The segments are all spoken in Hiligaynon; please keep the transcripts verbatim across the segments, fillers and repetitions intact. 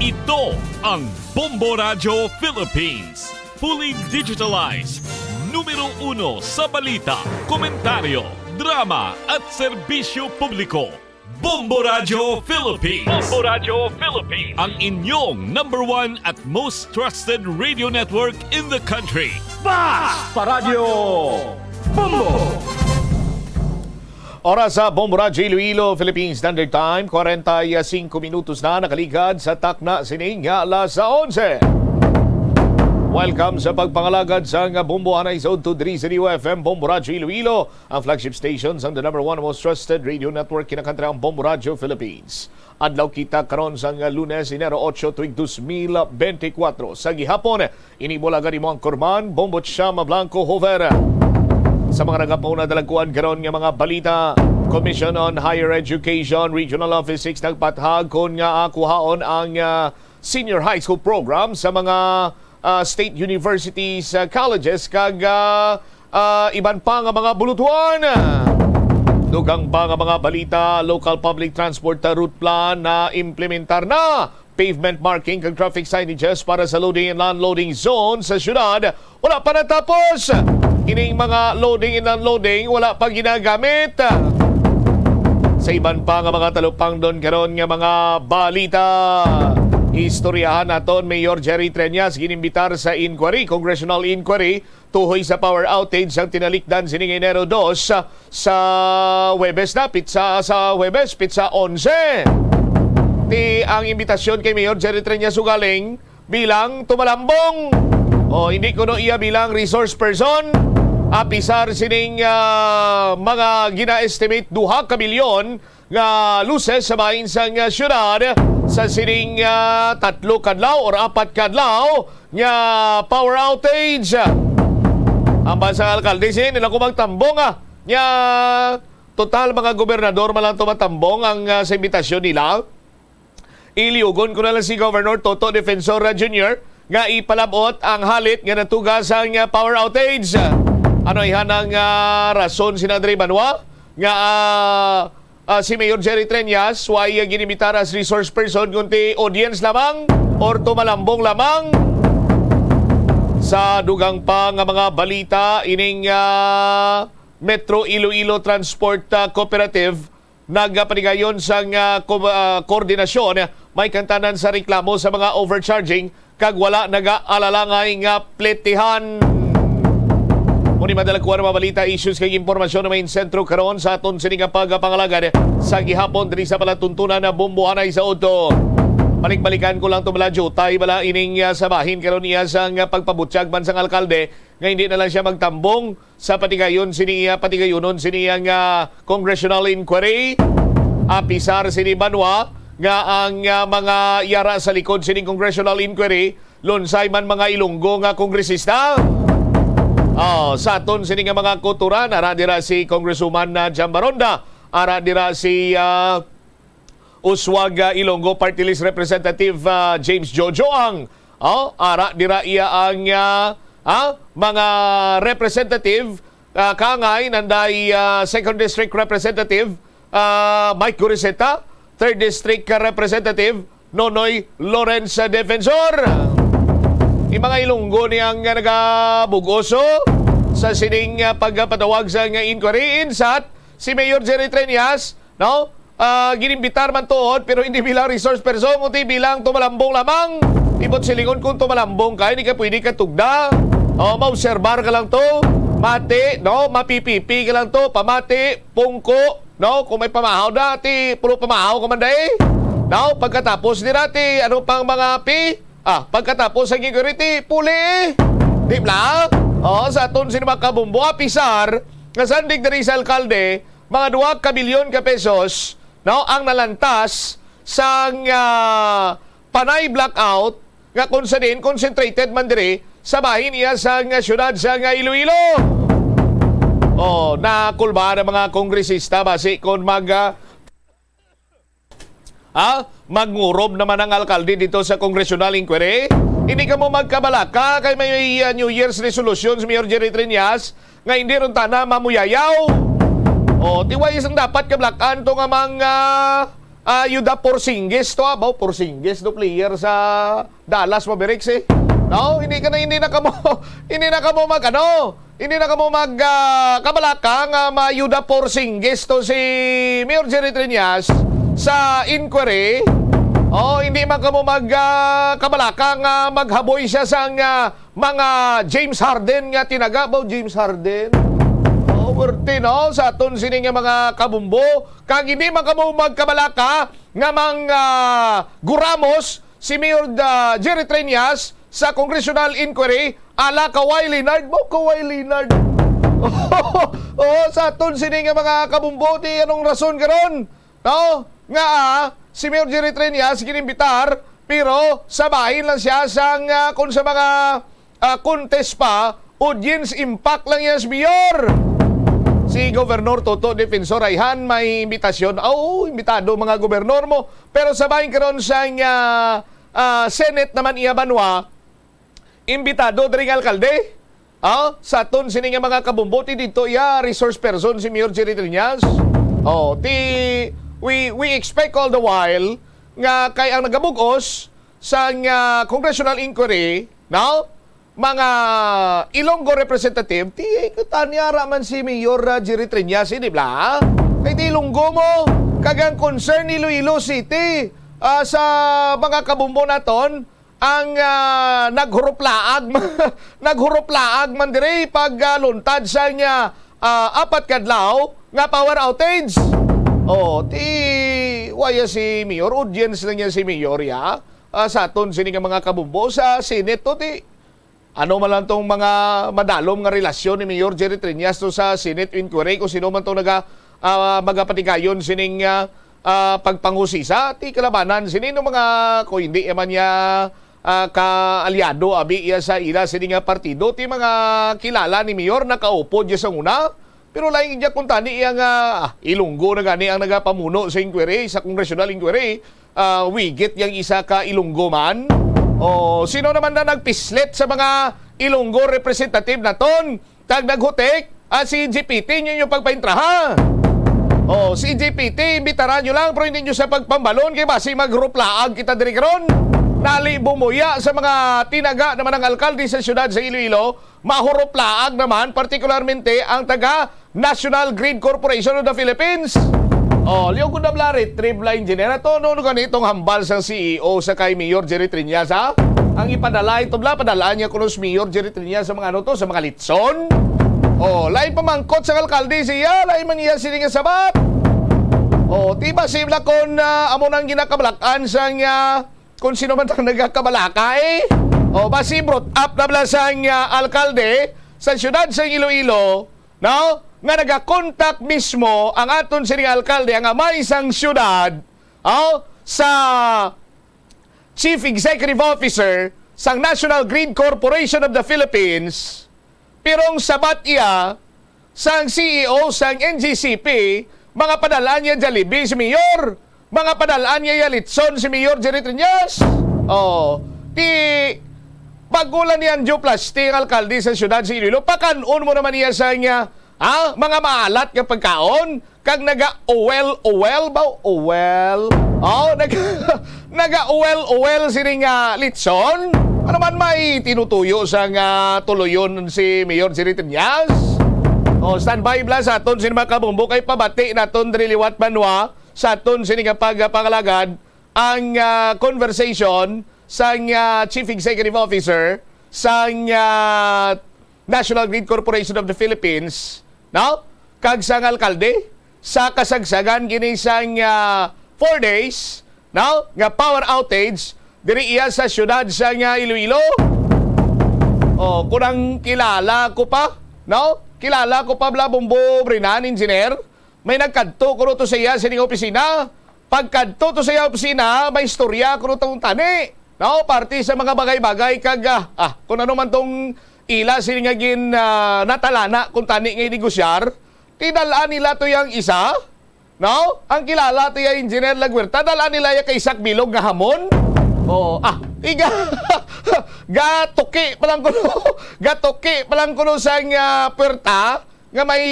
Ito ang Bombo Radyo Philippines. Fully digitalized. Numero uno sa balita, komentaryo, drama, at serbisyo publiko. Bombo Radyo Philippines. Bombo Radyo Philippines. Ang inyong number one at most trusted radio network in the country. Basta Radyo Bombo! Oras sa Bombo Radyo Iloilo, Philippine Standard Time, kwarenta y singko minutos na nakaligad sa takna sining nga alas onse. Welcome sa pagpangalagad sang Bombo anay sa udto diri sa D O F M, Bombo Radyo Iloilo, ang flagship station sang the number one most trusted radio network, kinakantrang Bombo Radyo Philippines. Adlaw kita karon sang Lunes, Enero ocho, tuig dos mil benti kwatro. Sa gihapon, ini bulagan imo ang kurman, Bombo Chama Blanco Hover. Sa mga nagapauna, dalagkuan karon nga mga balita, Commission on Higher Education Regional Office six nagpathag kon nga, ah, kuhaon ang, ah, senior high school program sa mga, ah, state universities, ah, colleges, kag, ah, ah, iban pa nga mga bulutuan. Dugang pa nga mga balita, local public transport, ah, route plan na implementar na. Pavement marking kag traffic signages para sa loading and unloading zone sa syudad wala pa natapos. Ining mga loading and unloading wala pa ginagamit. Sa iban pa nga mga talupangdon karon nga mga balita, istoryahan naton, Mayor Jerry Treñas ginimbitar sa inquiry, congressional inquiry, tuhoy sa power outage sang tinalikdan sining Enero dos sa Huwebes na, pitsa sa Huwebes, pitsa onse. Ti ang imbitasyon kay Mayor Jerry Treñas ugaling bilang tumalambong. O, hindi kuno iya bilang resource person. Apisar sining, ah, mga gina-estimate duha ka bilyon nga luces sa bahin sang, ah, syudad sa sining, ah, tatlo kadlaw or apat kadlaw nga power outage. Ang bansang alkalde, sin, nila ko magtambong, ah, nga total mga gobernador man lang tumatambong ang, ah, sa imbitasyon nila. Iliugon ko na lang si Governor Toto Defensor, ah, Junior nga ipalabot ang halit nga natuga sang, ah, power outage. Ano ihanang, ah, rason, Senador Banwa, nga, ah, ah, si Mayor Jerry Treñas way, ah, ginimitar as resource person, kundi audience lamang or tumalambong lamang? Sa dugang pa nga mga balita, ining, ah, Metro Iloilo Transport, ah, Cooperative nagapatigayon sang, ah, ko-, ah, koordinasyon, may kantanan sa reklamo sa mga overcharging kag wala nagaalalangay nga pletihan. Muni madala ko ang mga balita, issues kag impormasyon na may sentro karon sa aton sini nga pagpangalagad sa gihapon diri sa palatuntunan na Bombo anay sa udto. Balik-balikan ko lang to, Balajo, tay bala ining, ah, sa bahin karon iya sang, ah, pagpabutyag man sang alkalde nga hindi na lang siya magtambong sa patigayon sini iya, patigayonon sini iya nga congressional inquiry. Apisar sini Banwa nga ang, ah, mga yara sa likod sining congressional inquiry lunsay man mga Ilonggo nga kongresista. Oh, sa aton sini nga mga kuturan, ara dira si Congresswoman, ah, Jam Baronda, ara dira si, ah, Uswag, ah, Ilonggo Party List Representative, ah, James Jojo ang, oh, ara dira iya ang, ah, ah, mga representative, ah, kangay nanday, ah, Second District Representative, ah, Mike Goriseta, Third District, ah, Representative Nonoy Lawrence, ah, Defensor. Yung mga Ilonggo niyang, ah, nagabugoso sa sining, ah, pagpatawag sa nga inquiry, insat si Mayor Jerry Treñas, no? Ah, ginimbitar man tuod, pero hindi bilang resource person, kundi bilang tumalambong lamang. Ibot silingon, kung tumalambong ka, hindi ka pwede katugda. O, maobserbar ka lang to. Mati, no? Mapipipi ka lang to. Pamati, pungko, no? Kung may pamahaw dati, puro pamahaw ka man dai. No? Pagkatapos ni dati, ano pang mga pi? Ah, pagkatapos sa security, puli. Di ba? O, sa aton sini mga kabumbo, apisar, nga sandig diri sa alkalde, mga dua ka bilyon ka pesos, no, ang nalantas sang, ah, panay blackout nga kung sa diin concentrated man diri sa bahin iya sang, ah, siyudad sang, ah, Iloilo. Oh, nakulba ang mga kongresista basi kung mag, ah, ah, magngurog naman ang alkalde dito sa congressional inquiry. Hindi ka mo magkabalaka kay may, ah, New Year's resolution si Mayor Jerry Treñas nga hindi ron tana mamuyayaw. O, tiway isang dapat kablakan to nga mga Ah, Yuda Porzingis to, ah. Baw, Porzingis do player sa Dallas Mavericks, eh. No, hindi ka na, hindi na kamo, hindi na kamo mag, ano, hindi na kamo mag, ah, kabalaka nga ma-Yuda Porzingis to si Mayor Jerry Triñas sa inquiry. Oh, hindi man kamo mag, ah, kabalaka nga maghaboy siya sang, ah, mga James Harden nga tinaga. Baw, James Harden? Oh, werti, no? Sa aton sini nga mga kabumbo. Kag hindi man kamo magkabalaka nga mang, ah, guramos si Mayor, ah, Jerry Treñas sa congressional inquiry ala Kawhi Leonard. Mo Kawhi Leonard. Oh, sa aton sini nga mga kabumbo, ti anong rason karon? No? Nga, ah, si Mayor Jerry Treñas ginimbitar, pero sa bahin lang siya sang, ah, kung sa mga, ah, contest pa, audience impact lang yan si Mayor. Si Governor Toto Defensor Ayhan may imbitasyon. Oh, imbitado mga gobernor mo. Pero sa bahin karon sang, ah, ah, Senate naman iya banwa, imbitado diri nga alkalde. Ah, sa aton sini nga mga kabumbo, ti dito iya resource person si Mayor Jerry Triñas. Oh, ti we, we expect all the while nga kay ang nagabugos sa nga congressional inquiry, no? Mga Ilonggo representative, ti tanyara man si Mayor, ah, Jerry Triñas, eh, di ba? Kay ti Ilonggo mo, kag ang concern Iloilo City, ah, sa mga kabumbo naton, ang, ah, naghuruplaag, naghuruplaag man diri pag, ah, luntad sa niya, ah, apat kadlaw nga power outage. Oh, ti, waya si Mayor, audience na niya si Mayor, ya. Ah, sa aton sini nga mga kabumbo sa Senate to, ti, ano man lang tong mga madalom nga relasyon ni Mayor Jerry Triñas to sa Senate inquiry, kung sino man tong naga, ah, magapatigayon sining, ah, ah, pagpanghusisa, ti kalabanan sini no mga, kung hindi man niya, ah, kaalyado abi iya sa ila sini nga partido, ti mga kilala ni Mayor nakaupod iya sa una. Pero lain niya kung tani iya nga, ah, Ilonggo na gani ang nagapamuno sa inquiry, sa congressional inquiry, ah, wigit yang isa ka Ilonggo man. O sino naman na nagpislit sa mga Ilonggo representative naton? Kag naghutik, ah, si G P T ninyo pagpaintraha. O, si G P T, imbitaran nyo lang, pero hindi nyo sa pagpambalon, kay basi magruplaag kita diri karon. Nali bumuya sa mga tinaga naman ang alkalde sa siyudad sa Iloilo, mahuruplaag naman, partikularmente ang taga National Grid Corporation of the Philippines. O, liog ko na bala, retrieve la, engineer. Ato, ano, ano gani itong hambal sang C E O sa kay Mayor Jerry Triñas, ha? Ang ipadala ito bala, padalaan niya kuno si Mayor Jerry Triñas sa mga ano to, sa mga litson. O, lain pamangkot sa alkalde siya, lain man niya sini nga sabat. O, ti basi bala kon, ah, amo nang ginakabalakan sa nga kung sino man ang nagakabalaka, eh. O, basi brought up na bala sang, ah, alkalde sa siyudad sa Iloilo, no? Nga nagakontak mismo ang aton sining alkalde, ang amay sang siyudad, o, sa Chief Executive Officer sang National Grid Corporation of the Philippines, pero ang sabat iya sang C E O sang N G C P, mga padalaan niya Jollibee si Mayor, mga padalaan niya ya litson si Mayor Jerry Triñas. Oh, ti pagkulan ni Anjo Plasti ang alkalde sa siyudad sa Iloilo, pakan-on mo naman niya sa niya, ha? Mga maalat nga pagkaon, kag naga-uwel-uwel ba? Uwel. Oh, nag naga-uwel-uwel sini nga litson. Ano man may tinutuyo sa nga tuluyon si Mayor Jerry Triñas? Oh, standby bala sa aton sini mga kabumbo kay pabati naton diri liwat banwa sa aton sini nga pagpangalagad ang, ah, conversation sang, ah, Chief Executive Officer sang, ah, National Grid Corporation of the Philippines, no? Kag sang alkalde sa kasagsagan kini sang, ah, four days, no? Nga power outage diri iya sa siyudad sang, ah, Iloilo. Oh, kunang kilala ko pa, no? Kilala ko pa bala, Bombo Brinan, engineer. May nagkadto kuno to sa iya sining opisina. Pagkadto to sa iya opisina, may istorya kuno tong tani. No, parte sa mga bagay-bagay kag, ah, ah, kung ano man tong ila sini nga gin, ah, natalana kung tani nga negosyar, tidal-an nila to yang isa, no? Ang kilala to ya Engineer Laguerta, dal-an nila ya kay isak bilog nga hamon. Oh, ah, iga, gatuki pa lang kuno, gatuki pa lang kuno sa nga puwerta, nga may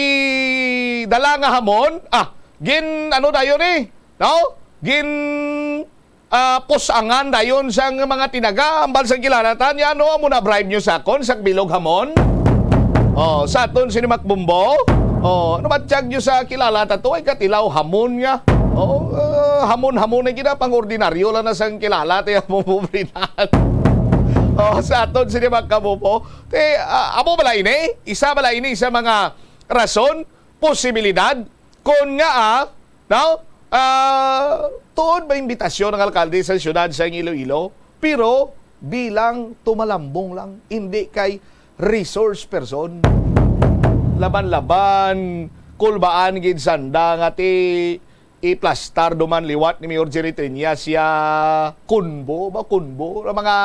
dala nga hamon, ah, gin, ano dayon eh, no? Gin, ah, pusangan dayon sang mga tinaga, ambal sang kilala ta niya, no? Amo na bribe nyo sa akon, sa bilog hamon. Oh, sa aton sini Mac Bumbo. Oh, ano ba tiyag nyo sa kilala ta to? Ay, katilaw, hamon nga. Oh, ah, hamon-hamon na gina, pang ordinaryo lang na sang kilala ta yung pobre na. Oh, sa aton sini Mac Bumbo. Te, ah, amo bala ini? Isa bala ini sa mga rason, posibilidad, kon nga, ah, no? Ah, tuod ba imbitasyon ng alkalde sa siyudad sa Iloilo? Pero bilang tumalambong lang, hindi kay resource person. Laban-laban, kulbaan gid sanda nga ti iplastar duman liwat ni Mayor Jerry Triñas ya kunbo ba, kunbo? Ang mga,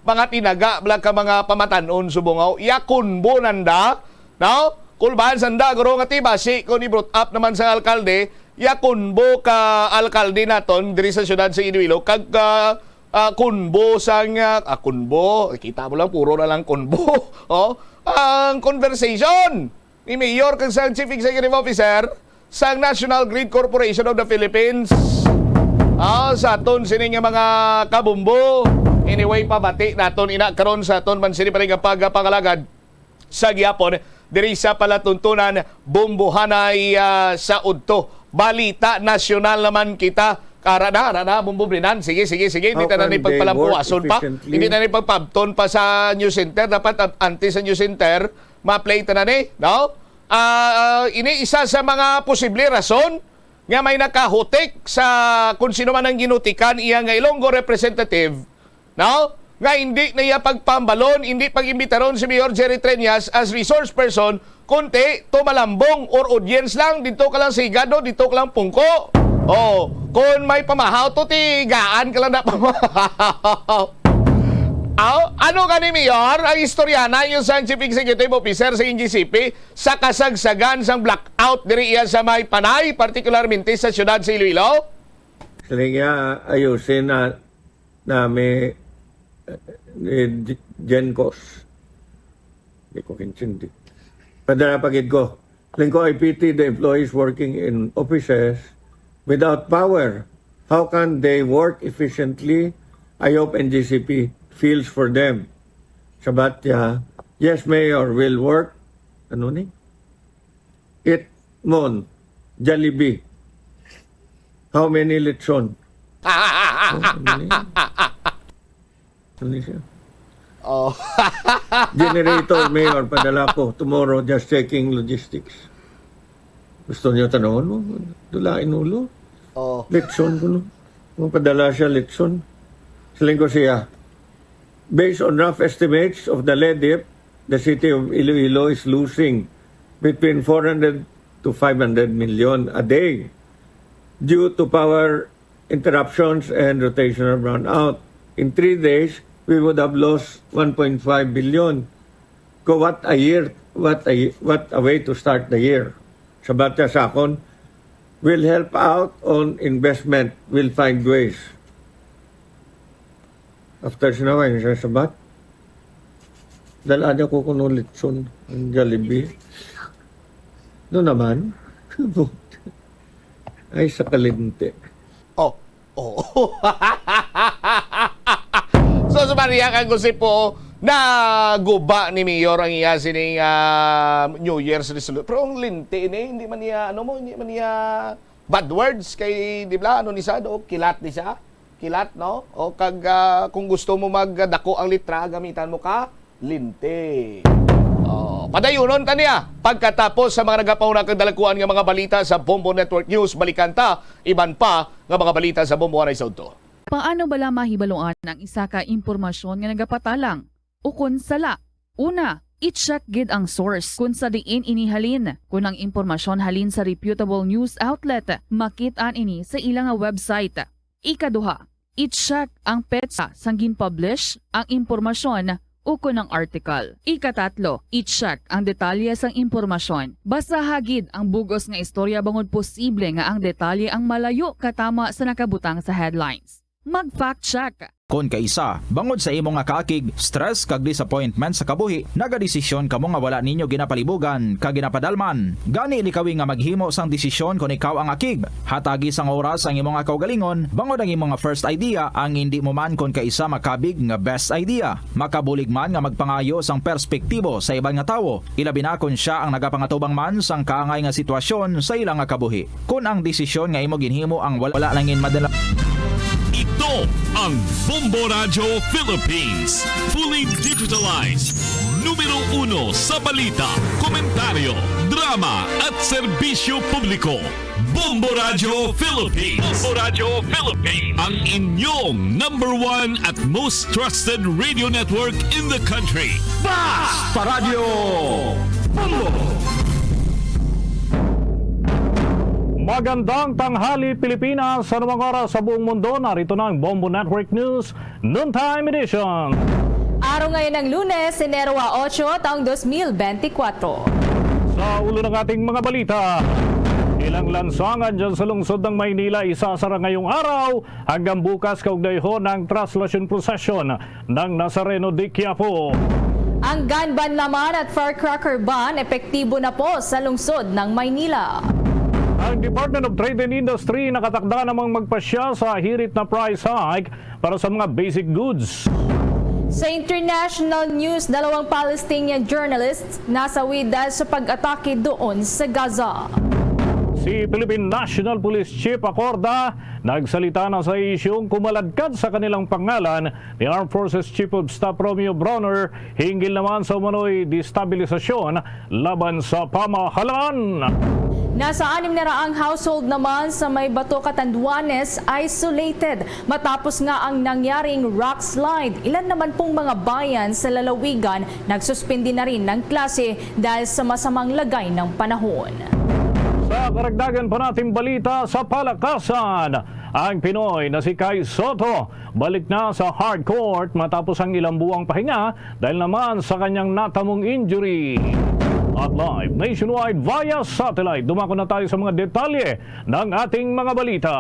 mga tinaga bala ka mga pamatanon subong ya kunbo nanda, no? Kulbaan sanda guro nga ti basi kung i-brought up naman sa alkalde, ya kunbo ka alkalde naton diri sa siyudad sa Iloilo kag, ah, ah, kunbo sang, ah, ah, kunbo, kita mo lang puro na lang kunbo. Oh, ang conversation ni Mayor kag sang Chief Executive Officer sang National Grid Corporation of the Philippines. Ah, sa aton sini nga mga kabumbo. Anyway, pabati naton ina karon sa aton man sini pa rin nga pagpangalagad sa gihapon diri sa palatuntunan Bumbuhanay, ah, sa udto. Balita nasyonal naman kita. Ara na, ara na, Bumbo Brinan. Sige, sige, sige. Hindi How ta na can ni they pagpalampuason work pa. Efficiently? Hindi na ni pagpabton pa sa News Center. Dapat ab-, antes sa News Center, ma-play ta na ni, no? Ah, ini isa sa mga posible rason nga may nakahutik sa kung sino man ang ginutikan iya nga Ilonggo representative, no? Nga hindi na iya pagpambalon, hindi pag-imbitaron si Mayor Jerry Treñas as resource person, kunti tumalambong or audience lang, dito ka lang sa higado, dito ka lang pungko. Oh, kung may pamahaw to, tigaan ka lang na pamahaw. Aw, ano gani, Mayor, ang istorya na yung sa Chief Executive Officer sa N G C P sa kasagsagan sang blackout diri iya sa may Panay, partikularmente sa siyudad sa Iloilo? Siling niya, ayusin na nami, eh, ni J-, Jen Cos. Di ko kintindi. Padala pa gid ko. Siling ko, "I pity the employees working in offices without power. How can they work efficiently? I hope N G C P feels for them." Sabat niya, "Yes, Mayor, will work." Ano ni? Eat Mon, Jollibee. How many lechon? Oh, ano ni? Ano ni siya? Oh. Generator, Mayor, padala ko tomorrow, just checking logistics. Gusto niyo tanawon mo? Dulain ulo. Oh. Lechon ko, no? Kung padala siya, lechon. Siling ko siya, "Based on rough estimates of the LEDIP, the city of Iloilo is losing between four hundred to five hundred million a day due to power interruptions and rotational brownout. In three days, we would have lost one point five billion." Ko, what a year, what a, what a way to start the year. Sabat niya sa akon, "Will help out on investment, will find ways." After sinaway, siya sabat, dala niya ko kuno litson, ang Jollibee. No naman. Ay, sa kalimti. Oh. Oh. So, sa Maria kang Jose po, naguba ni Mayor ang iya sining, ah, New Year's resolution. Pero ang linti ni, hindi man niya, ano mo, hindi man niya bad words kay, di ba, ano ni siya, do? Kilat ni siya. Kilat, no? O kag, ah, kung gusto mo magdako ang litra, gamitan mo ka linti. Oh, padayunon ta niya. Pagkatapos sa mga nagapauna kag dalakuan nga mga balita sa Bombo Network News, balikan ta iban pa nga mga balita sa Bombo Anay sa udto. Paano bala mahibaluan ang isa ka impormasyon nga nagapatalang ukon sala? Una, i-check gid ang source kun sa diin ini halin. Kun ang impormasyon halin sa reputable news outlet, makit-an ini sa ila nga website. Ikaduha, i-check ang petsa sang gin-publish ang impormasyon ukon ang article. Ikatatlo, i-check ang detalye sang impormasyon. Basaha gid ang bug-os nga istorya bangod posible nga ang detalye ang malayo katama sa nakabutang sa headlines. Mag-fact check. Kon kaisa, bangod sa imo nga kaakig, stress kag disappointment sa kabuhi, nagadesisyon kamo nga wala ninyo ginapalibugan kag ginapadalman. Gani likawi nga maghimo sang desisyon kon ikaw ang akig. Hatagi sang oras ang imo nga kaugalingon, bangod ang imo nga first idea ang indi mo man kon kaisa makabig nga best idea. Makabulig man nga magpangayo sang perspektibo sa iban nga tawo, ilabi na kon sia ang nagapangatubang man sang kaangay nga sitwasyon sa ila nga kabuhi. Kon ang desisyon nga imo ginhimo ang wala lang in madala. Ito ang Bombo Radyo Philippines, fully digitalized, numero uno sa balita, komentaryo, drama at serbisyo publiko. Bombo Radyo Philippines. Bombo Radyo Philippines. Ang inyong number one at most trusted radio network in the country. Bas Paradyo Bombo! Magandang tanghali, Pilipinas. Sa anumang oras sa buong mundo, narito na ang Bombo Network News Noontime Edition. Araw ngayon ng Lunes, Enero a ocho, taong dos mil benti kwatro. Sa ulo ng ating mga balita, ilang lansangan dyan sa lungsod ng Maynila isasara ngayong araw hanggang bukas kaugnay ho ng Traslacion Procession ng Nazareno de Quiapo. Ang gun ban naman at firecracker ban epektibo na po sa lungsod ng Maynila. Ang Department of Trade and Industry nakatakda namang magpasya sa hirit na price hike para sa mga basic goods. Sa international news, dalawang Palestinian journalists nasawi dahil sa pag-atake doon sa Gaza. Si Philippine National Police Chief Acorda nagsalita na sa isyung kumaladkad sa kanilang pangalan ni Armed Forces Chief of Staff Romeo Brawner hinggil naman sa umano'y destabilisasyon laban sa pamahalaan. Nasa anim na raang household naman sa may Bato, Catanduanes, isolated matapos nga ang nangyaring rock slide. Ilan naman pong mga bayan sa lalawigan nagsuspindi na rin ng klase dahil sa masamang lagay ng panahon. Sa karagdagan pa nating balita sa palakasan, ang Pinoy na si Kai Sotto balik na sa hard court matapos ang ilang buwang pahinga dahil naman sa kanyang natamong injury. At live nationwide via satellite, dumako na tayo sa mga detalye ng ating mga balita.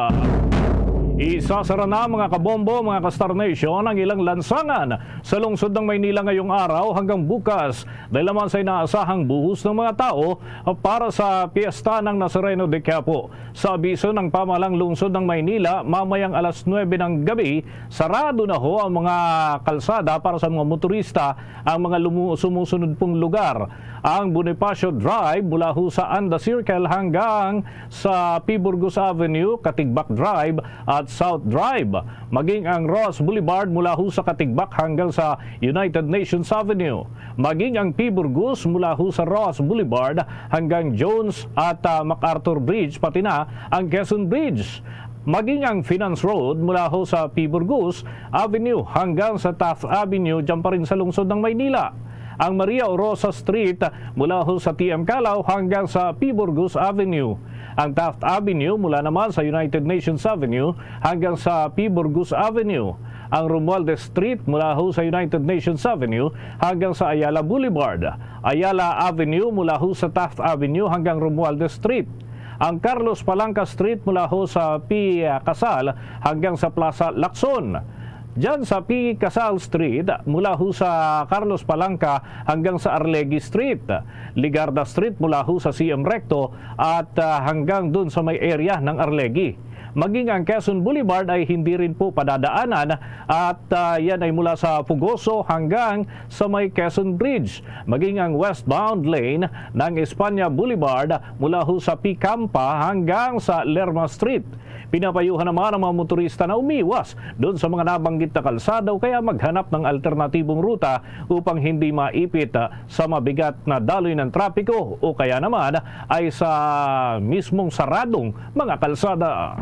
Isasara na, mga kabombo, mga ka-Star Nation, ang ilang lansangan sa lungsod ng Maynila ngayong araw hanggang bukas dahil naman sa inaasahang buhos ng mga tao para sa piyesta ng Nazareno de Quiapo. Sa abiso ng pamahalang lungsod ng Maynila, mamayang alas nuebe ng gabi, sarado na ho ang mga kalsada para sa mga motorista, ang mga lumu-, sumusunod pong lugar. Ang Bonifacio Drive mula ho sa Anda Circle hanggang sa P. Burgos Avenue, Katigbak Drive at South Drive, maging ang Roxas Boulevard mula ho sa Katigbak hanggang sa United Nations Avenue, maging ang P. Burgos mula ho sa Roxas Boulevard hanggang Jones at, ah, MacArthur Bridge, pati na ang Quezon Bridge, maging ang Finance Road mula ho sa P. Burgos Avenue hanggang sa Taft Avenue, dyan pa rin sa lungsod ng Maynila. Ang Maria Orosa Street mula ho sa T M Callao hanggang sa P. Burgos Avenue. Ang Taft Avenue mula naman sa United Nations Avenue hanggang sa P. Burgos Avenue. Ang Romualdez Street mula ho sa United Nations Avenue hanggang sa Ayala Boulevard. Ayala Avenue mula ho sa Taft Avenue hanggang Romualdez Street. Ang Carlos Palanca Street mula ho sa P. Casal hanggang sa Plaza Lacson. Diyan sa P. Casal Street, mula ho sa Carlos Palanca hanggang sa Arlegui Street. Legarda Street mula ho sa C M Recto at, ah, hanggang dun sa may area ng Arlegui. Maging ang Quezon Boulevard ay hindi rin po padadaanan at, ah, yan ay mula sa Fugoso hanggang sa may Quezon Bridge. Maging ang westbound lane ng Espanya Boulevard mula ho sa P. Campa hanggang sa Lerma Street. Pinapayuhan naman ang mga motorista na umiwas doon sa mga nabanggit na kalsada o kaya maghanap ng alternatibong ruta upang hindi maipit, ah, sa mabigat na daloy ng trapiko o kaya naman ay sa mismong saradong mga kalsada.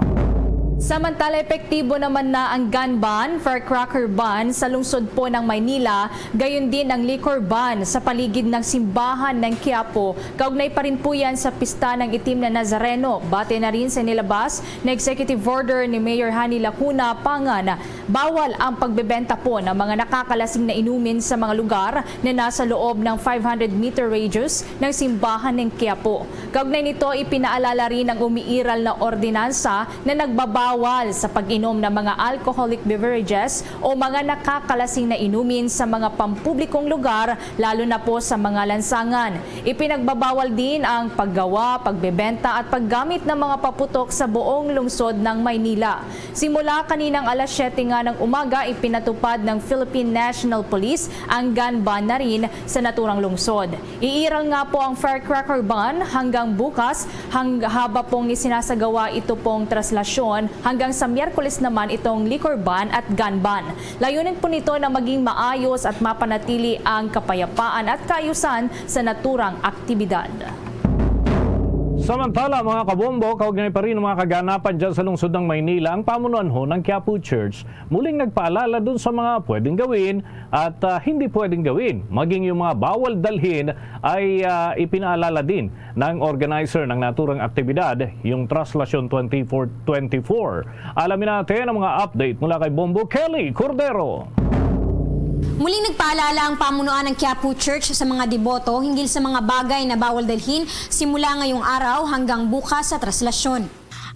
Samantala, epektibo naman na ang gun ban, firecracker ban sa lungsod po ng Maynila, gayon din ang liquor ban sa paligid ng simbahan ng Quiapo. Kaugnay pa rin po yan sa pista ng Itim na Nazareno. Base na rin sa nilabas na executive order ni Mayor Honey Lacuna Pangan, bawal ang pagbebenta po ng mga nakakalasing na inumin sa mga lugar na nasa loob ng five hundred meter radius ng simbahan ng Quiapo. Kaugnay nito, ipinaalala rin ang umiiral na ordinansa na nagbaba- Bawal sa pag-inom ng mga alcoholic beverages o mga nakakalasing na inumin sa mga pampublikong lugar, lalo na po sa mga lansangan. Ipinagbabawal din ang paggawa, pagbebenta at paggamit ng mga paputok sa buong lungsod ng Maynila. Simula kaninang alas siyete nga ng umaga, ipinatupad ng Philippine National Police ang gun ban na rin sa naturang lungsod. Iiral nga po ang firecracker ban hanggang bukas, hang-, haba pong isinasagawa ito pong traslasyon, hanggang sa Miyerkules naman itong liquor ban at gun ban. Layunin po nito na maging maayos at mapanatili ang kapayapaan at kaayusan sa naturang aktibidad. Samantala, mga kabombo, kaugnay pa rin ang mga kaganapan dyan sa lungsod ng Maynila, ang pamunuan ho ng Quiapo Church muling nagpaalala dun sa mga pwedeng gawin at, ah, hindi pwedeng gawin. Maging yung mga bawal dalhin ay, ah, ipinaalala din ng organizer ng naturang aktibidad, yung Traslasyon twenty-four twenty-four. Alamin natin ang mga update mula kay Bombo Kelly Cordero. Muling nagpaalala ang pamunuan ng Quiapo Church sa mga deboto hinggil sa mga bagay na bawal dalhin simula ngayong araw hanggang bukas sa traslasyon.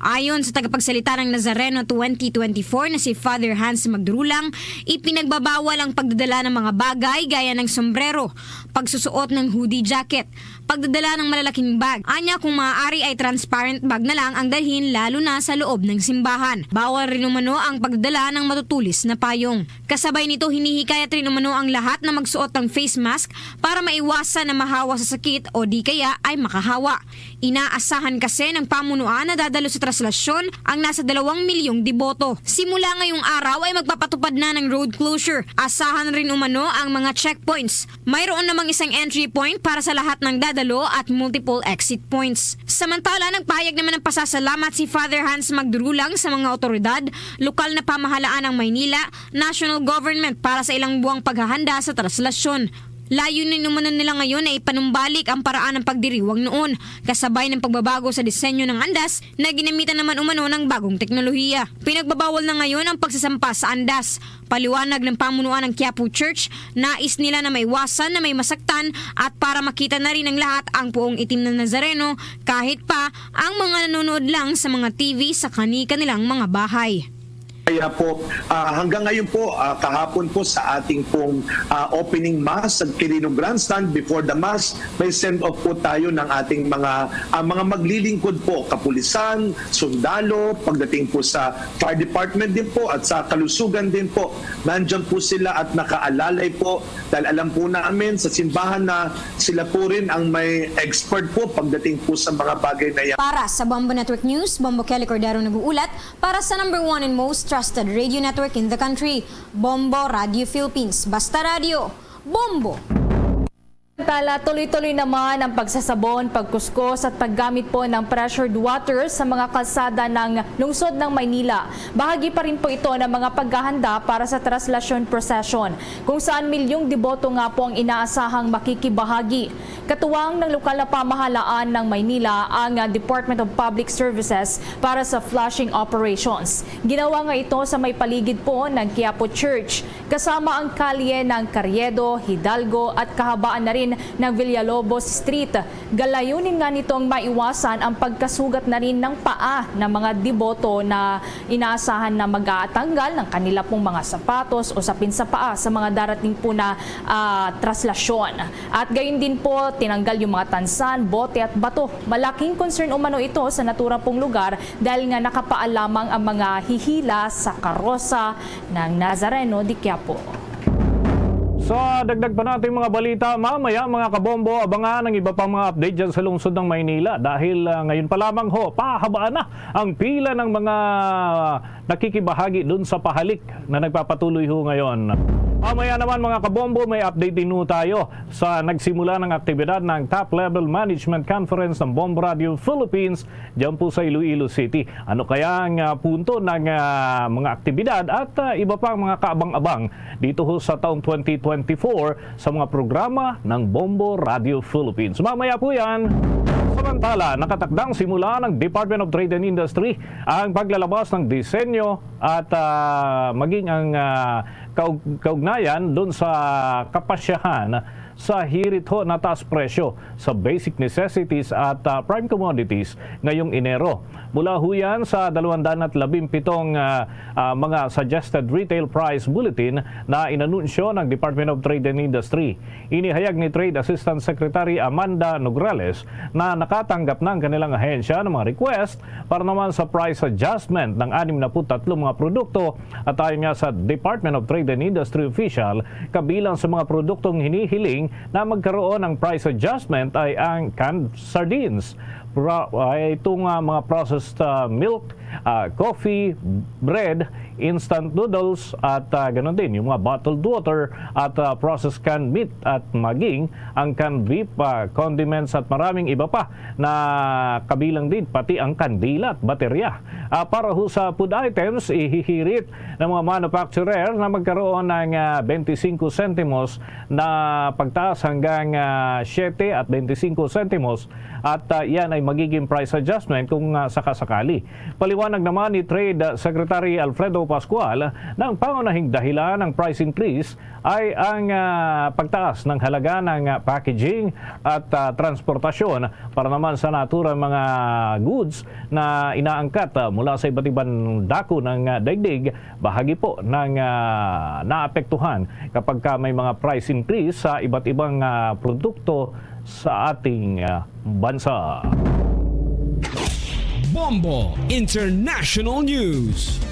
Ayon sa tagapagsalita ng Nazareno twenty twenty-four na si Father Hans Magdurulang, ipinagbabawal ang pagdadala ng mga bagay gaya ng sombrero, pagsusuot ng hoodie jacket, pagdadala ng malalaking bag. Anya, kung maaari ay transparent bag na lang ang dalhin, lalo na sa loob ng simbahan. Bawal rin umano ang pagdadala ng matutulis na payong. Kasabay nito, hinihikayat rin umano ang lahat na magsuot ng face mask para maiwasan na mahawa sa sakit o di kaya ay makahawa. Inaasahan kasi ng pamunuan na dadalo sa traslasyon ang nasa dalawang milyong deboto. Simula ngayong araw ay magpapatupad na ng road closure. Asahan rin umano ang mga checkpoints. Mayroon namang isang entry point para sa lahat ng dadalo at multiple exit points. Samantala, nagpahayag naman ng pasasalamat si Father Hans Magdurulang sa mga otoridad, lokal na pamahalaan ng Maynila, national government para sa ilang buwang paghahanda sa traslasyon. Layunin umano nila ngayon na ipanumbalik ang paraan ng pagdiriwang noon, kasabay ng pagbabago sa disenyo ng andas na ginamitan naman umano ng bagong teknolohiya. Pinagbabawal na ngayon ang pagsasampa sa andas. Paliwanag ng pamunuan ng Quiapo Church, nais nila na maiwasan na may masaktan at para makita na rin ng lahat ang puong itim na Nazareno, kahit pa ang mga nanonood lang sa mga T V sa kani-kanilang mga bahay. Kaya po, ah, hanggang ngayon po, ah, kahapon po sa ating pong, ah, opening mass sa Quirino Grandstand, before the mass, may send-off po tayo ng ating mga, ah, mga maglilingkod po, kapulisan, sundalo, pagdating po sa fire department din po at sa kalusugan din po. Nandyan po sila at nakaalalay po dahil alam po namin sa simbahan na sila po rin ang may expert po pagdating po sa mga bagay na yan. Para sa Bombo Network News, Bombo Kelly Cordero nag-uulat. Para sa number one and most trusted radio network in the country, Bombo Radio Philippines. Basta Radio, Bombo! Samantala, tuloy-tuloy naman ang pagsasabon, pagkuskos at paggamit po ng pressured water sa mga kalsada ng lungsod ng Maynila. Bahagi pa rin po ito ng mga paghahanda para sa traslasyon procession, kung saan milyong deboto nga po ang inaasahang makikibahagi. Katuwang ng lokal na pamahalaan ng Maynila ang, ah, Department of Public Services para sa flushing operations. Ginawa nga ito sa may paligid po ng Quiapo Church, kasama ang kalye ng Carriedo, Hidalgo at kahabaan na rin ng Villalobos Street. Galayunin nga nitong maiwasan ang pagkasugat na rin ng paa ng mga deboto na inaasahan na mag-aatanggal ng kanila pong mga sapatos o sapin sa paa sa mga darating po na, ah, traslasyon. At gayon din po, tinanggal yung mga tansan, bote at bato. Malaking concern umano ito sa natura pong lugar dahil nga nakapaa lamang ang mga hihila sa karosa ng Nazareno de Quiapo. Sa dagdag pa nating mga balita, mamaya, mga kabombo, abangan ang iba pang mga update dyan sa lungsod ng Maynila dahil, ah, ngayon pa lamang ho, pahabaan na ang pila ng mga nakikibahagi dun sa pahalik na nagpapatuloy ho ngayon. Mamaya naman, mga kabombo, may update din ho tayo sa nagsimula ng aktibidad ng Top Level Management Conference ng Bombo Radio Philippines dyan po sa Iloilo City. Ano kaya ang, ah, punto ng, ah, mga aktibidad at, ah, iba pang mga kaabang-abang dito ho sa taong twenty twenty-four sa mga programa ng Bombo Radio Philippines? Mamaya po yan. Samantala, nakatakdang simula ng Department of Trade and Industry ang paglalabas ng disenyo at, ah, maging ang, ah, kaug-, kaugnayan doon sa kapasyahan sa hirit ho na taas presyo sa basic necessities at, ah, prime commodities ngayong Enero. Mula ho yan sa dalawang daan at labing pitong, ah, ah, mga suggested retail price bulletin na inanunsyo ng Department of Trade and Industry. Inihayag ni Trade Assistant Secretary Amanda Nograles na nakatanggap na ang kanilang ahensya ng mga request para naman sa price adjustment ng anim na put tatlo mga produkto, at ayon nga sa Department of Trade and Industry official, kabilang sa mga produktong hinihiling na magkaroon ng price adjustment ay ang canned sardines, pro-, ay itong, ah, mga processed, ah, milk, ah, coffee, bread, instant noodles, at, ah, ganun din yung mga bottled water at, ah, processed canned meat at maging ang canned beef, ah, condiments at maraming iba pa na kabilang din pati ang kandila at baterya. Ah, para ho sa food items, ihihirit ng mga manufacturer na magkaroon ng, ah, twenty-five sentimos na pagtaas hanggang, ah, siete at twenty-five sentimos at, ah, yan ay magiging price adjustment kung, ah, sakasakali. Paliwanag naman ni Trade Secretary Alfredo Pascual na ang pangunahing dahilan ng price increase ay ang, ah, pagtaas ng halaga ng, ah, packaging at, ah, transportasyon para naman sa naturang mga goods na inaangkat, ah, mula sa iba't ibang dako ng, ah, daigdig, bahagi po ng, ah, naapektuhan kapag ka may mga price increase sa iba't ibang, ah, produkto sa ating, ah, bansa. Bombo International News.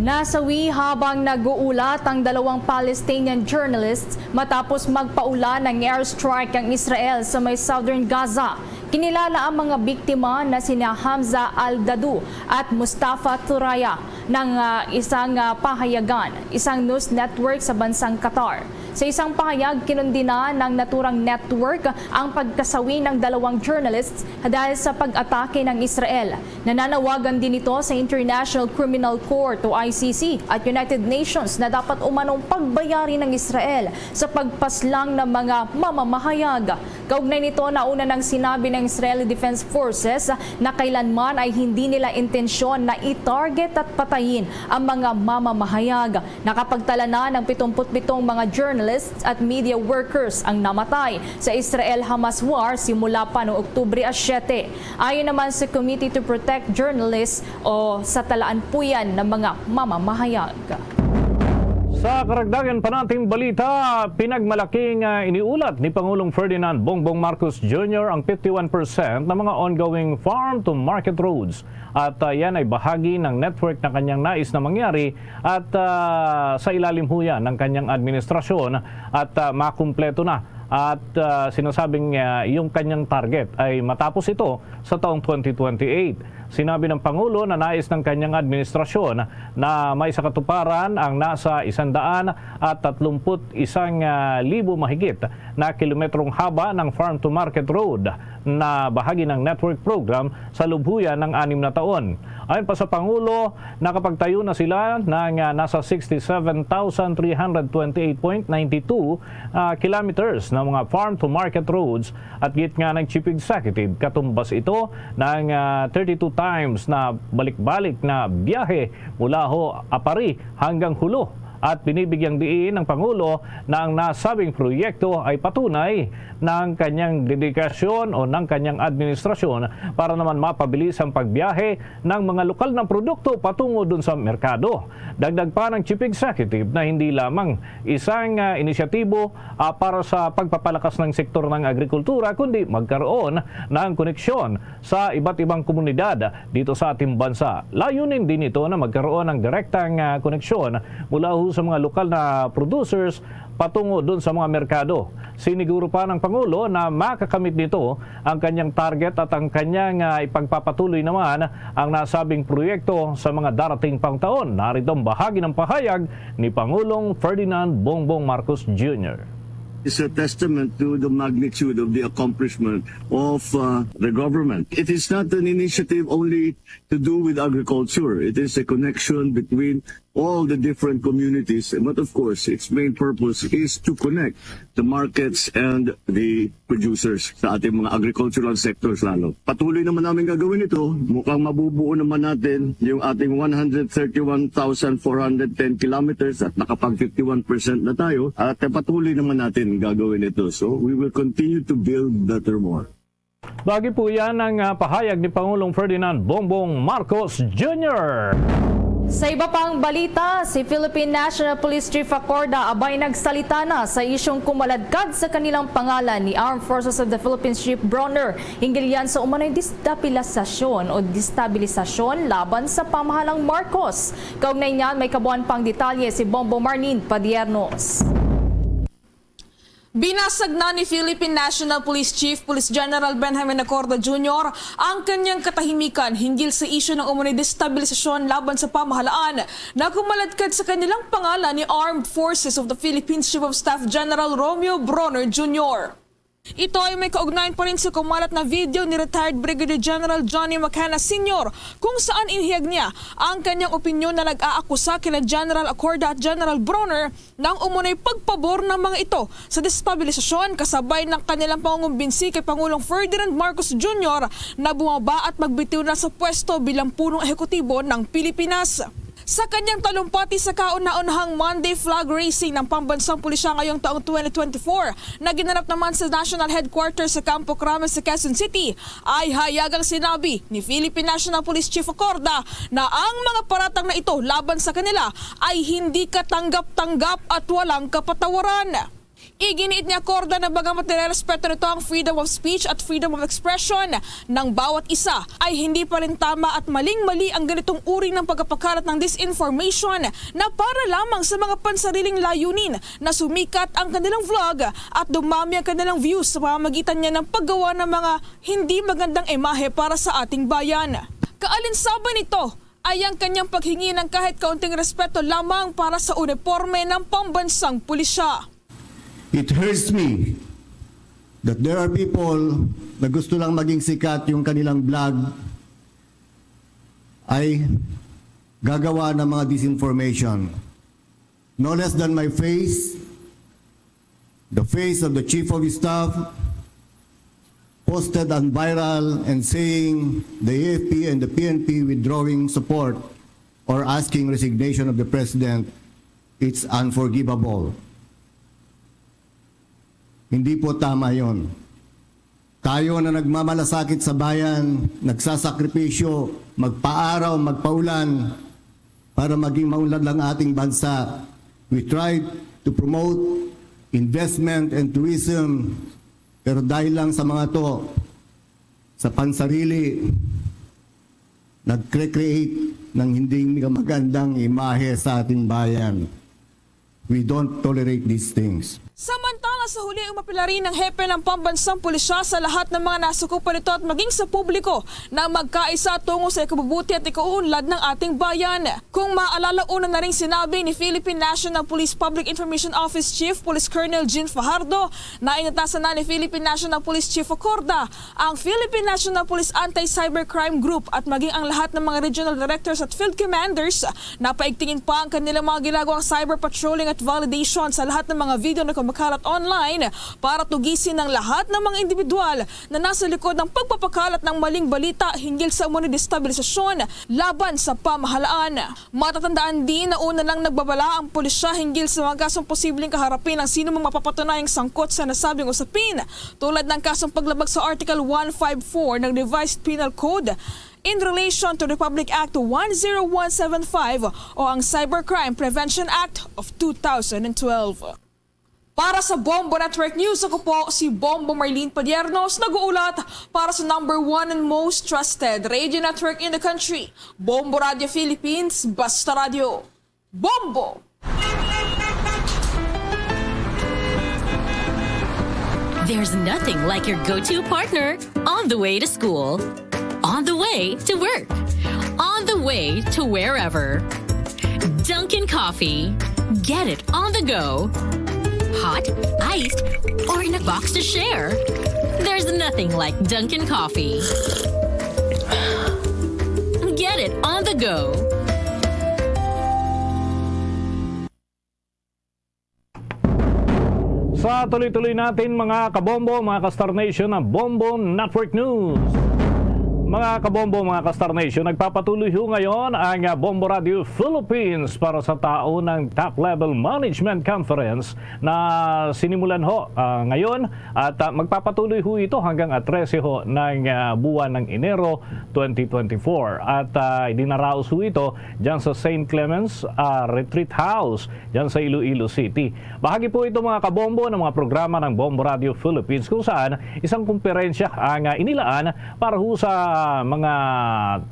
Nasawi habang nag-uulat ang dalawang Palestinian journalists matapos magpaula ng airstrike ang Israel sa may southern Gaza. Kinilala ang mga biktima na sina Hamza Al-Dadu at Mustafa Turaya ng, ah, isang, ah, pahayagan, isang news network sa bansang Qatar. Sa isang pahayag, kinundina ng naturang network ang pagkasawi ng dalawang journalists dahil sa pag-atake ng Israel. Nananawagan din ito sa International Criminal Court o I C C at United Nations na dapat umanong pagbayari ng Israel sa pagpaslang ng mga mamamahayag. Kaugnay nito, nauna nang sinabi ng Israeli Defense Forces na kailanman ay hindi nila intensyon na i-target at patayin ang mga mamamahayag. Nakapagtala na ng pitong put pitong mga journalists at media workers ang namatay sa Israel-Hamas war simula pa noong Oktubre a siyete. Ayon naman sa Committee to Protect Journalists o sa talaan-puyan ng mga mamamahayag. Sa karagdagan pa nating balita, pinagmalaking, ah, iniulat ni Pangulong Ferdinand Bongbong Marcos Junior ang fifty-one percent ng mga ongoing farm-to-market roads. At, ah, yan ay bahagi ng network na kanyang nais na mangyari at, ah, sa ilalim ho yan ng kanyang administrasyon at, ah, makumpleto na. At, ah, sinasabing, ah, yung kanyang target ay matapos ito sa taong twenty twenty-eight. Sinabi ng Pangulo na nais ng kanyang administrasyon na maisakatuparan ang nasa isang daan at tatlumpu't isang, ah, libo mahigit na kilometrong haba ng farm-to-market road na bahagi ng network program sa lubhuyan ng anim na taon. Ayon pa sa Pangulo, nakapagtayo na sila ng, ah, nasa sixty-seven thousand three hundred twenty-eight point nine two, ah, kilometers na mga farm-to-market roads at giit nga ng Chief Executive, katumbas ito ng, ah, thirty-two times na balik-balik na biyahe mula ho Apari hanggang Jolo. At binibigyang diin ng Pangulo na ang nasabing proyekto ay patunay ng kanyang dedikasyon o ng kanyang administrasyon para naman mapabilis ang pagbiyahe ng mga lokal na produkto patungo dun sa merkado. Dagdag pa ng Chief Executive na hindi lamang isang, ah, inisyatibo, ah, para sa pagpapalakas ng sektor ng agrikultura, kundi magkaroon ng koneksyon sa iba't ibang komunidad dito sa ating bansa. Layunin din ito na magkaroon ng direktang, ah, koneksyon mula ho sa mga lokal na producers patungo dun sa mga merkado. Siniguro pa ng Pangulo na makakamit nito ang kanyang target at ang kanyang, ah, ipagpapatuloy naman ang nasabing proyekto sa mga darating pang taon. Narito ang bahagi ng pahayag ni Pangulong Ferdinand Bongbong Marcos Junior. Is a testament to the magnitude of the accomplishment of, uh, the government. It is not an initiative only to do with agriculture. It is a connection between all the different communities. But of course, its main purpose is to connect the markets and the producers sa ating mga agricultural sectors lalo. Patuloy naman namin gagawin ito. Mukhang mabubuo naman natin yung ating one hundred thirty-one thousand four hundred ten kilometers at nakapag fifty-one percent na tayo. At patuloy naman natin gagawin ito. So we will continue to build better more. Bagi po yan ang ah, pahayag ni Pangulong Ferdinand Bongbong Marcos Junior. Sa iba pang balita, si Philippine National Police Chief Acorda Abay nagsalita na sa isyong kumaladkad sa kanilang pangalan ni Armed Forces of the Philippines Chief Bronner hinggil yan sa umano'y destabilisasyon o destabilisasyon laban sa pamahalang Marcos. Kaugnay niyan, may kabuuan pang detalye si Bombo Marlene Padiernos. Binasag na ni Philippine National Police Chief Police General Benjamin Acorda Junior ang kanyang katahimikan hinggil sa isyu ng umano'y destabilisasyon laban sa pamahalaan na kumaladkad sa kanilang pangalan ni Armed Forces of the Philippines Chief of Staff General Romeo Bronner Junior. Ito ay may kaugnayan pa rin sa kumalat na video ni Retired Brigadier General Johnny Macana Senior, kung saan inihayag niya ang kanyang opinyon na nag-aakusa kina General Acorda at General Bronner ng umano'y pagpabor ng mga ito sa destabilisasyon kasabay ng kanilang pangungumbinsi kay Pangulong Ferdinand Marcos Junior na bumaba at magbitiw na sa pwesto bilang punong ehekutibo ng Pilipinas. Sa kanyang talumpati sa kauna-unahang Monday flag raising ng pambansang pulisya ngayong taong twenty twenty-four na ginanap naman sa National Headquarters sa Campo Crame sa Quezon City, ay hayagang sinabi ni Philippine National Police Chief Acorda na ang mga paratang na ito laban sa kanila ay hindi katanggap-tanggap at walang kapatawaran. Iginiit ni Acorda na bagamat nirerespeto nito ang freedom of speech at freedom of expression ng bawat isa, ay hindi pa rin tama at maling-mali ang ganitong uri ng pagpapakalat ng disinformation na para lamang sa mga pansariling layunin na sumikat ang kanilang vlog at dumami ang kanilang views sa pamamagitan niya ng paggawa ng mga hindi magandang imahe para sa ating bayan. Kaalinsaba nito ay ang kanyang paghingi ng kahit kaunting respeto lamang para sa uniporme ng pambansang pulisya. It hurts me that there are people na gusto lang maging sikat yung kanilang blog ay gagawa ng mga disinformation. No less than my face, the face of the chief of staff, posted and viral and saying the A F P and the P N P withdrawing support or asking resignation of the president, it's unforgivable. Hindi po tama yon. Tayo na nagmamalasakit sa bayan, nagsasakripisyo, magpaaraw, magpaulan, para maging maunlad ang ating bansa. We tried to promote investment and tourism, pero dahil lang sa mga to, sa pansarili, nagkre-create ng hindi magandang imahe sa ating bayan. We don't tolerate these things. Samantala sa huli, umapila rin ang hepe ng pambansang pulisya sa lahat ng mga nasakupan nito at maging sa publiko na magkaisa tungo sa ikabubuti at ikauunlad ng ating bayan. Kung maalala, una na rin sinabi ni Philippine National Police Public Information Office Chief Police Colonel Jean Fajardo na inatasan na ni Philippine National Police Chief Acorda ang Philippine National Police Anti-Cybercrime Group at maging ang lahat ng mga regional directors at field commanders na paigtingin pa ang kanilang mga ginagawang cyber patrolling at validation sa lahat ng mga video na kumakalat online para tugisin ang lahat ng mga individual na nasa likod ng pagpapakalat ng maling balita hinggil sa umano'y destabilisasyon laban sa pamahalaan. Matatandaan din na una nang nagbabala ang pulisya hinggil sa mga kasong posibleng kaharapin ng sino mang mapapatunayang sangkot sa nasabing usapin, tulad ng kasong paglabag sa Article one five four ng Revised Penal Code in relation to Republic Act one zero one seven five o ang Cybercrime Prevention Act of two thousand and twelve. Para sa Bombo Network News, ako po si Bombo Marlene Padiernos, nag-uulat para sa number one and most trusted radio network in the country, Bombo Radio Philippines, Basta Radio. Bombo! There's nothing like your go to partner on the way to school, on the way to work, on the way to wherever. Dunkin' Coffee. Get it on the go. Hot, iced, or in a box to share. There's nothing like Dunkin' Coffee. Get it on the go. Sa tuloy-tuloy natin, mga kabombo, mga ka-Star Nation, ang Bombo Network News. Mga kabombo, mga ka-Star Nation, nagpapatuloy ho ngayon ang, ah, Bombo Radio Philippines para sa taon ng Top Level Management Conference na sinimulan ho, ah, ngayon at, ah, magpapatuloy ho ito hanggang, ah, trese ho ng, ah, buwan ng Enero twenty twenty-four. At, ah, idinaraos ho ito dyan sa Saint Clements, ah, Retreat House, dyan sa Iloilo City. Bahagi po ito, mga kabombo, ng mga programa ng Bombo Radio Philippines, kung saan isang kumperensya ang, ah, inilaan para ho sa mga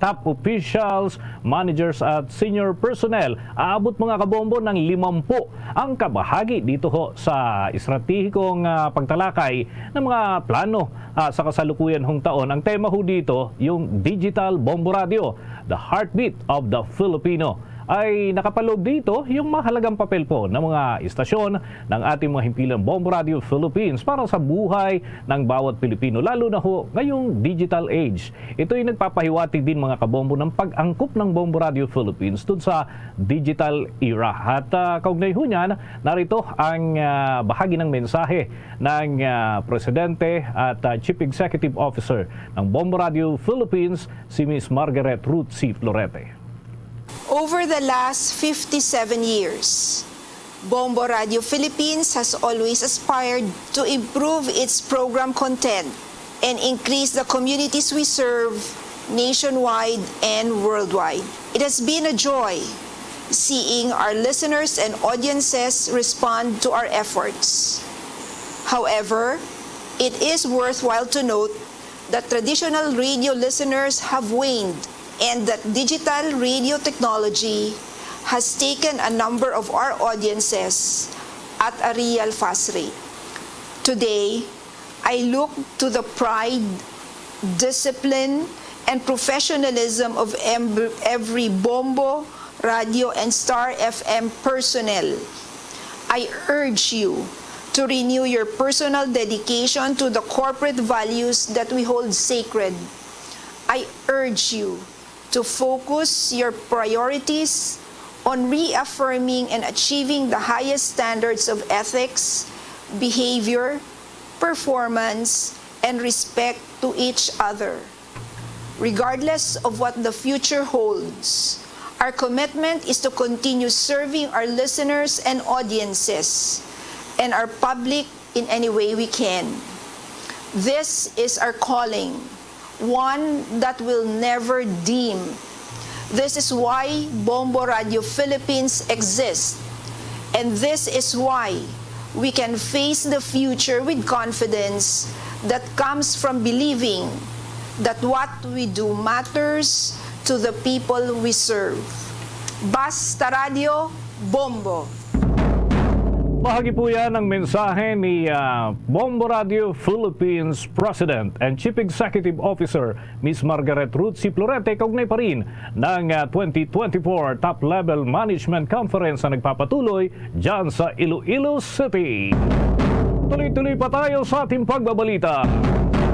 top officials, managers at senior personnel. Aabot, mga kabombo, ng limampu ang kabahagi dito ho sa estratehikong, ah, pagtalakay ng mga plano, ah, sa kasalukuyan hong taon. Ang tema ho dito, yung Digital Bombo Radio, the heartbeat of the Filipino. Ay nakapaloob dito yung mahalagang papel po ng mga istasyon ng ating mga himpilang Bombo Radio Philippines para sa buhay ng bawat Pilipino, lalo na ho ngayong digital age. Ito'y nagpapahiwatig din, mga kabombo, ng pag-angkop ng Bombo Radio Philippines dun sa digital era. At, ah, kaugnay ho niyan, narito ang, ah, bahagi ng mensahe ng, ah, Presidente at, ah, Chief Executive Officer ng Bombo Radio Philippines, si Miss Margaret Ruth C. Florete. Over the last fifty-seven years, Bombo Radio Philippines has always aspired to improve its program content and increase the communities we serve nationwide and worldwide. It has been a joy seeing our listeners and audiences respond to our efforts. However, it is worthwhile to note that traditional radio listeners have waned and that digital radio technology has taken a number of our audiences at a real fast rate. Today, I look to the pride, discipline, and professionalism of em- every Bombo, Radio, and Star F M personnel. I urge you to renew your personal dedication to the corporate values that we hold sacred. I urge you to focus your priorities on reaffirming and achieving the highest standards of ethics, behavior, performance, and respect to each other. Regardless of what the future holds, our commitment is to continue serving our listeners and audiences and our public in any way we can. This is our calling, one that will never dim. This is why Bombo Radio Philippines exists. And this is why we can face the future with confidence that comes from believing that what we do matters to the people we serve. Basta Radio, Bombo! Bahagi po yan ng mensahe ni, ah, Bombo Radio Philippines President and Chief Executive Officer, Miss Margaret Ruth C. Florete, kaugnay pa rin ng, ah, twenty twenty-four Top Level Management Conference na nagpapatuloy dyan sa Iloilo City. Tuloy-tuloy pa tayo sa ating pagbabalita.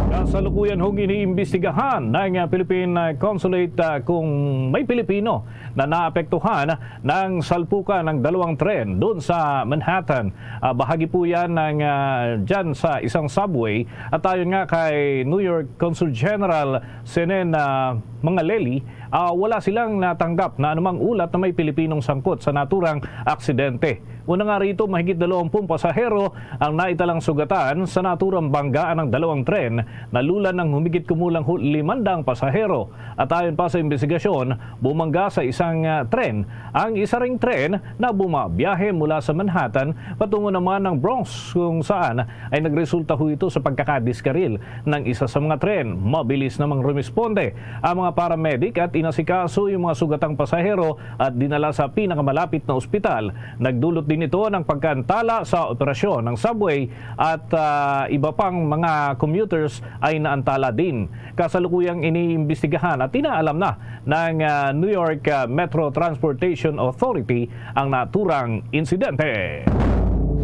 Kasalukuyan hong iniimbestigahan ng, ah, Philippine, ah, Consulate, ah, kung may Pilipino na naapektuhan ng salpukan ng dalawang tren doon sa Manhattan. Ah, bahagi po yan ng, ah, dyan sa isang subway. At ayon nga kay New York Consul General Senen, ah, Mangaleli, ah, wala silang natanggap na anumang ulat na may Pilipinong sangkot sa naturang aksidente. Una nga rito, mahigit dalawampung pasahero ang naitalang sugatan sa naturang banggaan ng dalawang tren. Nalulan ng humigit kumulang hu-, limandang pasahero. At ayon pa sa imbestigasyon, bumangga sa isang, ah, tren ang isa ring tren na bumabiyahe mula sa Manhattan patungo naman ng Bronx, kung saan ay nagresulta ho ito sa pagkakadiskaril ng isa sa mga tren. Mabilis namang rumisponde ang mga paramedic at inasikaso yung mga sugatang pasahero at dinala sa pinakamalapit na ospital. Nagdulot din ito ng pagkaantala sa operasyon ng subway at, ah, iba pang mga commuters ay naantala din. Kasalukuyang iniimbestigahan at inaalam na ng, ah, New York, ah, Metro Transportation Authority ang naturang insidente.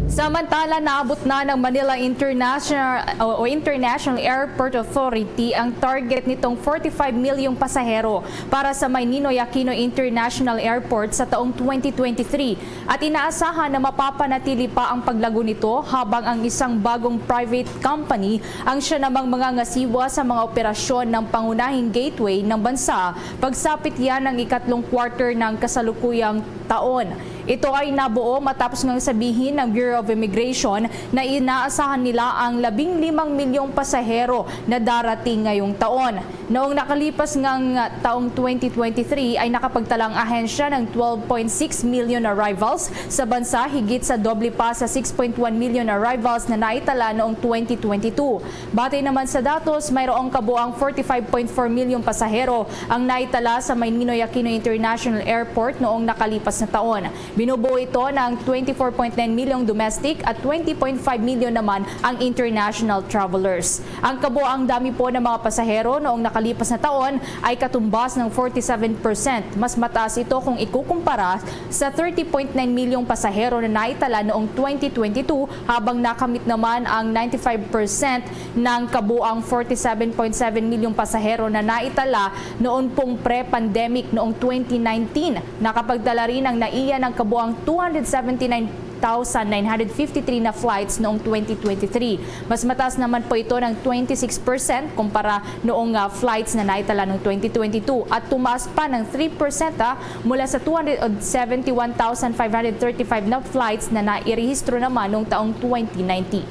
Samantala, naabot na ng Manila International o o International Airport Authority ang target nitong forty-five milyong pasahero para sa may Ninoy Aquino International Airport sa taong twenty twenty-three, at inaasahan na mapapanatili pa ang paglago nito habang ang isang bagong private company ang siya namang mangangasiwa sa mga operasyon ng pangunahing gateway ng bansa pagsapit yan ng ikatlong quarter ng kasalukuyang taon. Ito ay nabuo matapos ngang sabihin ng Bureau of Immigration na inaasahan nila ang labing limang milyong pasahero na darating ngayong taon. Noong nakalipas ngang taong twenty twenty-three ay nakapagtala ang ahensya ng twelve point six million arrivals sa bansa, higit sa doble pa sa six point one million arrivals na naitala noong twenty twenty-two. Batay naman sa datos, mayroong kabuang forty-five point four milyong pasahero ang naitala sa may Ninoy Aquino International Airport noong nakalipas na taon. Binubuo ito ng twenty-four point nine milyong domestic at twenty point five milyon naman ang international travelers. Ang kabuang dami po ng mga pasahero noong nakalipas na taon ay katumbas ng forty-seven percent. Mas mataas ito kung ikukumpara sa thirty point nine milyong pasahero na naitala noong twenty twenty-two, habang nakamit naman ang ninety-five percent ng kabuang forty-seven point seven milyong pasahero na naitala noon pong pre-pandemic noong twenty nineteen. Nakapagdala rin ang NAIA ng kabuang two hundred seventy-nine thousand nine hundred fifty-three na flights noong twenty twenty-three. Mas mataas naman po ito ng twenty-six percent kumpara noong, ah, flights na naitala noong twenty twenty-two, at tumaas pa ng three percent, ah, mula sa two hundred seventy-one thousand five hundred thirty-five na flights na nairehistro naman noong taong twenty nineteen.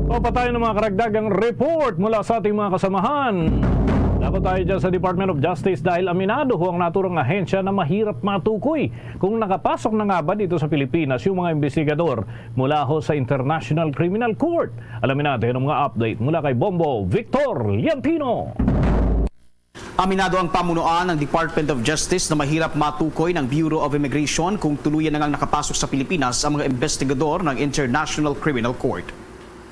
O, pa tayo ng mga karagdagang report mula sa ating mga kasamahan. Dapat tayo dyan sa Department of Justice dahil aminado ho ang naturang ahensya na mahirap matukoy kung nakapasok na nga ba dito sa Pilipinas yung mga investigador mula ho sa International Criminal Court. Alamin natin ang mga update mula kay Bombo Victor Liantino. Aminado ang pamunuan ng Department of Justice na mahirap matukoy ng Bureau of Immigration kung tuluyan na ngang nakapasok sa Pilipinas ang mga investigador ng International Criminal Court.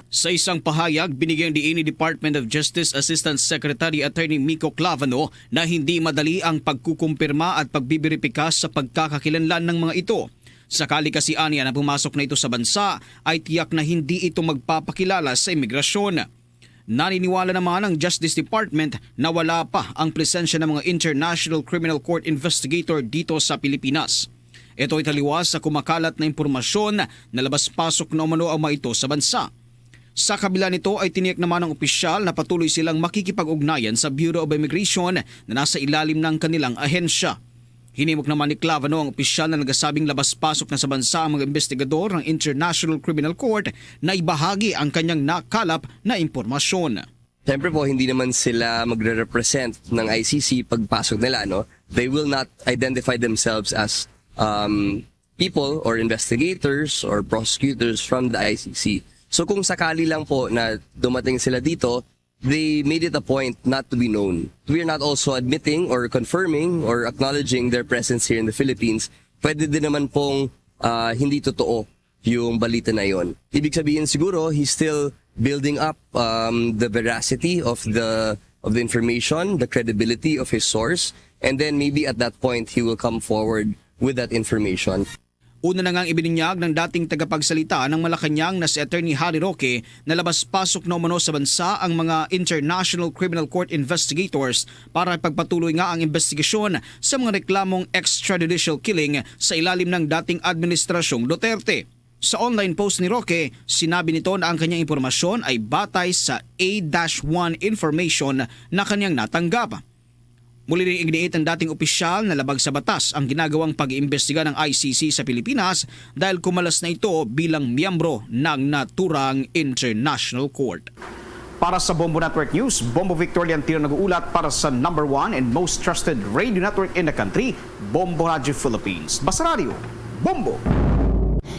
Sa isang pahayag, binigyang diin ni Department of Justice Assistant Secretary Attorney Miko Clavano na hindi madali ang pagkukumpirma at pagbiberipika sa pagkakakilanlan ng mga ito. Sakali kasi aniya na pumasok na ito sa bansa, ay tiyak na hindi ito magpapakilala sa imigrasyon. Naniniwala naman ang Justice Department na wala pa ang presensya ng mga International Criminal Court investigator dito sa Pilipinas. Ito ay taliwas sa kumakalat na impormasyon na labas-pasok na umano ang mga ito sa bansa. Sa kabila nito ay tiniyak naman ng opisyal na patuloy silang makikipag-ugnayan sa Bureau of Immigration na nasa ilalim ng kanilang ahensya. Hinimok naman ni Clavano ang opisyal na nagasabing labas-pasok na sa bansa ang mga investigador ng International Criminal Court na ibahagi ang kanyang nakalap na impormasyon. Siyempre po, hindi naman sila magre-represent ng I C C pagpasok nila, no? They will not identify themselves as um, people or investigators or prosecutors from the I C C. So kung sakali lang po na dumating sila dito, they made it a point not to be known. We're not also admitting or confirming or acknowledging their presence here in the Philippines. Pwede din naman pong ah, hindi totoo yung balita na yon. Ibig sabihin siguro, he's still building up um, the veracity of the of the information, the credibility of his source, and then maybe at that point he will come forward with that information. Una na ngang ibinunyag ng dating tagapagsalita ng Malacañang na si Attorney Harry Roque na labas-pasok na umano sa bansa ang mga International Criminal Court investigators para ipagpatuloy nga ang investigasyon sa mga reklamong extrajudicial killing sa ilalim ng dating Administrasyong Duterte. Sa online post ni Roque, sinabi nito na ang kanyang impormasyon ay batay sa A dash one information na kanyang natanggap. Muli ring igniit ang dating opisyal na labag sa batas ang ginagawang pag-iimbestiga ng I C C sa Pilipinas dahil kumalas na ito bilang miyembro ng naturang international court. Para sa Bombo Network News, Bombo Victor Liantino nag-uulat para sa number one and most trusted radio network in the country, Bombo Radio Philippines. Basta Radio, Bombo!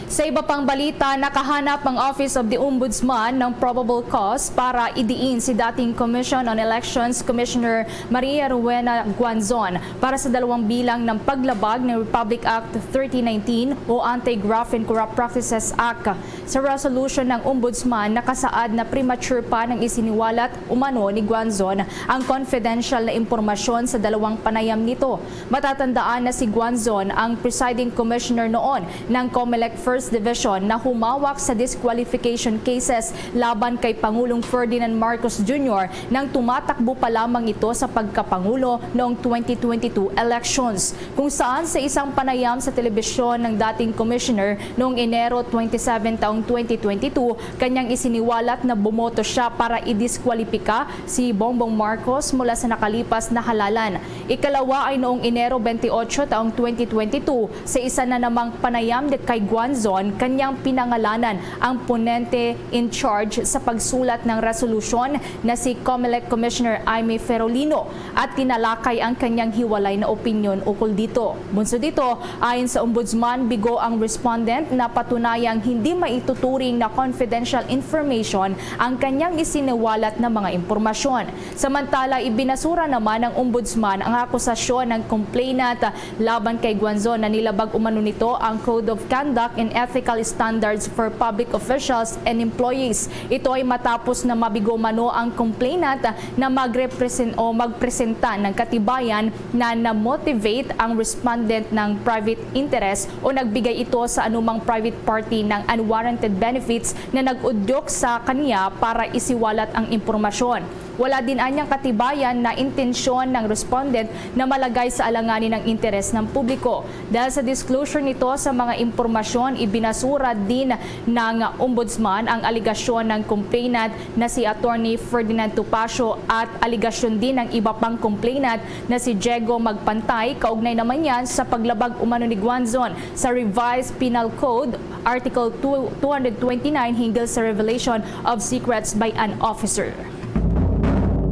Sa iba pang balita, nakahanap ang Office of the Ombudsman ng probable cause para idiin si dating Commission on Elections Commissioner Maria Rowena Guanzon para sa dalawang bilang ng paglabag ng Republic Act thirty nineteen o Anti-Graft and Corrupt Practices Act. Sa resolution ng Ombudsman, nakasaad na premature pa ng isiniwalat umano ni Guanzon ang confidential na impormasyon sa dalawang panayam nito. Matatandaan na si Guanzon ang presiding commissioner noon ng Comelec First Division na humawak sa disqualification cases laban kay Pangulong Ferdinand Marcos Junior nang tumatakbo pa lamang ito sa pagkapangulo noong twenty twenty-two elections, kung saan sa isang panayam sa telebisyon ng dating commissioner noong Enero twenty-seven taong twenty twenty-two, kanyang isiniwalat na bumoto siya para idiskwalipika si Bongbong Marcos mula sa nakalipas na halalan. Ikalawa ay noong Enero twenty-eight taong twenty twenty-two, sa isa na namang panayam ni kay Guanzon, kanyang pinangalanan ang ponente in charge sa pagsulat ng resolusyon na si Comelec Commissioner Imee Ferolino at tinalakay ang kanyang hiwalay na opinyon ukol dito. Bunsod dito, ayon sa Ombudsman, bigo ang respondent na patunayang hindi maituturing na confidential information ang kanyang isiniwalat na mga impormasyon. Samantala, ibinasura naman ng Ombudsman ang akusasyon ng complainant laban kay Guanzon na nilabag umano nito ang Code of Conduct and Ethical Standards for Public Officials and Employees. Ito ay matapos na mabigo umano ang complainant na magrepresent o magpresenta ng katibayan na na-motivate ang respondent ng private interest o nagbigay ito sa anumang private party ng unwarranted benefits na nag-udyok sa kanya para isiwalat ang impormasyon. Wala din anyang katibayan na intensyon ng respondent na malagay sa alanganin ang interes ng publiko. Dahil sa disclosure nito sa mga impormasyon, ibinasura din ng Ombudsman ang alegasyon ng complainant na si Attorney Ferdinand Topacio at alegasyon din ng iba pang complainant na si Diego Magpantay, kaugnay naman yan sa paglabag umano ni Guanzon sa Revised Penal Code, Article two, two hundred twenty-nine, hinggil sa revelation of secrets by an officer.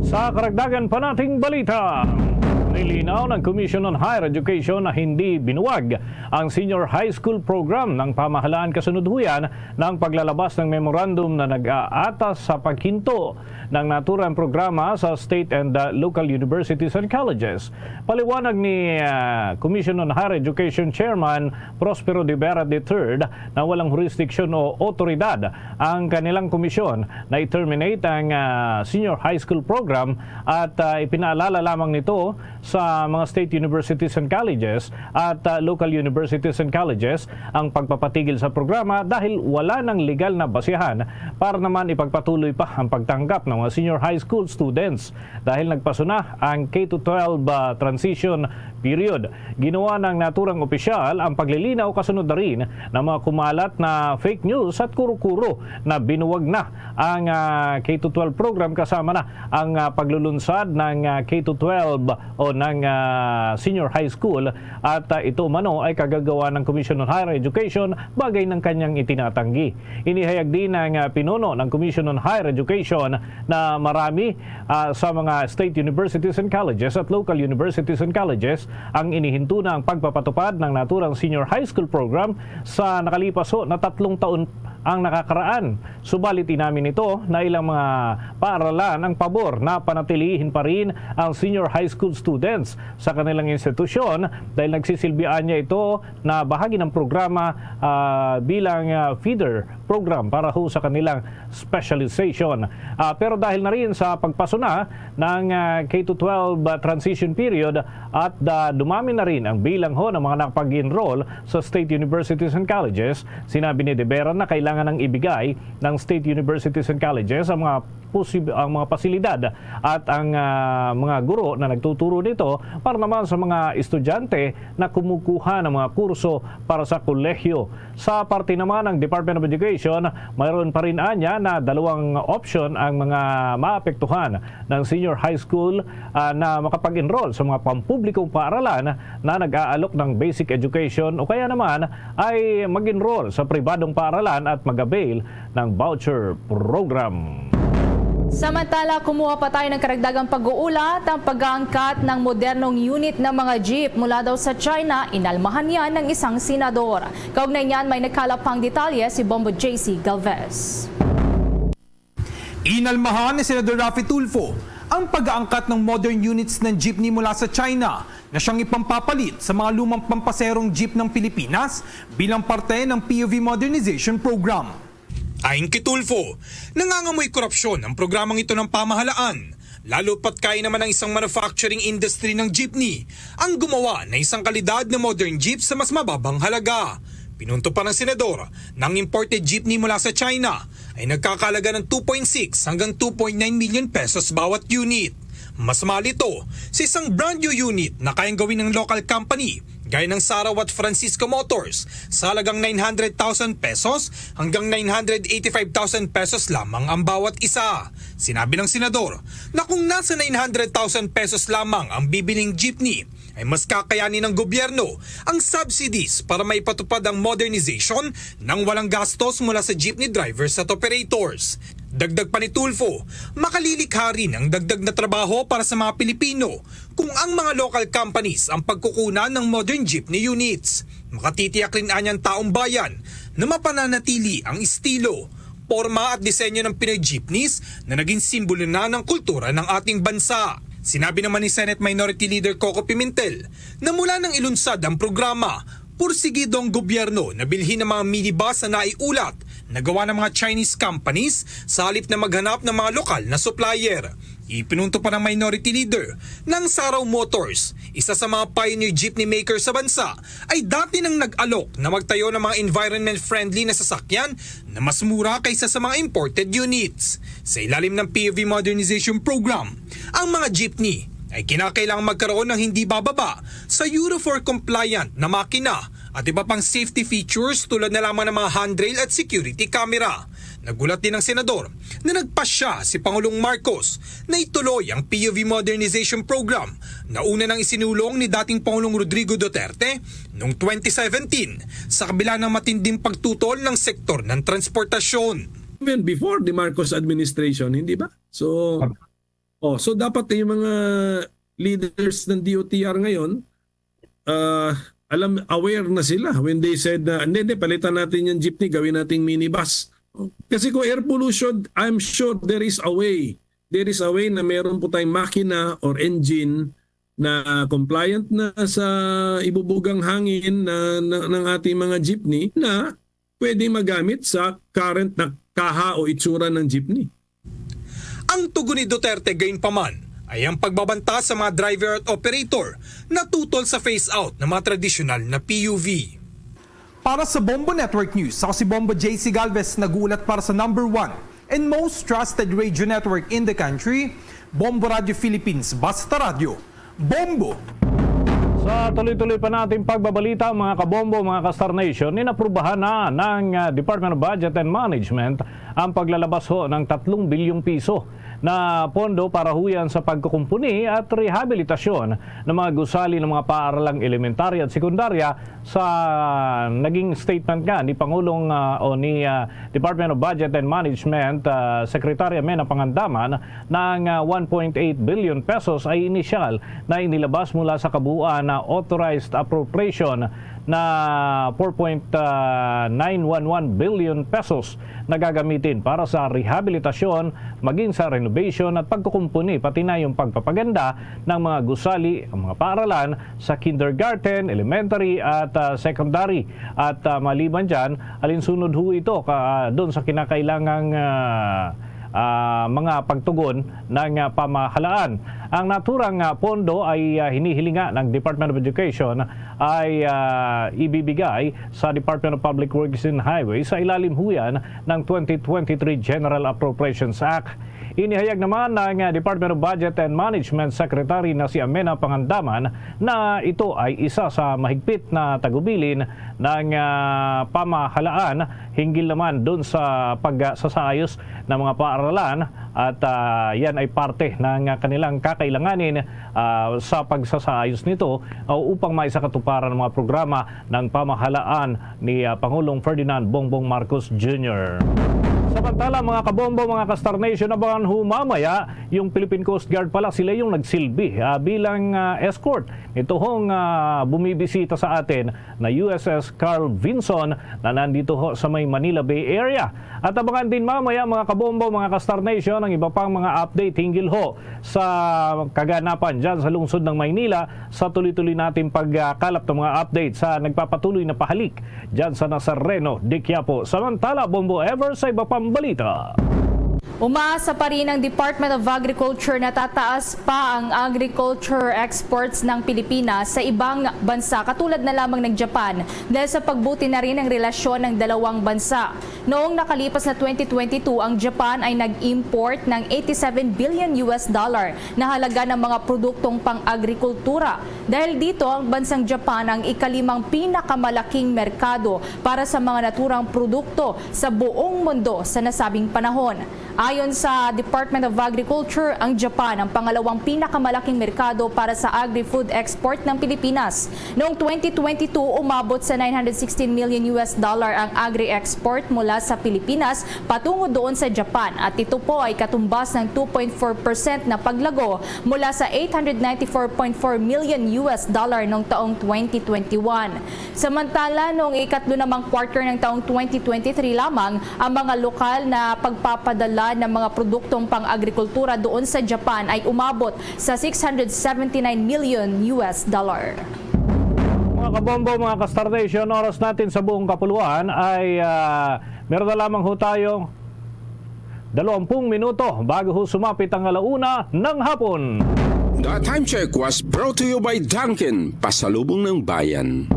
Sa karagdagan pa nating balita, nilinaw ng Commission on Higher Education na hindi binuwag ang senior high school program ng pamahalaan kasunod huyan ng paglalabas ng memorandum na nag-aatas sa paghinto ng naturang programa sa state and, uh, local universities and colleges. Paliwanag ni, uh, Commission on Higher Education Chairman Prospero de Vera the third na walang jurisdiction o otoridad ang kanilang komisyon na i-terminate ang, uh, senior high school program at, uh, ipinaalala lamang nito sa mga state universities and colleges at, uh, local universities and colleges ang pagpapatigil sa programa dahil wala nang legal na basihan para naman ipagpatuloy pa ang pagtanggap ng mga senior high school students dahil nagpasuna ang K to twelve, uh, transition period. Ginawa ng naturang opisyal ang paglilinaw kasunod na rin ng mga kumalat na fake news at kuro-kuro na binuwag na ang, ah, K to twelve program kasama na ang, ah, paglulunsad ng, ah, K to twelve o ng, ah, senior high school at, ah, ito umano ay kagagawa ng Commission on Higher Education, bagay ng kanyang itinatanggi. Inihayag din ng, ah, pinuno ng Commission on Higher Education na marami, ah, sa mga state universities and colleges at local universities and colleges ang inihinto na ang pagpapatupad ng naturang senior high school program sa nakalipas ho na tatlong taon ang nakakaraan. Subalit inamin nito na ilang mga paaralan ang pabor na panatilihin pa rin ang senior high school students sa kanilang institusyon dahil nagsisilbian niya ito na bahagi ng programa, ah, bilang, ah, feeder program para ho sa kanilang specialization. Ah, pero dahil na rin sa pagpasuna ng, ah, K to twelve, ah, transition period at, ah, dumami na rin ang bilang ho ng mga nakapag-enroll sa state universities and colleges, sinabi ni De Vera na kailangan nang ibigay ng state universities and colleges ang mga posib-, ang mga pasilidad at ang, ah, mga guro na nagtuturo nito para naman sa mga estudyante na kumukuha ng mga kurso para sa kolehiyo. Sa parte naman ng Department of Education, mayroon pa rin anya na dalawang option ang mga maapektuhan ng senior high school, ah, na makapag-enroll sa mga pampublikong paaralan na nag-aalok ng basic education o kaya naman ay mag-enroll sa pribadong paaralan at mag-avail ng voucher program. Samantala, kumuha pa tayo ng karagdagang pag-uulat. Ang pag-aangkat ng modernong unit ng mga jeep mula daw sa China, inalmahan yan ng isang senador. Kaugnay niyan, may nagkalap pang detalye si Bombo J C Galvez. Inalmahan ni Senador Raffy Tulfo ang pag-aangkat ng modern units ng jeepney mula sa China na siyang ipampapalit sa mga lumang pampaserong jeep ng Pilipinas bilang parte ng P U V Modernization Program. Ayon kay Tulfo, nangangamoy korupsyon ang programang ito ng pamahalaan, lalo pat kaya naman ang isang manufacturing industry ng jeepney ang gumawa ng isang kalidad na modern jeep sa mas mababang halaga. Pinunto pa ng senador na ang imported jeepney mula sa China ay nagkakalaga ng two point six hanggang two point nine million pesos bawat unit. Mas mahal ito sa isang brand new unit na kayang gawin ng local company gaya ng Sarawat Francisco Motors sa halagang nine hundred thousand pesos hanggang nine hundred eighty-five thousand pesos lamang ang bawat isa. Sinabi ng senador na kung nasa nine hundred thousand pesos lamang ang bibiling jeepney, ay mas kakayanin ng gobyerno ang subsidies para maipatupad ang modernization nang walang gastos mula sa jeepney drivers at operators. Dagdag pa ni Tulfo, makalilikha rin ang dagdag na trabaho para sa mga Pilipino kung ang mga local companies ang pagkukunan ng modern jeepney units. Makatitiyak rin anyang taong bayan na mapananatili ang estilo, porma at disenyo ng Pinoy jeepneys na naging simbolo na ng kultura ng ating bansa. Sinabi naman ni Senate Minority Leader Coco Pimentel na mula nang ilunsad ang programa, pursigido ang gobyerno na bilhin ang mga minibus na naiulat na gawa ng mga Chinese companies sa halip na maghanap ng mga lokal na supplier. Ipinunto pa ng Minority Leader na ang Saraw Motors, isa sa mga pioneer jeepney maker sa bansa, ay dati nang nag-alok na magtayo ng mga environment-friendly na sasakyan na mas mura kaysa sa mga imported units. Sa ilalim ng P U V Modernization Program, ang mga jeepney ay kinakailangang magkaroon ng hindi bababa sa Euro four compliant na makina at iba pang safety features tulad na lamang ng mga handrail at security camera. Nagulat din ang senador na nagpasya si Pangulong Marcos na ituloy ang P U V Modernization Program na una nang isinulong ni dating Pangulong Rodrigo Duterte noong twenty seventeen sa kabila ng matinding pagtutol ng sektor ng transportasyon. Even before the Marcos administration, hindi ba? So, oh, so dapat yung mga leaders ng D O T R ngayon, uh, alam, aware na sila when they said na, hindi, hindi, palitan natin yung jeepney, gawin nating minibus. Kasi kung air pollution, I'm sure there is a way. There is a way na meron po tayong makina or engine na compliant na sa ibubugang hangin na, na ng ating mga jeepney na pwede magamit sa current na kaha o itsura ng jeepney. Ang tugon ni Duterte gayunpaman ay ang pagbabanta sa mga driver at operator na tutol sa phase-out ng mga tradisyonal na P U V. Para sa Bombo Network News, ako si Bombo J C Galvez, nag-uulat para sa number one and most trusted radio network in the country, Bombo Radio Philippines, Basta Radyo, Bombo! Sa tuloy-tuloy pa nating pagbabalita, mga kabombo, mga ka-Star Nation, inaprubahan na ng ah, Department of Budget and Management ang paglalabas ho ng tatlong bilyong piso na pondo para huyan sa pagkukumpuni at rehabilitasyon ng mga gusali ng mga paaralang elementarya at sekundarya sa naging statement nga ni Pangulong ah, o ni ah, Department of Budget and Management ah, Secretary Mena Pangandaman na ang ah, one point eight billion pesos ay inisyal na inilabas mula sa kabuuan na authorized appropriation na four point nine one one billion pesos na gagamitin para sa rehabilitasyon, maging sa renovation at pagkukumpuni, pati na yung pagpapaganda ng mga gusali, ang mga paaralan sa kindergarten, elementary at ah, secondary. At ah, maliban dyan, alinsunod ho ito ka, doon sa kinakailangang ah, ah, mga pagtugon ng ah, pamahalaan. Ang naturang ah, pondo ay ah, hinihilinga ng Department of Education ay ah, ibibigay sa Department of Public Works and Highways sa ilalim huyan ng twenty twenty-three General Appropriations Act. Inihayag naman ng ah, Department of Budget and Management Secretary na si Amena Pangandaman na ito ay isa sa mahigpit na tagubilin ng ah, pamahalaan hinggil naman dun sa pagsasaayos ng mga paaralan at ah, yan ay parte ng ah, kanilang kakailanganin ah, sa pagsasaayos nito o upang maisakatuparan ang mga programa ng pamahalaan ni ah, Pangulong Ferdinand Bongbong Marcos Junior. Samantala, mga kabombo, mga ka-Star Nation, abangan ho mamaya yung Philippine Coast Guard pala, sila yung nagsilbi ah, bilang ah, escort nitong ah, bumibisita sa atin na U S S Carl Vinson na nandito ho sa may Manila Bay Area. At abangan din mamaya, mga kabombo, mga ka-Star Nation, ang iba pang mga update hinggil ho sa kaganapan dyan sa lungsod ng Maynila sa tuloy-tuloy nating pagkalap ng mga update sa nagpapatuloy na pahalik dyan sa Nazareno de Quiapo. Samantala, Bombo Ever sa iba pang balita. Umaasa pa rin ang Department of Agriculture na tataas pa ang agriculture exports ng Pilipinas sa ibang bansa katulad na lamang ng Japan dahil sa pagbuti na rin ng relasyon ng dalawang bansa. Noong nakalipas na twenty twenty-two, ang Japan ay nag-import ng eighty-seven billion U S dollar na halaga ng mga produktong pang-agrikultura. Dahil dito, ang bansang Japan ang ikalimang pinakamalaking merkado para sa mga naturang produkto sa buong mundo sa nasabing panahon. Ayon sa Department of Agriculture, ang Japan ang pangalawang pinakamalaking merkado para sa agri-food export ng Pilipinas. Noong twenty twenty-two, umabot sa nine hundred sixteen million U S dollar ang agri-export mula sa Pilipinas patungo doon sa Japan, at ito po ay katumbas ng two point four percent na paglago mula sa eight hundred ninety-four point four million U S dollar noong taong twenty twenty-one. Samantala, noong ikatlo namang quarter ng taong twenty twenty-three lamang, ang mga lokal na pagpapadala ng mga produktong pang-agrikultura doon sa Japan ay umabot sa six hundred seventy-nine million U S dollar. Mga kabombo, mga ka-Star Nation, oras natin sa buong kapuluan ay ah, meron na lamang ho tayo dalawampung minuto bago ho sumapit ang alauna ng hapon. The time check was brought to you by Dunkin, pasalubong ng bayan.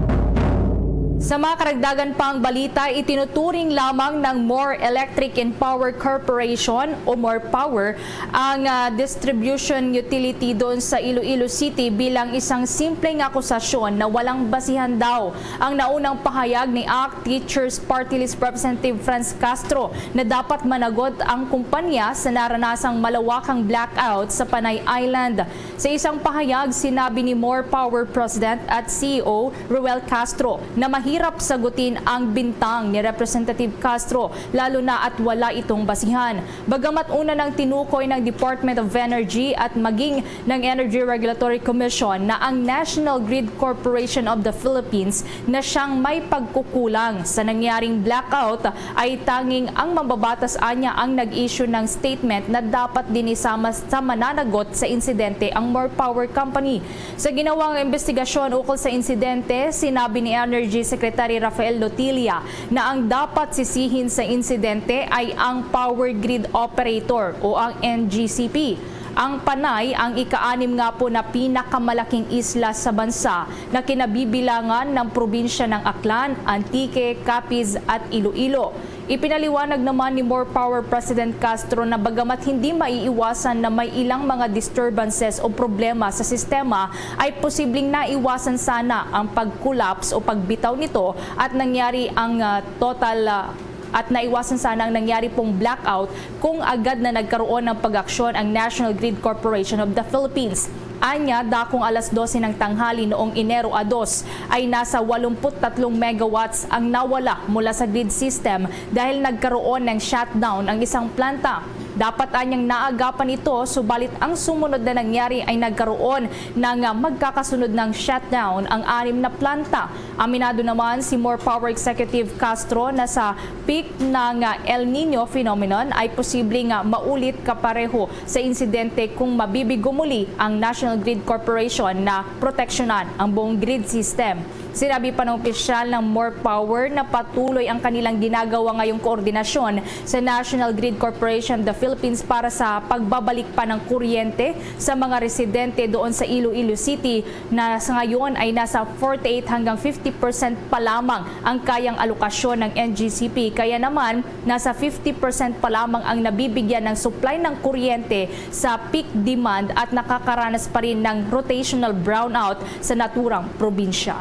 Sa mga karagdagan pang balita, itinuturing lamang ng More Electric and Power Corporation o More Power ang ah, distribution utility doon sa Iloilo City bilang isang simpleng akusasyon na walang basihan daw. Ang naunang pahayag ni ACT Teachers Party List Representative Franz Castro na dapat managot ang kumpanya sa naranasang malawakang blackout sa Panay Island. Sa isang pahayag, sinabi ni More Power President at C E O Roel Castro na mahirap sagutin ang bintang ni Representative Castro, lalo na at wala itong basihan. Bagamat una nang tinukoy ng Department of Energy at maging ng Energy Regulatory Commission na ang National Grid Corporation of the Philippines na siyang may pagkukulang sa nangyaring blackout, ay tanging ang mambabatas anya ang nag-issue ng statement na dapat din isama sa mananagot sa insidente ang More Power Company. Sa ginawang investigasyon ukol sa insidente, sinabi ni Energy Secretary Rafael Lotilla na ang dapat sisihin sa insidente ay ang power grid operator o ang N G C P. Ang Panay ang ika-anim nga po na pinakamalaking isla sa bansa na kinabibilangan ng probinsya ng Aklan, Antique, Capiz at Iloilo. Ipinaliwanag naman ni More Power President Castro na bagamat hindi maiiwasan na may ilang mga disturbances o problema sa sistema, ay posibleng naiwasan sana ang pag-collapse o pagbitaw nito at nangyari ang ah, total ah, at naiwasan sana ang nangyari pong blackout kung agad na nagkaroon ng pag-aksyon ang National Grid Corporation of the Philippines. Anya, dakong alas dose ng tanghali noong Enero a dos ay nasa walumput tatlong megawatts ang nawala mula sa grid system dahil nagkaroon ng shutdown ang isang planta. Dapat anyang naagapan ito, subalit ang sumunod na nangyari ay nagkaroon ng ah, magkakasunod ng shutdown ang anim na planta. Aminado naman si More Power Executive Castro na sa peak ng ah, El Nino phenomenon ay posibleng ah, maulit kapareho sa insidente kung mabibigo muli ang National Grid Corporation na proteksyonan ang buong grid system. Sinabi pa ng opisyal ng More Power na patuloy ang kanilang ginagawa ngayong koordinasyon sa National Grid Corporation of the Philippines para sa pagbabalik pa ng kuryente sa mga residente doon sa Iloilo City na sa ngayon ay nasa forty-eight hanggang fifty percent pa lamang ang kayang alokasyon ng N G C P. Kaya naman, nasa fifty percent pa lamang ang nabibigyan ng supply ng kuryente sa peak demand at nakakaranas pa rin ng rotational brownout sa naturang probinsya.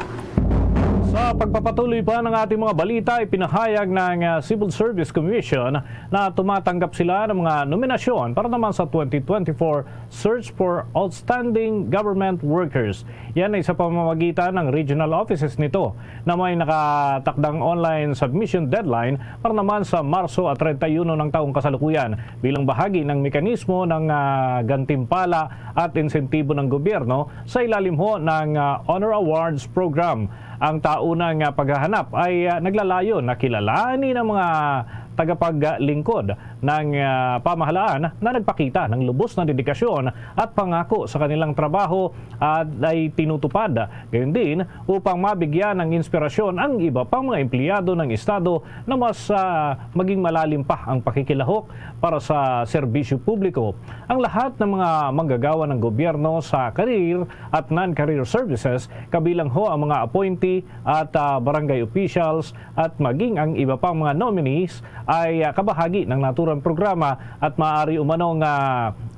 Sa pagpapatuloy pa ng ating mga balita, ipinahayag ng ah, Civil Service Commission na tumatanggap sila ng mga nominasyon para naman sa twenty twenty-four Search for Outstanding Government Workers. Yan ay sa pamamagitan ng regional offices nito na may nakatakdang online submission deadline para naman sa Marso at treinta y uno ng taong kasalukuyan bilang bahagi ng mekanismo ng ah, gantimpala at insentibo ng gobyerno sa ilalim ho ng ah, Honor Awards Program. Ang taunang ah, paghahanap ay ah, naglalayon na kilalanin ang mga tagapaglingkod ng, ah, pamahalaan na nagpakita ng lubos na dedikasyon at pangako sa kanilang trabaho at ay tinutupad. Gayon din, upang mabigyan ng inspirasyon ang iba pang mga empleyado ng Estado na mas, ah, maging malalim pa ang pakikilahok para sa serbisyo publiko. Ang lahat ng mga manggagawa ng gobyerno sa career at non-career services, kabilang ho ang mga appointee at, ah, barangay officials, at maging ang iba pang mga nominees ay, ah, kabahagi ng naturang programa at maaari umano nga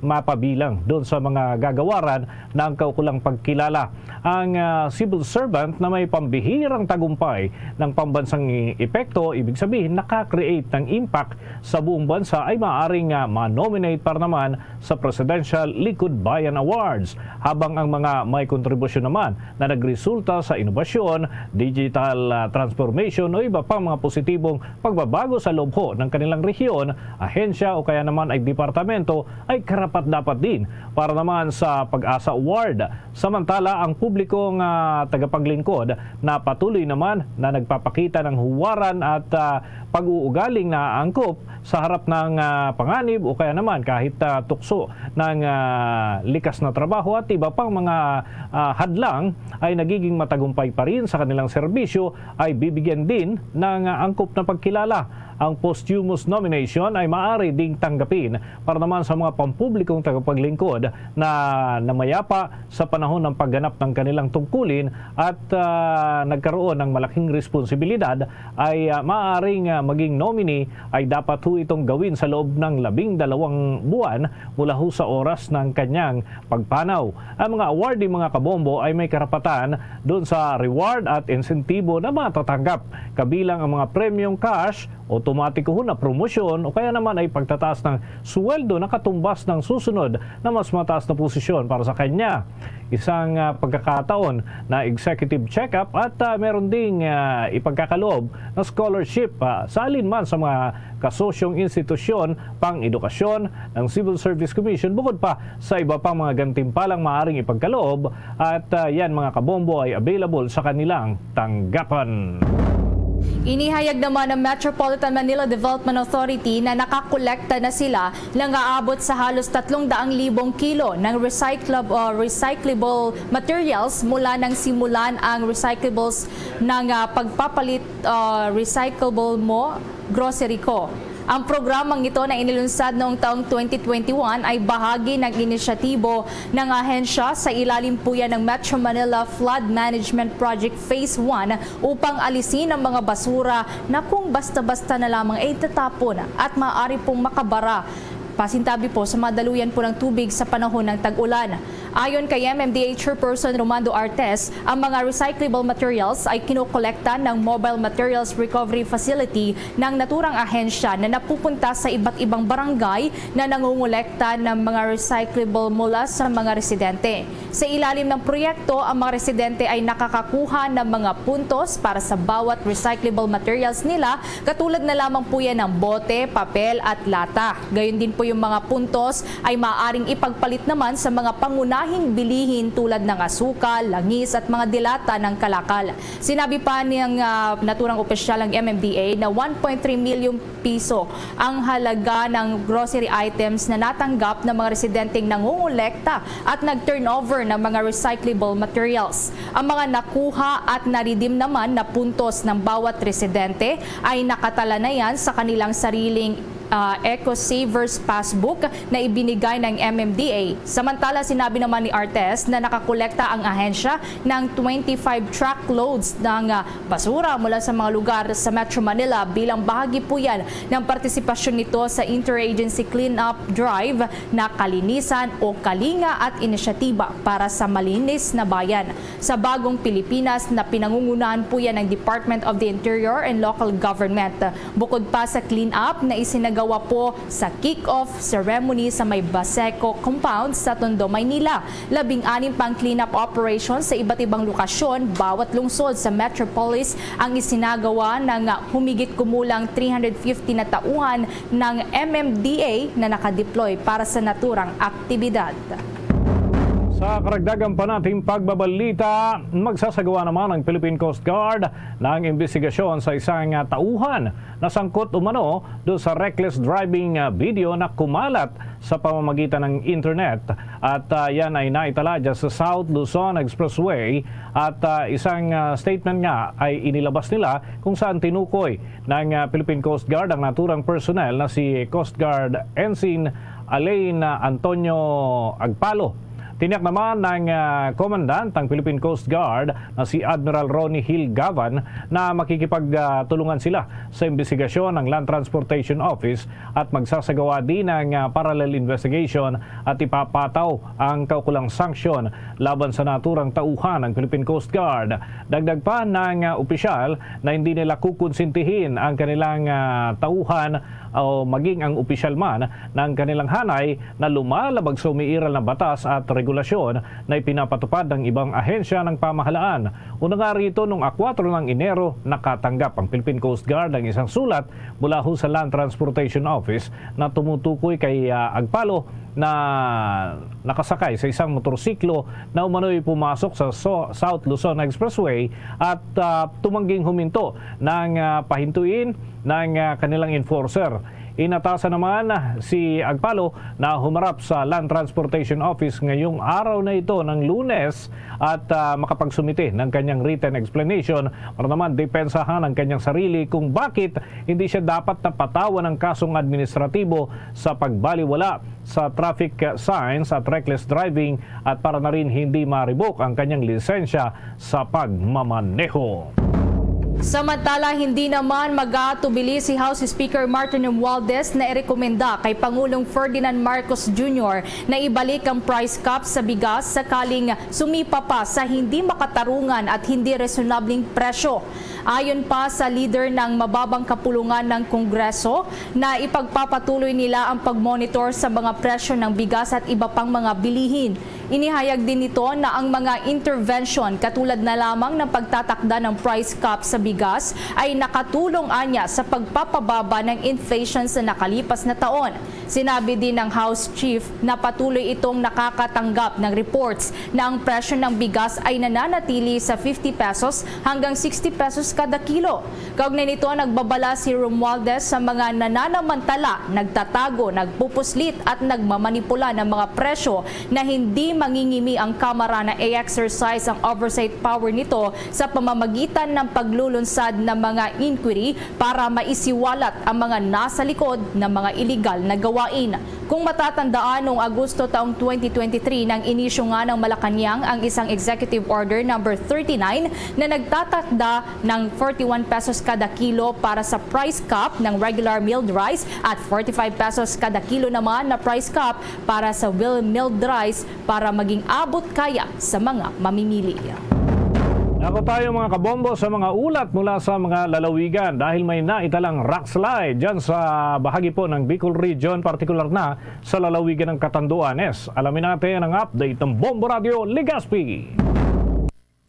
mapabilang doon sa mga gagawaran ng kaukulang pagkilala. Ang, ah, civil servant na may pambihirang tagumpay ng pambansang epekto, ibig sabihin, naka-create ng impact sa buong bansa, ay maaaring, ah, ma-nominate para naman sa Presidential Likod Bayan Awards, habang ang mga may kontribusyon naman na nagresulta sa inobasyon, digital, ah, transformation o iba pang mga positibong pagbabago sa loob ho ng kanilang rehiyon, ahensya o kaya naman ay departamento ay karapat-dapat din para naman sa Pag-asa Award. Samantala, ang publikong, ah, tagapaglingkod na patuloy naman na nagpapakita ng huwaran at, ah, pag-uugaling naangkop sa harap ng, ah, panganib o kaya naman kahit, ah, tukso ng, ah, likas na trabaho at iba pang mga, ah, hadlang, ay nagiging matagumpay pa rin sa kanilang serbisyo, ay bibigyan din ng, ah, angkop na pagkilala. Ang posthumous nomination ay maaari ding tanggapin para naman sa mga pampublikong tagapaglingkod na namayapa sa panahon ng pagganap ng kanilang tungkulin at, ah, nagkaroon ng malaking responsibilidad, ay, ah, maaaring, ah, maging nominee, ay dapat ho itong gawin sa loob ng labing dalawang buwan mula ho sa oras ng kanyang pagpanaw. Ang mga awardee, mga kabombo, ay may karapatan doon sa reward at insentibo na matatanggap, kabilang ang mga premyong cash, otomatiko ho na promosyon, o kaya naman ay pagtataas ng sweldo na katumbas ng susunod na mas mataas na posisyon para sa kanya, isang, ah, pagkakataon na executive check-up, at, ah, meron ding, ah, ipagkakaloob na scholarship, ah, sa alinman sa mga kasosyong institusyon pang-edukasyon ng Civil Service Commission, bukod pa sa iba pang mga gantimpalang maaaring ipagkaloob, at, ah, yan, mga kabombo, ay available sa kanilang tanggapan. Inihayag naman ng Metropolitan Manila Development Authority na nakakolekta na sila ng aabot sa halos tatlong daang libong kilo ng recyclab-, uh, recyclable materials mula nang simulan ang recyclables ng, uh, pagpapalit, uh, Recyclable Mo, Grocery Ko. Ang programang ito na inilunsad noong taong twenty twenty-one ay bahagi ng inisyatibo ng ahensya sa ilalim po yan ng Metro Manila Flood Management Project Phase one upang alisin ang mga basura na kung basta-basta na lamang ay itatapon at maaari pong makabara, pasintabi po sa mga daluyan po ng tubig sa panahon ng tag-ulan. Ayon kay M M D A Chairperson Romando Artes, ang mga recyclable materials ay kinokolekta ng Mobile Materials Recovery Facility ng naturang ahensya na napupunta sa iba't ibang barangay na nangungulekta ng mga recyclable mula sa mga residente. Sa ilalim ng proyekto, ang mga residente ay nakakakuha ng mga puntos para sa bawat recyclable materials nila, katulad na lamang po yan ng bote, papel, at lata. Gayon din po, yung mga puntos ay maaaring ipagpalit naman sa mga pangunahing bilihin tulad ng asukal, langis, at mga dilata ng kalakal. Sinabi pa ng, ah, naturang opisyal ng M M D A na one point three million piso ang halaga ng grocery items na natanggap ng mga residenteng nangungulekta at nag-turnover ng mga recyclable materials. Ang mga nakuha at na-redeem naman na puntos ng bawat residente ay nakatala na yan sa kanilang sariling, ah, Eco Savers Passbook na ibinigay ng M M D A. Samantala, sinabi naman ni Artes na nakakolekta ang ahensya ng twenty-five truckloads ng, ah, basura mula sa mga lugar sa Metro Manila bilang bahagi po yan ng partisipasyon nito sa Interagency Cleanup Drive na Kalinisan o Kalinga at Inisyatiba para sa Malinis na Bayan sa Bagong Pilipinas na pinangungunahan po yan ng Department of the Interior and Local Government. Bukod pa sa clean-up na isinagawa po sa kick-off ceremony sa may Baseco Compound sa Tondo, Maynila, labing-anim pang clean-up operation sa iba't ibang lokasyon bawat lungsod sa Metropolis ang isinagawa ng humigit kumulang three hundred fifty na tauhan ng M M D A na nakadeploy para sa naturang aktibidad. Sa karagdagan pa nating pagbabalita, magsasagawa naman ang Philippine Coast Guard ng imbestigasyon sa isang, ah, tauhan na sangkot umano do sa reckless driving, ah, video na kumalat sa pamamagitan ng internet. At, ah, yan ay naitala dyan sa South Luzon Expressway. At, ah, isang, ah, statement nga ay inilabas nila kung saan tinukoy ng, ah, Philippine Coast Guard ang naturang personnel na si Coast Guard Ensign Alain, ah, Antonio Agpalo. Tiniyak naman ng, ah, Commandant ng Philippine Coast Guard na si Admiral Ronnie Hill Gavan na makikipagtulungan sila sa imbestigasyon ng Land Transportation Office at magsasagawa din ng, ah, parallel investigation at ipapataw ang kaukulang sanksyon laban sa naturang tauhan ng Philippine Coast Guard. Dagdag pa ng, ah, opisyal na hindi nila kukonsintihin ang kanilang, ah, tauhan o maging ang opisyal man ng kanilang hanay na lumalabag sa umiiral na batas at regulasyon na ipinapatupad ng ibang ahensya ng pamahalaan. Una nga rito, nung a kwatro ng Enero, nakatanggap ang Philippine Coast Guard ng isang sulat mula ho sa Land Transportation Office na tumutukoy kay, ah, Agpalo na nakasakay sa isang motorsiklo na umano'y pumasok sa So-, South Luzon Expressway at, ah, tumangging huminto ng, ah, pahintuin ng, ah, kanilang enforcer. Inatasan naman si Agpalo na humarap sa Land Transportation Office ngayong araw na ito ng Lunes at, ah, makapagsumite ng kanyang written explanation para naman depensahan ang kanyang sarili kung bakit hindi siya dapat napatawan ng kasong administratibo sa pagbaliwala sa traffic signs at reckless driving at para na rin hindi ma-revoke ang kanyang lisensya sa pagmamaneho. Samantala, hindi naman magatubili si House Speaker Martin Romualdez na irekomenda kay Pangulong Ferdinand Marcos Junior na ibalik ang price cap sa bigas sakaling sumipa pa sa hindi makatarungan at hindi resonableng presyo. Ayon pa sa leader ng mababang kapulungan ng Kongreso na ipagpapatuloy nila ang pagmonitor sa mga presyo ng bigas at iba pang mga bilihin. Inihayag din nito na ang mga intervention katulad na lamang ng pagtatakda ng price cap sa bigas ay nakatulong anya sa pagpapababa ng inflation sa nakalipas na taon. Sinabi din ng House Chief na patuloy itong nakakatanggap ng reports na ang presyo ng bigas ay nananatili sa fifty pesos hanggang sixty pesos kada kilo. Kaugnay nito, nagbabala si Romualdez sa mga nananamantala, nagtatago, nagpupuslit at nagmamanipula ng mga presyo na hindi mangingimi ang Kamara na i-exercise ang oversight power nito sa pamamagitan ng paglulunsad ng mga inquiry para maisiwalat ang mga nasa likod ng mga iligal na gawain. Kung matatandaan, noong Agosto taong twenty twenty-three nang inisyu nga ng Malacañang ang isang Executive Order number thirty-nine na nagtatakda ng forty-one pesos kada kilo para sa price cap ng regular milled rice at forty-five pesos kada kilo naman na price cap para sa wheat milled rice para maging abot kaya sa mga mamimili. Ako tayo, mga kabombo, sa mga ulat mula sa mga lalawigan dahil may naitalang rock slide dyan sa bahagi po ng Bicol Region, partikular na sa lalawigan ng Catanduanes. Alamin natin ang update ng Bombo Radio Legazpi.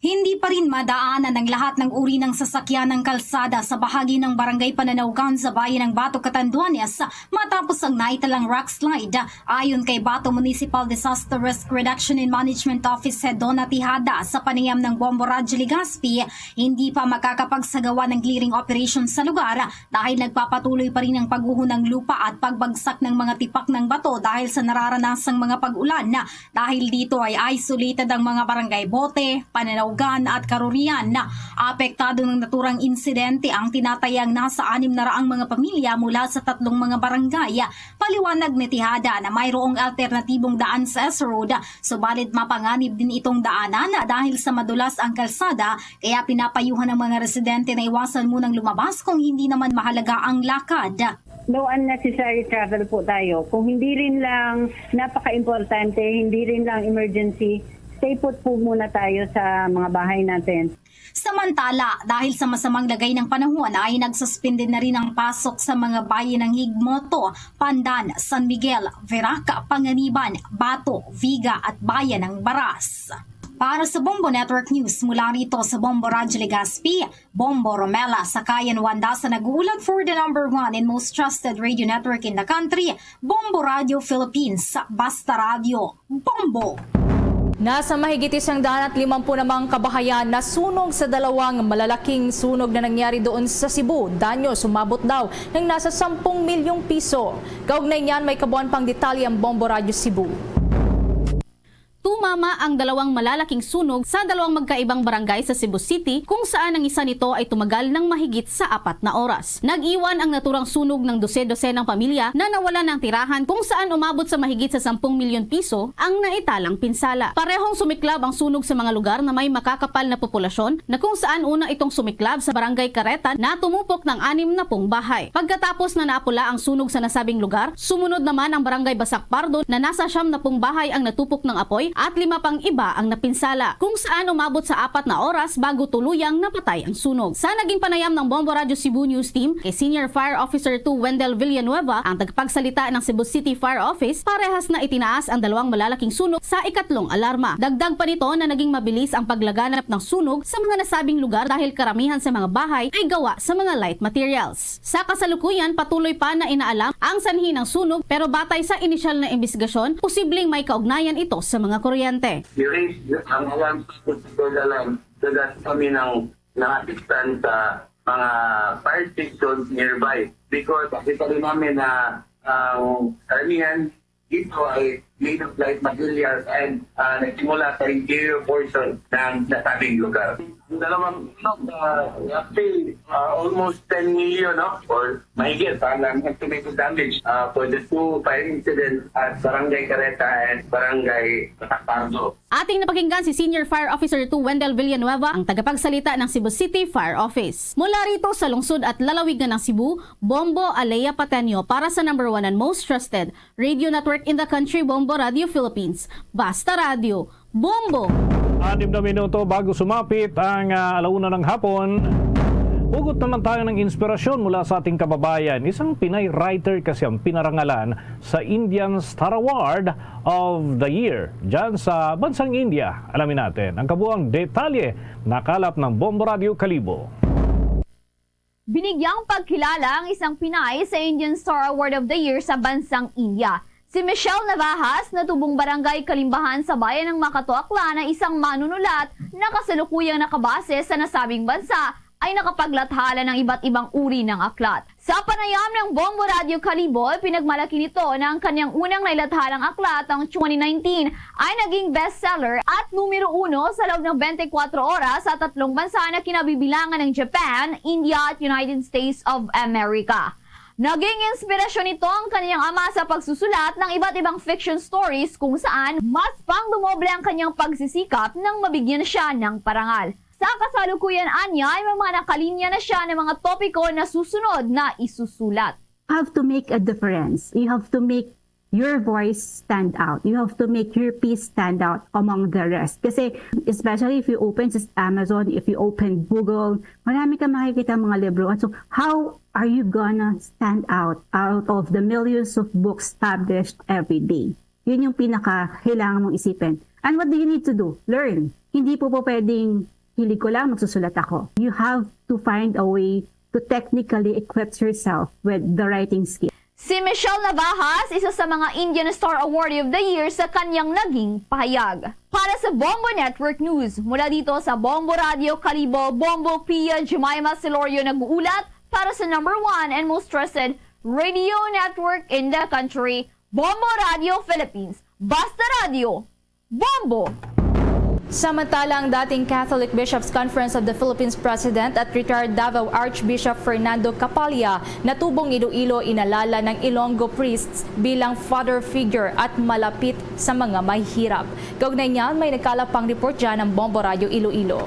Hindi pa rin madaanan ang lahat ng uri ng sasakyan ng kalsada sa bahagi ng Barangay Pananaugan sa bayan ng Bato, Catanduanes matapos ang naitalang rock slide. Ayon kay Bato Municipal Disaster Risk Reduction and Management Office Head Donna Tejada, sa panayam ng Bombo Radyo Legazpi, hindi pa makakapagsagawa ng clearing operation sa lugar dahil nagpapatuloy pa rin ang pagguho ng lupa at pagbagsak ng mga tipak ng bato dahil sa nararanasang mga pag-ulan. Dahil dito ay isolated ang mga barangay Bote, Pananaugan at Carurian. Apektado ng naturang insidente ang tinatayang nasa anim na raang mga pamilya mula sa tatlong mga barangay. Paliwanag ni Tejada na mayroong alternatibong daan sa S-Road, subalit mapanganib din itong daanan dahil sa madulas ang kalsada, kaya pinapayuhan ng mga residente na iwasan munang lumabas kung hindi naman mahalaga ang lakad. No unnecessary travel po tayo. Kung hindi rin lang napaka-importante, hindi rin lang emergency, stay put po muna tayo sa mga bahay natin. Samantala, dahil sa masamang lagay ng panahon ay nagsuspindi na rin ang pasok sa mga bayan ng Higmoto, Pandan, San Miguel, Virac, Panganiban, Bato, Viga at Bayan ng Baras. Para sa Bombo Network News, mula rito sa Bombo Radyo Legazpi, Bombo Romela Sakayan Wanda sa nag-uulat for the number one and most trusted radio network in the country, Bombo Radio Philippines. Basta Radio, Bombo! Nasa mahigit isang daan at limampu namang kabahayan nasunog sa dalawang malalaking sunog na nangyari doon sa Cebu. Danyos umabot daw ng nasa sampung milyong piso. Kaugnay niyan, may kabuuan pang detalye ang Bombo Radyo Cebu. Tumama ang dalawang malalaking sunog sa dalawang magkaibang barangay sa Cebu City, kung saan ang isa nito ay tumagal ng mahigit sa apat na oras. Nag-iwan ang naturang sunog ng dose-dosenang pamilya na nawalan ng tirahan, kung saan umabot sa mahigit sa sampung milyon piso ang naitalang pinsala. Parehong sumiklab ang sunog sa mga lugar na may makakapal na populasyon, na kung saan una itong sumiklab sa Barangay Careta na tumupok ng anim na pung bahay. Pagkatapos na naapula ang sunog sa nasabing lugar, sumunod naman ang Barangay Basak Pardo na nasa siyam na pung bahay ang natupok ng apoy at lima pang iba ang napinsala, kung saan umabot sa apat na oras bago tuluyang napatay ang sunog. Sa naging panayam ng Bombo Radyo Cebu News Team kay Senior Fire Officer two Wendell Villanueva, ang tagapagsalita ng Cebu City Fire Office, parehas na itinaas ang dalawang malalaking sunog sa ikatlong alarma. Dagdag pa nito na naging mabilis ang paglaganap ng sunog sa mga nasabing lugar dahil karamihan sa mga bahay ay gawa sa mga light materials. Sa kasalukuyan, patuloy pa na inaalam ang sanhi ng sunog, pero batay sa inisyal na imbestigasyon, posibleng may kaugnayan ito sa mga kuryente. I-raise ang alarm, possible alarm, so that kami nang na-assistan sa mga fire stations nearby. Because nakita rin namin na ang karamihan dito ay made of light materials and uh, nagsimula sa interior portion ng nasabing lugar. Ang dalawang sunog, uh, roughly uh, almost ten million, no? Or mahigit, uh, ang estimated damage uh, for the two fire incidents at Barangay Careta and Barangay Batak Pardo. Ating napakinggan si Senior Fire Officer two Wendell Villanueva, ang tagapagsalita ng Cebu City Fire Office. Mula rito sa lungsod at lalawigan ng Cebu, Bombo Alea Pateño para sa number one and most trusted radio network in the country, Bombo Radio Philippines. Basta Radio, Bombo! Anim na minuto bago sumapit ang ah, alauna ng hapon. Hugot naman tayo ng inspirasyon mula sa ating kababayan. Isang Pinay writer kasi ang pinarangalan sa Indian Star Award of the Year dyan sa bansang India. Alamin natin ang kabuang detalye, nakalap ng Bombo Radio Kalibo. Binigyang pagkilala ang isang Pinay sa Indian Star Award of the Year sa bansang India. Si Michelle Navajas, na tubong Barangay Kalimbahan sa bayan ng Makato, Aklan, na isang manunulat na kasalukuyang nakabase sa nasabing bansa, ay nakapaglathala ng iba't ibang uri ng aklat. Sa panayam ng Bombo Radyo Kalibo, pinagmalaki nito na ang kanyang unang nailathalang aklat, ang twenty nineteen, ay naging bestseller at numero uno sa loob ng twenty-four oras sa tatlong bansa na kinabibilangan ng Japan, India, at United States of America. Naging inspirasyon nito ang kanyang ama sa pagsusulat ng iba't ibang fiction stories, kung saan mas pang dumoble ang kanyang pagsisikap nang mabigyan siya ng parangal. Sa kasalukuyan, anya, ay may mga nakalinya na siya ng mga topiko na susunod na isusulat. You have to make a difference. You have to make your voice stand out. You have to make your piece stand out among the rest. Kasi especially if you open sa Amazon, if you open Google, marami ka makikita mga libro. And so, how are you gonna stand out out of the millions of books published every day? Yun yung pinaka kailangan mong isipin. And what do you need to do? Learn. Hindi po po pwedeng hilig ko lang, magsusulat ako. You have to find a way to technically equip yourself with the writing skill. Si Michelle Navajas, isa sa mga Indian Star Awardee of the Year sa kanyang naging pahayag. Para sa Bombo Network News, mula dito sa Bombo Radio Kalibo, Bombo Pia Jemima Celorio nag-uulat para sa number one and most trusted radio network in the country, Bombo Radio Philippines. Basta Radio, Bombo! Samantala, ang dating Catholic Bishops' Conference of the Philippines President at retired Davao Archbishop Fernando Capalla, na tubong Iloilo, inalala ng Ilonggo priests bilang father figure at malapit sa mga mahihirap. Kaugnay niyan, may nagkalap pang report dyan ang Bombo Radyo Iloilo.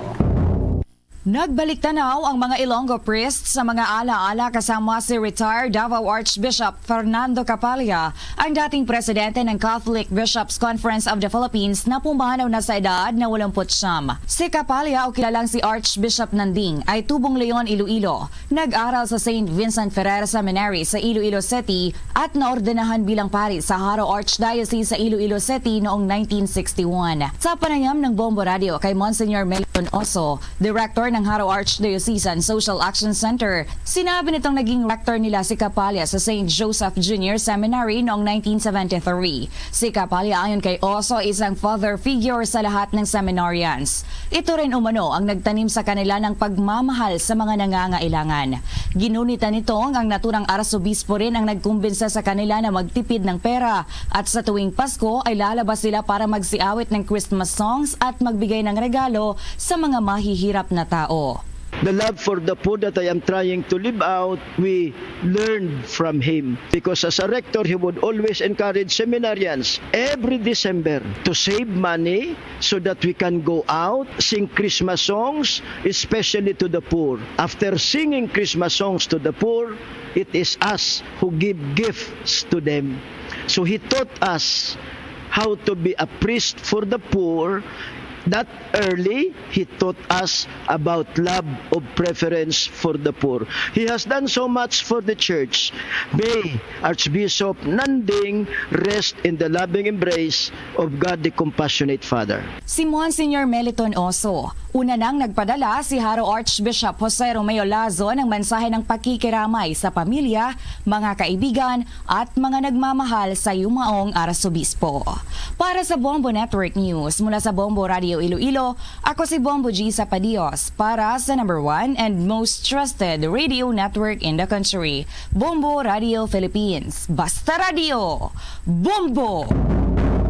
Nagbalik tanaw ang mga Ilonggo priests sa mga alaala kasama si retired Davao Archbishop Fernando Capalla, ang dating presidente ng Catholic Bishops' Conference of the Philippines na pumanaw na sa edad na walumput siyam. Si Capalla o kilalang si Archbishop Nanding ay tubong Leon, Iloilo. Nag-aral sa Saint Vincent Ferrer Seminary sa Iloilo City at naordenahan bilang pari sa Jaro Archdiocese sa Iloilo City noong nineteen sixty-one. Sa panayam ng Bombo Radio kay Monsignor Mel Oso, director ng Jaro Archdiocesan Social Action Center. Sinabi nitong naging rector nila si Kapalya sa Saint Joseph Junior Seminary noong nineteen seventy-three. Si Kapalya, ayon kay Oso, isang father figure sa lahat ng seminarians. Ito rin umano ang nagtanim sa kanila ng pagmamahal sa mga nangangailangan. Ginunit na nitong ang naturang arsobispo rin ang nagkumbinsa sa kanila na magtipid ng pera at sa tuwing Pasko ay lalabas sila para magsiawit ng Christmas songs at magbigay ng regalo sa mga mahihirap na tao. The love for the poor that I am trying to live out, we learned from him. Because as a rector, he would always encourage seminarians every December to save money so that we can go out, sing Christmas songs, especially to the poor. After singing Christmas songs to the poor, it is us who give gifts to them. So he taught us how to be a priest for the poor. That early, he taught us about love of preference for the poor. He has done so much for the church. May Archbishop Nanding rest in the loving embrace of God the Compassionate Father. Si Monsignor Meliton Oso. Una nang nagpadala si Jaro Archbishop Jose Romeo Lazo ng mensahe ng pakikiramay sa pamilya, mga kaibigan, at mga nagmamahal sa yumaong arsobispo. Para sa Bombo Network News, mula sa Bombo Radio Iloilo, ako si Bombo G Sapadios para sa number one and most trusted radio network in the country, Bombo Radio Philippines. Basta Radio, Bombo!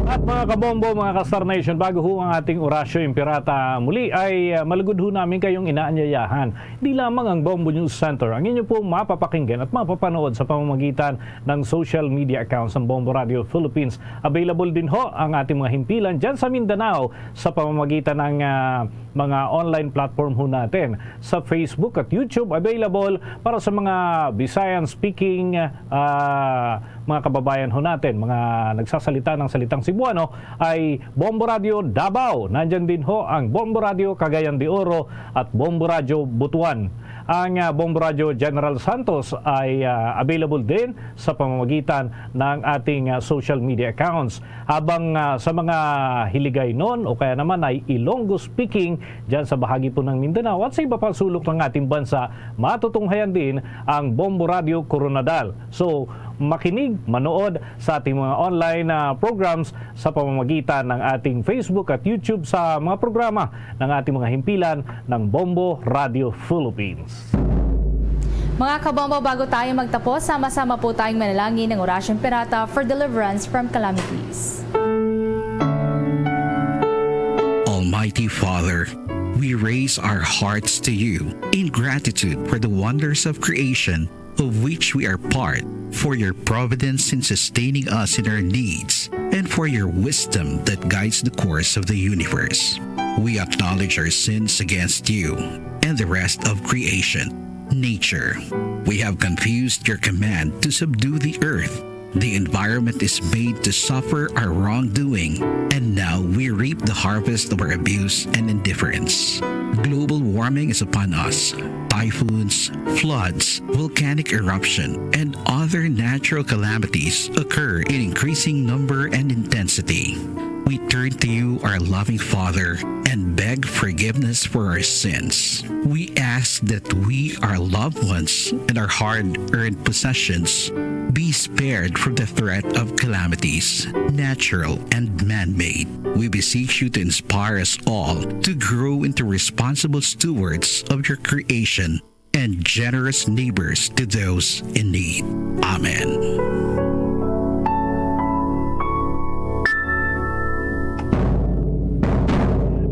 At mga kabombo, mga ka-Star Nation, bago ho ang ating Orasyo Imperata muli ay ah, malugod ho namin kayong inaanyayahan. Di lamang ang Bombo News Center ang inyo po mapapakinggan at mapapanood sa pamamagitan ng social media accounts ng Bombo Radio Philippines. Available din ho ang ating mga himpilan dyan sa Mindanao sa pamamagitan ng ah, mga online platform ho natin. Sa Facebook at YouTube, available para sa mga Visayan speaking ah, mga kababayan ho natin, mga nagsasalita ng salitang Cebuano, ay Bombo Radio Davao. Nandyan din ho ang Bombo Radio Cagayan de Oro at Bombo Radio Butuan. Ang ah, Bombo Radio General Santos ay ah, available din sa pamamagitan ng ating ah, social media accounts. Habang ah, sa mga Hiligaynon o kaya naman ay Ilonggo speaking dyan sa bahagi po ng Mindanao at sa iba pang sulok ng ating bansa, matutunghayan din ang Bombo Radio Koronadal. So, makinig, manood sa ating mga online ah, programs sa pamamagitan ng ating Facebook at YouTube sa mga programa ng ating mga himpilan ng Bombo Radio Philippines. Mga kabombo, bago tayo magtapos, sama-sama po tayong manalangin ng Orasyo Imperata for deliverance from calamities. Almighty Father, we raise our hearts to you in gratitude for the wonders of creation of which we are part, for your providence in sustaining us in our needs, and for your wisdom that guides the course of the universe. We acknowledge our sins against you and the rest of creation, nature. We have confused your command to subdue the earth. The environment is made to suffer our wrongdoing, and now we reap the harvest of our abuse and indifference. Global warming is upon us. Typhoons, floods, volcanic eruption, and other natural calamities occur in increasing number and intensity. We turn to you, our loving Father, and beg forgiveness for our sins. We ask that we, our loved ones, and our hard earned possessions be spared from the threat of calamities, natural and man made. We beseech you to inspire us all to grow into responsible stewards of your creation and generous neighbors to those in need. Amen.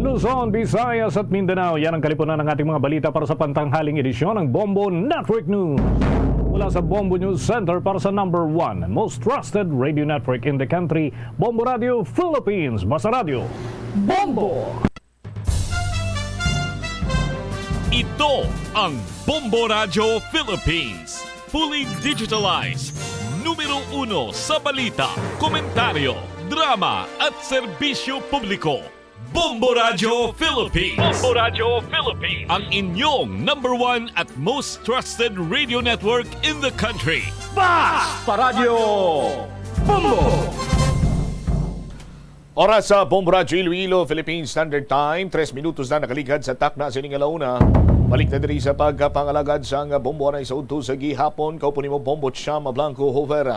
Luzon, Visayas at Mindanao, yan ang kalipunan ng ating mga balita para sa pantanghaling edisyon ng Bombo Network News. Mula sa Bombo News Center para sa number one and most trusted radio network in the country, Bombo Radio Philippines. Basta Radio, Bombo! Ito ang Bombo Radyo Philippines. Fully digitalized. Numero uno sa balita, komentaryo, drama at serbisyo publiko. Bombo Radyo Philippines. Bombo Radyo Philippines. Ang inyong number one at most trusted radio network in the country. Basta Radyo Bombo! Oras sa Bombo Radyo Iloilo, Philippine Standard Time, tres minutos na nakaligad sa takna sini nga launa. Balik na diri sa pagpangalagad sang Bombo anay sa udto sa gihapon. Kaupo nimo, Bombo Chama Blanco Jovera.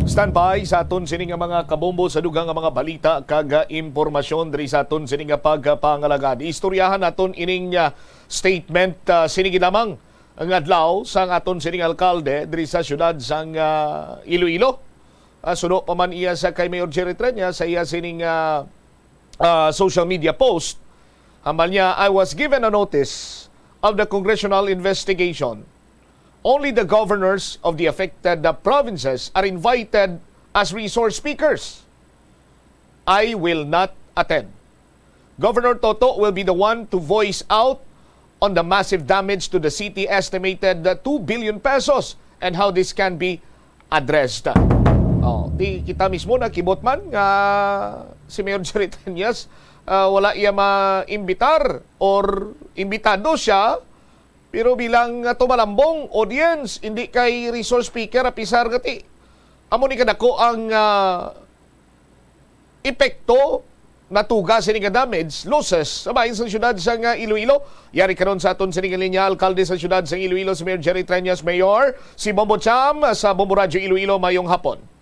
Standby sa aton sini nga mga kabombo sa dugang nga mga balita kag, ah, impormasyon diri sa aton sini nga pagpangalagad. Istoryahan naton ining, ah, statement, ah, sini gid lamang nga adlaw sang aton sining alkalde diri sa siyudad sang, ah, Iloilo. Ah, suno pa man iya sa kay Mayor Jerry Treñas sa iya sining, ah, ah, social media post. Hambal niya, "I was given a notice of the congressional investigation. Only the governors of the affected, uh, provinces are invited as resource speakers. I will not attend. Governor Toto will be the one to voice out on the massive damage to the city, estimated, uh, two billion pesos, and how this can be addressed." Oh, di kita mismo nakibot man nga si Mayor Jerry Treñas, ah, wala iya maimbitar or imbitado siya, pero bilang, ah, tumalambong, audience, hindi kay resource speaker, apisar nga ti. Amo ni kadako ang, ah, epekto, natuga sini nga damage, losses sa bahin sa siyudad sang Iloilo. Yari karon sa aton sini nga linya, alkalde sa siyudad sang Iloilo, si Mayor Jerry Treñas. Mayor, si Bombo Cham sa Bombo Radyo Iloilo, mayong hapon.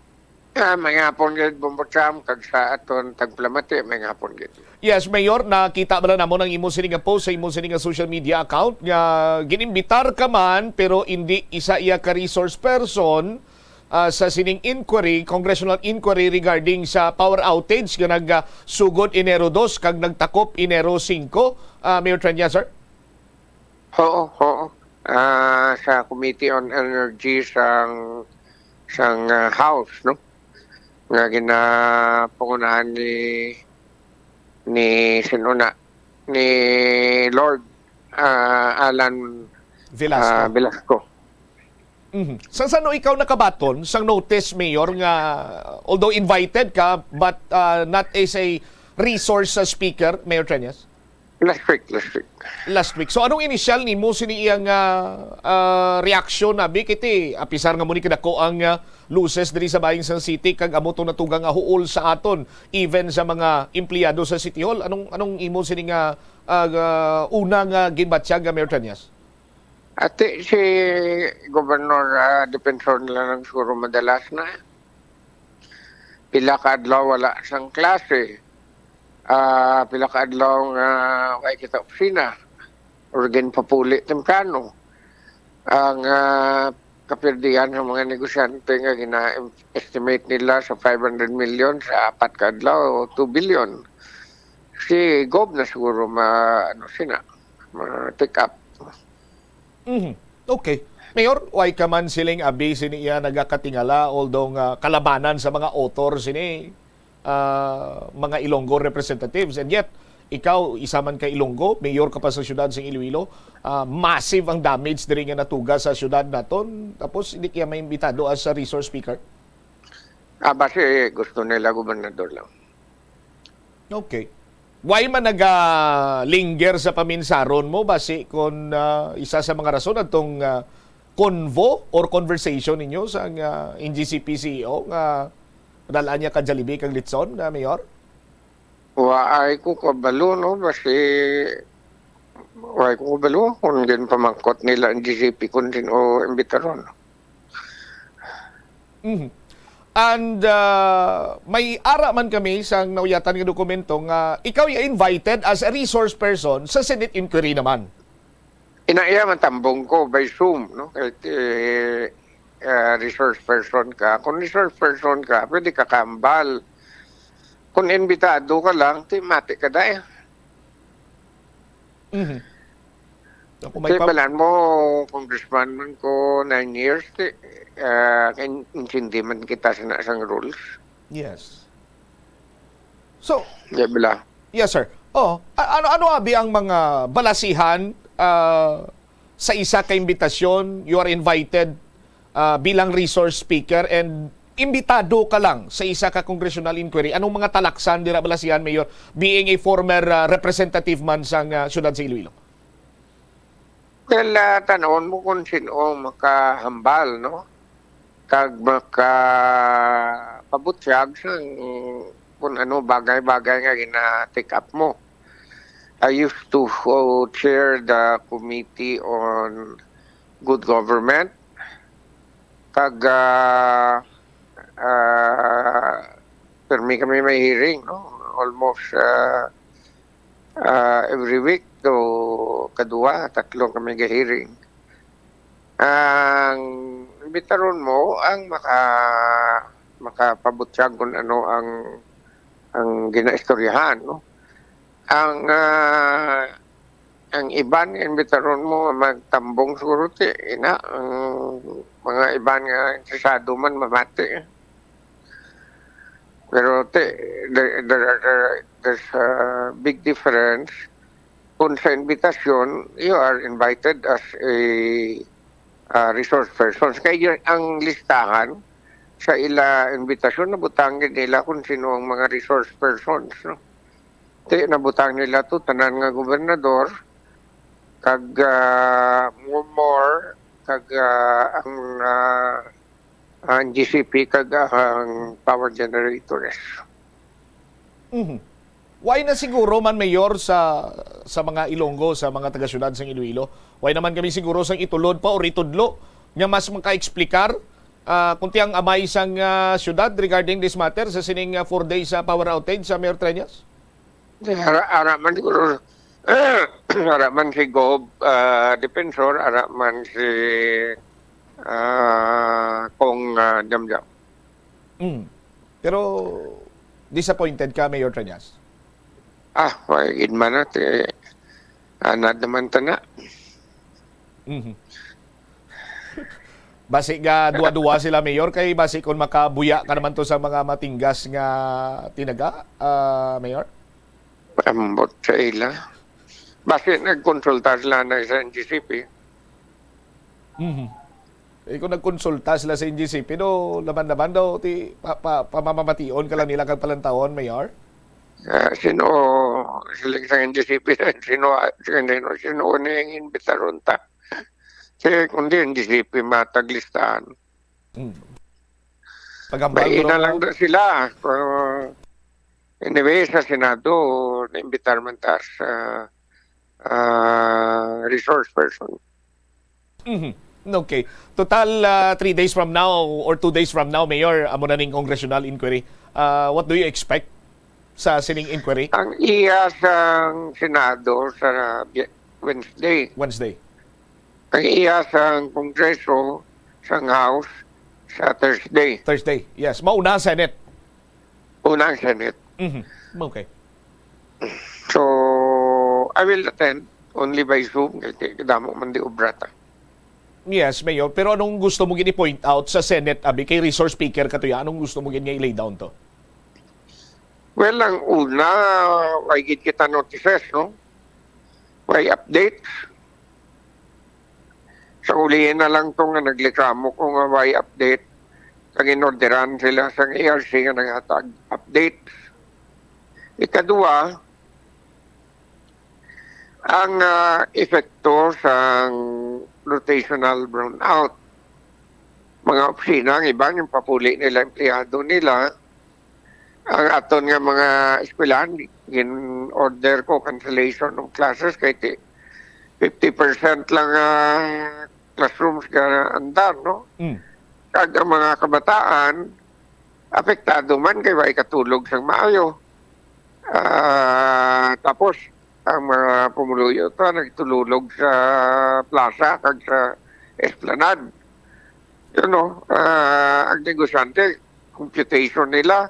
Ah, may hapon gid, Bombo Cham, kag sa aton tagpalamati, may hapon gid. Yes, Mayor, nakita bala namon ang imo sini nga post sa imo sini nga social media account nga ginimbitar ka man pero hindi isa iya ka resource person, ah, sa sining inquiry, congressional inquiry regarding sa power outage nga nagsugod Enero dos kag nagtakop Enero singko, ah, Mayor Treñas, sir? Oo, oo. Ah, sa Committee on Energy sang, sang, ah, House, no? Nga ginapangunahan ni, ni, sino na? Ni Lord, ah, Alan, Velasco. ah, Velasco. Mhm. Sa, sa ano ikaw nakabaton sang notice, Mayor, nga although invited ka, but, ah, not as a resource, ah, speaker, Mayor Treñas? Last week, last week. Last week. So, anong initial nimo sini iya nga, ah, reaksyon, abi? Kay ti, apisar nga mo ni kadako ang, ah, losses diri sa bahin sang city, kag amo tong natugang nga huol sa aton, even sa mga empleyado sa City Hall. Anong, anong imo sini nga, ah, nga una nga ginbatyag, ah, Mayor Treñas? Ati, si Gobernador, ah, Defensor na lang siguro madalas na. Pila ka adlaw wala sang klase. Ah, pila ka adlaw nga way kita opisina or ginpapuli temprano. Ang, ah, kapirdihan sa mga negosyante nga gina-estimate nila sa five hundred million sa apat ka adlaw o two billion. Si Gob na siguro ma-, ano sina, ma-take up. Mhm. Okay. Mayor, way ka man siling abi sini iya nagakatingala, although nga kalabanan sa mga author sini, ah, mga Ilonggo representatives. And yet, ikaw, isa man ka Ilonggo, mayor ka pa sa siyudad sa Iloilo, ah, massive ang damage diri nga natuga sa siyudad naton, tapos hindi kaya maimbitado as a resource speaker? Ah, basi gusto nila gobernador lang. Okay. Why man naga-linger sa paminsaron mo? Basi kon, ah, isa sa mga rason atong, ah, convo or conversation ninyo sa, ah, N G C P C E O nga dal-an niya ka Jollibee kag litson, ah, Mayor? Waay ko kabalo, no? Basi waay ko kabalo kung ginpamangkot nila ang N G C P kung sino imbitaron. Mhm. And, ah, may ara man kami sang nauyatan nga dokumento nga ikaw ya invited as a resource person sa Senate inquiry naman. Inaiya man tambong ko by Zoom, no? Kay, eh, ah, resource person ka. Kung resource person ka, pwede ka kambal. Kung imbitado ka lang, ti mati ka dai. Mhm. Ako may Kay pa- balaan mo, congressman man ko nine years, ti, ah, in-, intindi man kita sa na-, sang rules. Yes. So, Di ba? Yes, sir. Oh, a-, ano, ano abi ang mga balasihan, ah, sa isa ka imbitasyon, you are invited, ah, bilang resource speaker and imbitado ka lang sa isa ka congressional inquiry. Anong mga talaksan dira balasihan, Mayor, being a former, ah, representative man sang, ah, siyudad sa Iloilo? Well, ah, tan-awon mo kung sino makahambal, no? Kag makapabutyag sang kung ano bagay-bagay nga gina-take up mo. I used to, uh, chair the Committee on Good Government. Kag, ah, ah, permi kami may hearing, no? Almost, ah, ah, every week to kadua, tatlo kami ga-hearing. Ang imbitaron mo ang maka-, makapabutyag kung ano ang, ang ginaistoryahan, no? Ang, ah, ang iban nga imbitaron mo magtambong siguro ti, ina, ang mga iban nga interesado man mamati. Pero ti, there, there, there, there's a big difference kung sa invitation, you are invited as a, ah, resource person. Kay yun, ang listahan sa ila invitation, nabutang gid nila kung sino ang mga resource persons, no? Ti, nabutang nila to, tanan nga gobernador, kag, ah, mo-, more, kag, ah, ang, ah, ang G C P, kag ang power generators. Mhm. Why na siguro man, Mayor, sa, sa mga Ilonggo, sa mga taga-syudad sang Iloilo? Why naman kami siguro sang itulod pa or itudlo nga mas maka-explicar, ah, kung ti ang amay sang, ah, syudad regarding this matter sa sining, ah, four days, ah, power outage sa Mayor Treñas? Ara, ara man siguro, ara man si Gob, ah, Defensor, ara man si, ah, Kong, ah, Jamjam. Mm. Pero disappointed ka, Mayor Treñas? Ah, wala gid man, ah, ti-, anad naman ta na. Mhm. Basi ga duwa-duwa sila, Mayor, kay basi kung makabuya ka naman to sa mga matinggas nga tinaga, ah, Mayor? Ambot sa ila. Basi nagkonsulta sila na sa N G C P. Mhm. Eh, kung nagkonsulta sila sa N G C P, no, laban-laban daw, ti, pa, pa, pamamamation ka lang nila kag palantawon, Mayor? Ah, sino, sila sa N G C P, sino, sino, sino ni ang imbitaron ta? Kay kung di, N G C P matag listahan. Hmm. Pagambal ko lang daw sila. Pero anyway, sa Senado, naimbitar man ta sa, ah, resource person. Mhm. Okay. Total, ah, three days from now or two days from now, Mayor, amo na ning congressional inquiry. Ah, what do you expect sa sining inquiry? Ang iya sang Senado sa Bi-, Wednesday. Wednesday. Ang iya sang Kongreso, sang House, sa Thursday. Thursday, yes. Mauna ang Senate. Una ang Senate. Mhm. Okay. So, I will attend only by Zoom kay ti-, damo man di obra ta. Yes, Mayor. Pero anong gusto mo gid i-point out sa Senate, abi, kay resource speaker ka to ya? Anong gusto mo gid nga i-lay down to? Well, ang una, way gid kita notices, no? Way updates. Sa ulihin na lang to nga nagreklamo ko nga way update, kag inorderan sila sang A R C nga naghatag update. Ikadua, ang, ah, epekto sang rotational brownout. Mga opisina, ang iban, yung papuli nila, empleyado nila, ang aton nga mga eskwelahan, gin-order ko cancellation of classes kay ti-, fifty percent lang, ah, classrooms nga andar, no? Mm. Kag ang mga kabataan, apektado man kay way katulog sang maayo. Ah, tapos, ang mga pumuluyo ta nagtululog sa plaza kag sa esplanade. You know, ah, ang negosyante, computation nila,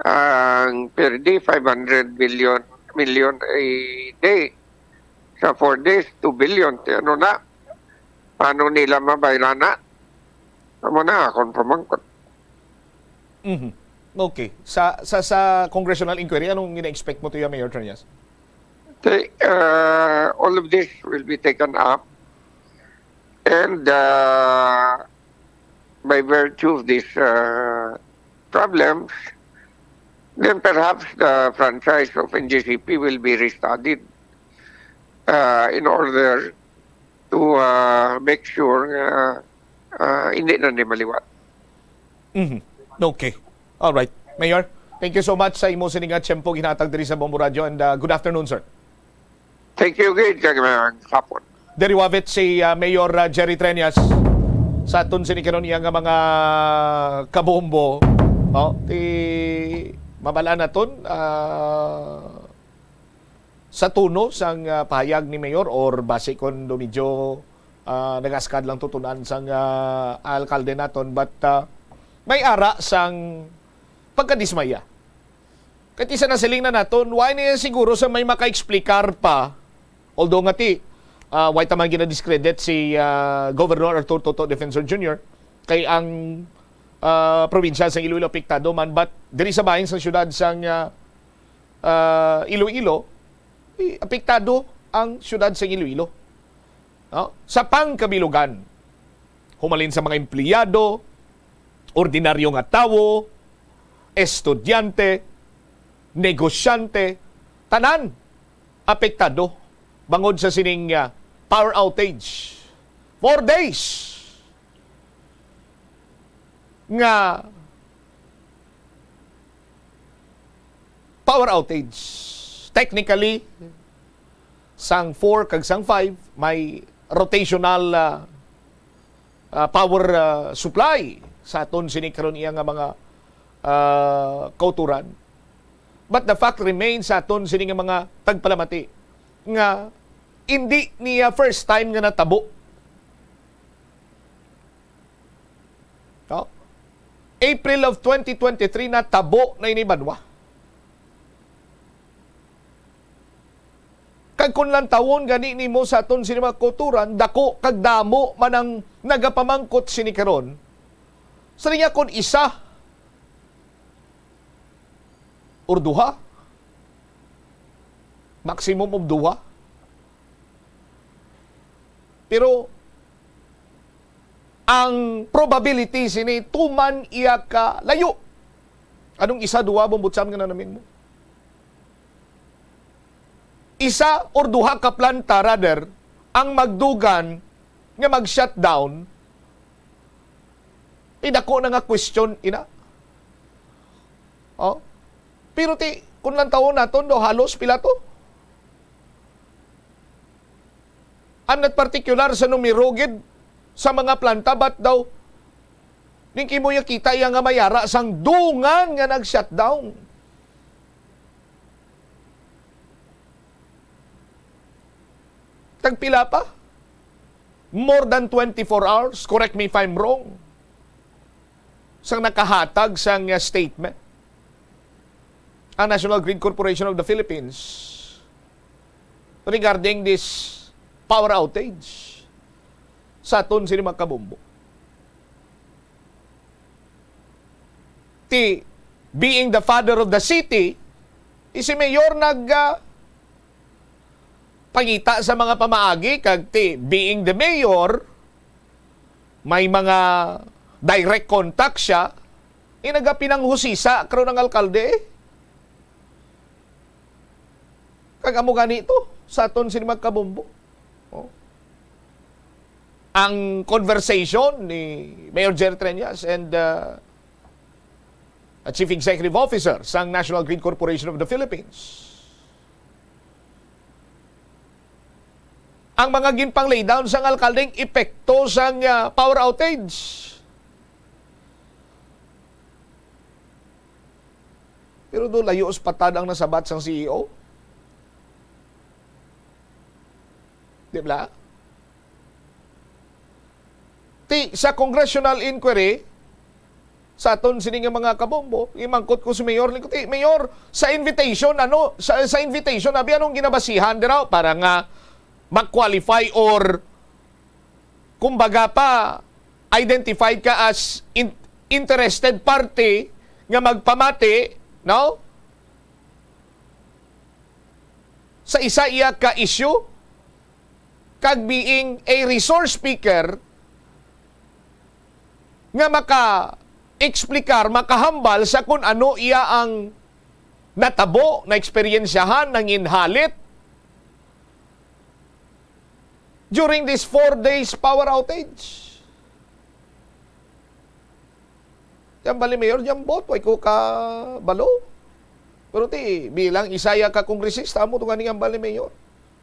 ang per day, five hundred billion, million a day. Sa four days, two billion. Ti ano na? Paano nila mabayaran na? Amo na akon pamangkot. Mhm. Okay. Sa, sa, sa congressional inquiry, anong gina-expect mo to ya, Mayor Trias? Okay, uh, all of this will be taken up. And, uh, by virtue of these, uh, problems, then perhaps the franchise of N G C P will be restudied, uh, in order to, uh, make sure nga, uh, hindi na ni maliwat. Mhm. Okay. All right. Mayor? Thank you so much sa imo sini nga tiyempo ginhatag diri sa Bombo Radyo, and, uh, good afternoon, sir. Thank you gid, kag maayong hapon. Diri wavit si, uh, Mayor, uh, Jerry Treñas sa aton sini karon iya nga mga kabombo. Oh, ti mabal-an naton, uh, sa tono sang, uh, pahayag ni Mayor, or basi kon do medyo, uh, nagaskad lang tutunan sang, uh, alkalde naton, but, uh, may ara sang pagkadismaya. Kay ti sa nasiling na naton, why niya siguro sa may maka-explicar pa? Although nga ti, ah, why ta man ginadiscredit si, ah, Governor Arthur Toto Defensor Junior, kay ang, ah, probinsya sang Iloilo apektado man, but diri sa bahin sa siyudad sang, ah, ah, Iloilo, eh, apektado ang siyudad sang Iloilo. No? Sa pangkabilugan, humalin sa mga empleyado, ordinaryo nga tawo, estudyante, negosyante, tanan apektado bangod sa sining, ah, power outage. Four days nga power outage. Technically, sang four kag sang five, may rotational, ah, ah, power, ah, supply sa aton sini karon iya nga mga, ah, kauturan. But the fact remains sa aton sini nga mga tagpalamati nga indi niya first time nga natabo. No? April of twenty twenty-three, natabo na ini banwa. Kag kung lantawon gani nimo sa aton sini mga kauturan, dako kag damo man ang nagapamangkot sini karon. Sa niya, kung isa or duha, maximum of duha. Pero ang probability sini tuman iya ka layo. Anong isa, duha, bombo, tsam nga nanamin mo? Isa or duha ka planta, rather, ang magdugan nga mag-shutdown, eh, dako na nga question ina. Oh. Pero ti, kung lantawon naton daw, halos pila to? I'm not particular sa numero gid sa mga planta, but daw, ning imo iya kita iya nga may ara sang dungan nga nag-shutdown. Tagpila pa? More than twenty-four hours, correct me if I'm wrong, sang nakahatag sang, uh, statement ang National Grid Corporation of the Philippines regarding this power outage sa aton sini mga kabombo. Ti, being the father of the city, si Mayor nag, ah, pangita sa mga pamaagi, kag ti, being the mayor, may mga direct contact siya, eh, nagapinanghusisa karon ang alkalde, eh. Kag amo gani to sa aton sini mga kabombo. Oh. Ang conversation ni Mayor Jerry Treñas and, uh, a Chief Executive Officer sang National Grid Corporation of the Philippines. Ang mga ginpang-laydown sang alkaldeng epekto sang, ah, power outage. Pero do layo sa patad ang nasabat sang C E O. Di ba? Ti, sa congressional inquiry, sa aton sini nga mga kabombo, imangkot ko si Mayor, ni ko, "Ti, Mayor, sa invitation, ano, sa, sa invitation, abi, anong ginabasihan dira para nga mag-qualify or, kumbaga pa, identified ka as in-, interested party nga magpamati, no? Sa isa iya ka issue, kag being a resource speaker nga maka-explicar, makahambal sa kun ano iya ang natabo, naeksperyensyahan, nanginhalit during this four days power outage." Yan bali, Mayor, yan bot, way ko ka balo. Pero ti, bilang isa ya ka kongresista, amo to gani ang hambal ni Mayor.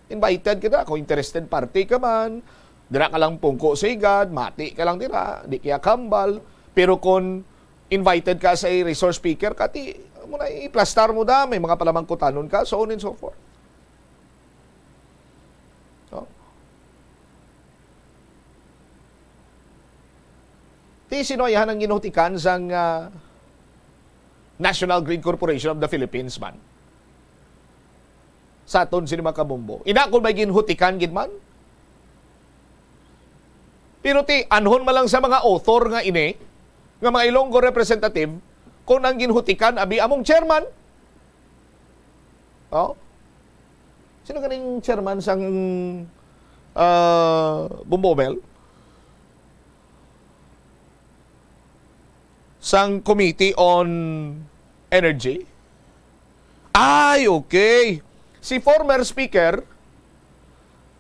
Invited kita, kung interested party ka man, dira ka lang pungko sa higad, mati ka lang dira, di kaya kambal. Pero kung invited ka sa resource speaker ka, ti, mo na iplastar mo da, may mga palamangkutanon ka, so on and so forth. No? Ti sino ayahan ang ginhutikan sang, ah, National Grid Corporation of the Philippines man? Sa aton sini mga kabombo. Ina kung may ginhutikan gid man? Pero ti, anhon man lang sa mga author nga ini, nga mga Ilonggo representative, kung ang ginhutikan abi among chairman. Oh? Sino ganing chairman sang, ah, Bombo Bell? Sang Committee on Energy? Ay, okay. Si former speaker,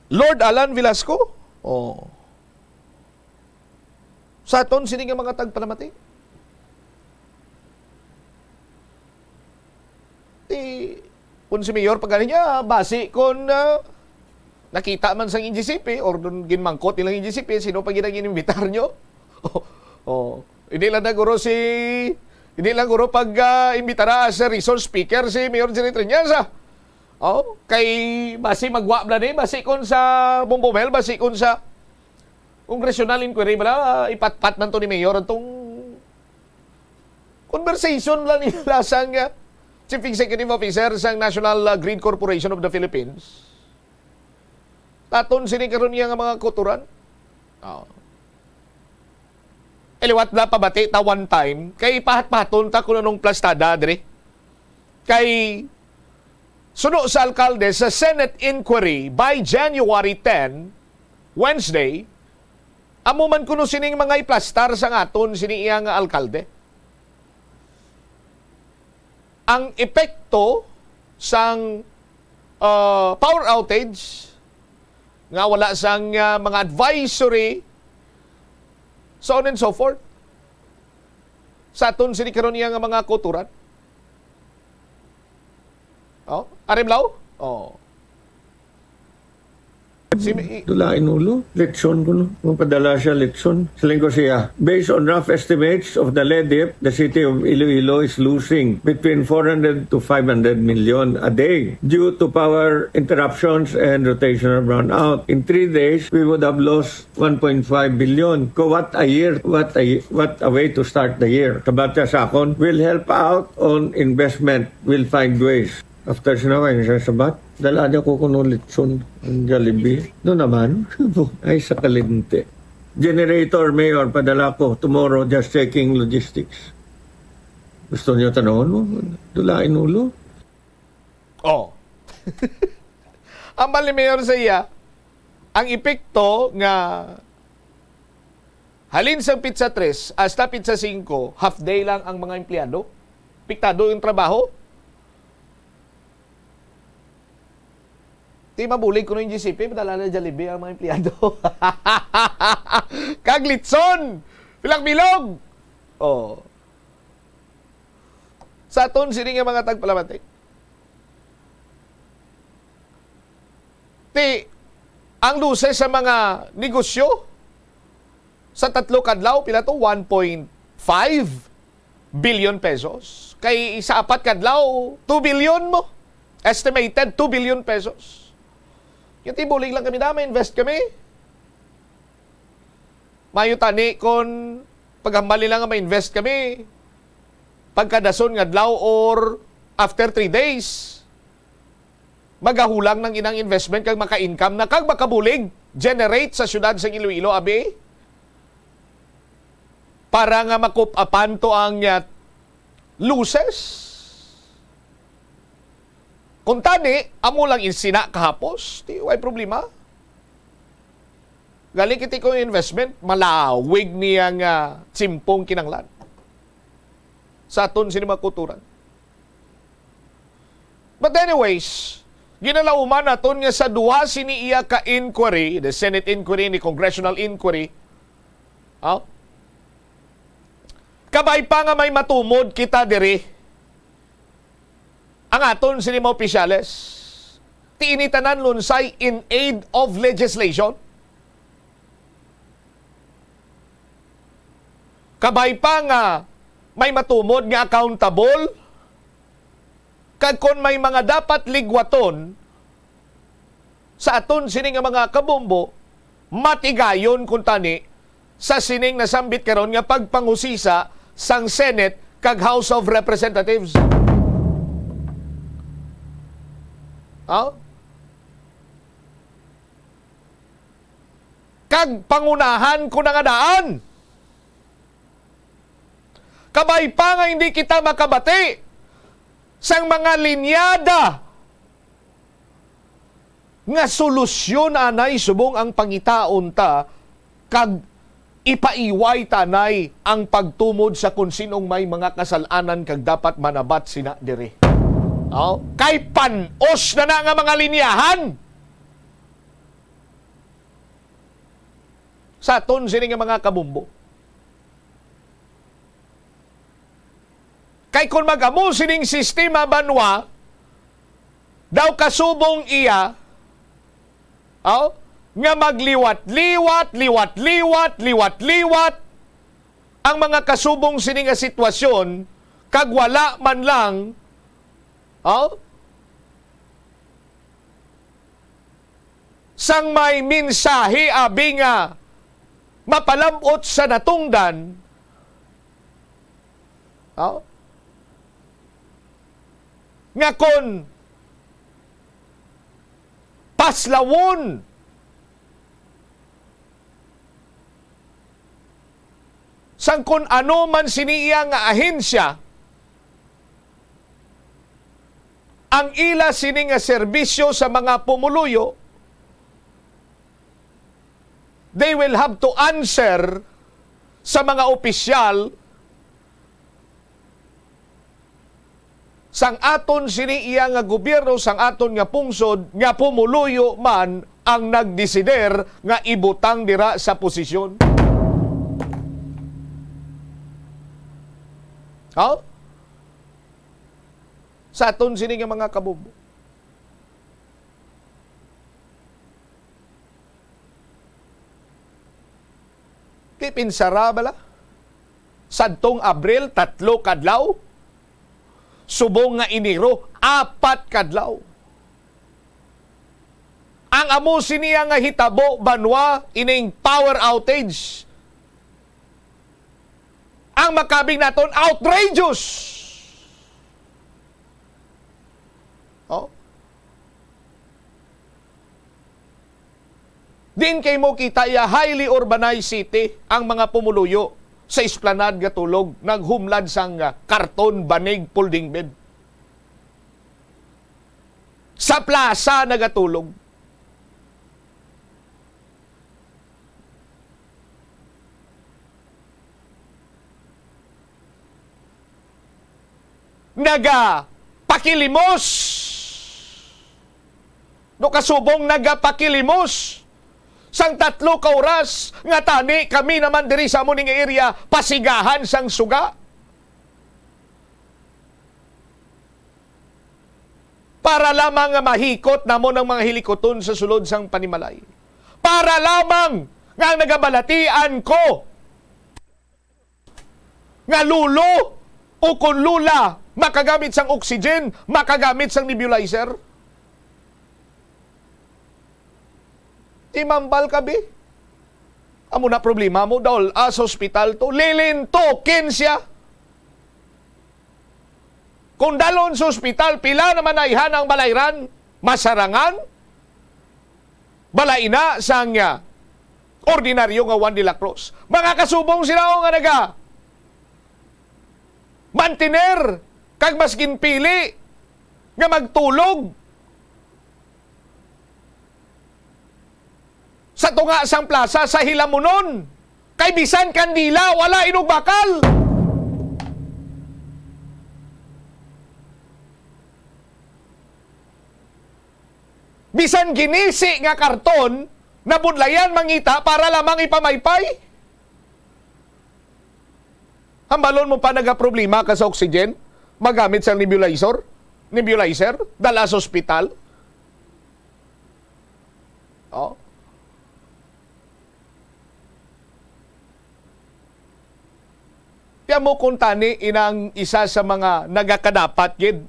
Lord Alan Velasco. Oh. Sa aton sini nga mga tagpalamati. Ti, kung si Mayor pa gani niya, basi kung, ah, nakita man sang N G C P or dun ginmangkot nilang N G C P, sino pa gid ang inimbitar nyo? Oh, oh. Hindi lang na guro si, hindi lang guro pag, ah, imbitara as a resource speaker si Mayor Jerry Triñas, ah. Oh, kay basi magwa bala ni, basi kung sa Bombo Bell, basi kung sa congressional inquiry bala, ah, ipatpat man to ni Mayor atong conversation bala nila sang, ah, Chief Executive Officer sang National, ah, Grid Corporation of the Philippines. Taton sini karon niya nga mga kauturan. Oh. Eh, liwat na pabati ta one time, kay pahat-pahaton ta kung anong plastada diri. Kay suno sa alkalde sa Senate inquiry by January ten, Wednesday, amo man kuno sining mga iplastar sa aton sini iya nga alkalde. Ang epekto sang, ah, power outage nga wala sang, ah, mga advisory, so on and so forth, sa aton sini karon iya nga mga kauturan. Oh, Arimlaw? Oh. Si Mi- Dula in ulo. Litson ko, no? Magpadala siya litson. Siling ko siya, "Based on rough estimates of the LEDIP, the city of Iloilo is losing between four hundred to five hundred million a day due to power interruptions and rotational brownout. In three days, we would have lost one point five billion. Ko, what a year, what a, what a way to start the year." Sabat siya sa akon, "We'll help out on investment. We'll find ways." After sinawa, yung sa sabat, dala niya ko kuno litson, ang Jollibee. No naman, ay sa kalimti. "Generator, Mayor, padala ko tomorrow, just checking logistics." Gusto niyo tanawon mo? Dula in ulo. Oh. Ang bali, Mayor, sa iya, ang epekto nga halin sang pitsa tres hasta pitsa singko, half day lang ang mga empleyado. Piktado yung trabaho. Ti mabulig kuno yung G C P, madala na Jollibee ang mga empleyado. Kag litson! Pilak bilog! Oh. Sa aton sini nga mga tagpalamati. Ti, ang luces sa mga negosyo sa tatlo kadlaw, pila to? One point five billion pesos. Kay sa apat kadlaw, two billion mo. Estimated two billion pesos. Yung tibulig lang kami na, may invest kami. Mayo tani kon paghambal nila nga ma-invest kami pagkadason nga adlaw or after three days, magahulang nang inang investment kag maka-income na kag makabulig, generate sa siyudad sa Iloilo, abi, para nga makup-apan to ang, uh, losses. Kung tani, amo lang insina kahapos, di way problema. Gali kiti ko investment, malawig niya nga tsimpong kinanglan sa aton sini mga kulturan. But anyways, ginalauman naton nga sa duha sini iya ka inquiry, the Senate inquiry ni congressional inquiry, ah, kabay pa nga may matumod kita diri. Ang aton sini mga opisyales, ti ini tanan lunsay in aid of legislation. Kabay pa nga may matumod nga accountable, kag kon may mga dapat ligwaton sa aton sini nga mga kabombo, matigayon kuntani sa sining nasambit karon nga pagpanghusisa sang Senate kag House of Representatives. Oh? Kag pangunahan ko na nga daan. Kabay pa nga hindi kita makabati sang mga linyada nga solusyon anay subong ang pangitaon ta, kag ipaiway ta anay ang pagtumod sa kon sin-ong may mga kasal-anan kag dapat manabat sina diri. Oh, kay pan-os na na nga mga linyahan sa aton sini nga mga kabombo. Kay kon mag-amo sining sistema banwa, daw kasubong iya, aw, nga magliwat-liwat, liwat-liwat, liwat-liwat ang mga kasubong sini nga sitwasyon, kag wala man lang, aw, sang may mensahe abi nga mapalab-ot sa natungdan, oh, nga kon paslawon sang kon ano man sini iya nga ahensya ang ila sini nga serbisyo sa mga pumuluyo, they will have to answer sa mga opisyal sang aton sini iya nga gobyerno, sang aton nga pungsod, nga pumuluyo man ang nagdesider nga ibutang dira sa posisyon. Ha? Sa aton sini nga mga kabombo. Ti pinsara bala? Sadtong Abril, tatlo kadlaw. Subong nga Enero, apat kadlaw. Ang amo siniya nga hitabo, banwa, ining power outage, ang makabig naton, outrageous. Oh. Diin kay mo kita iya highly urbanized city ang mga pumuluyo sa esplanade gatulog, naghumlad sang, ah, karton, banig, folding bed. Sa plaza nagatulog. Nagapakilimos. No, kasubong nagapakilimos sang tatlo ka oras nga tani kami naman diri sa amo ning area pasigahan sang suga. Para lamang nga mahikot namon ang mga hilikoton sa sulod sang panimalay. Para lamang nga ang nagabalatian ko nga lolo o kon lola makagamit sang oxygen, makagamit sang nebulizer. Imambal ka, bi. Amo na problema mo, daw, ah, sa ospital to. Lilintukin siya. Kung dalon sa ospital, pila naman ayhan ang balayran? Masarangan? Balaina sang, ah, ordinaryo nga Juan de la Cruz. Mga kasubong sila, o, nga naga mantener kag mas ginpili nga magtulog sa tunga sang plaza sa hilamunon, kay bisan kandila wala inugbakal. Bisan ginisi nga karton, nabudlayan mangita para lamang ipamaypay. Hambalon mo pa nagaproblema ka sa oxygen, magamit sang nebulizer. nebulizer, dala sa ospital. Oh. Tiyan mo kung tani inang isa sa mga nagakadapat gid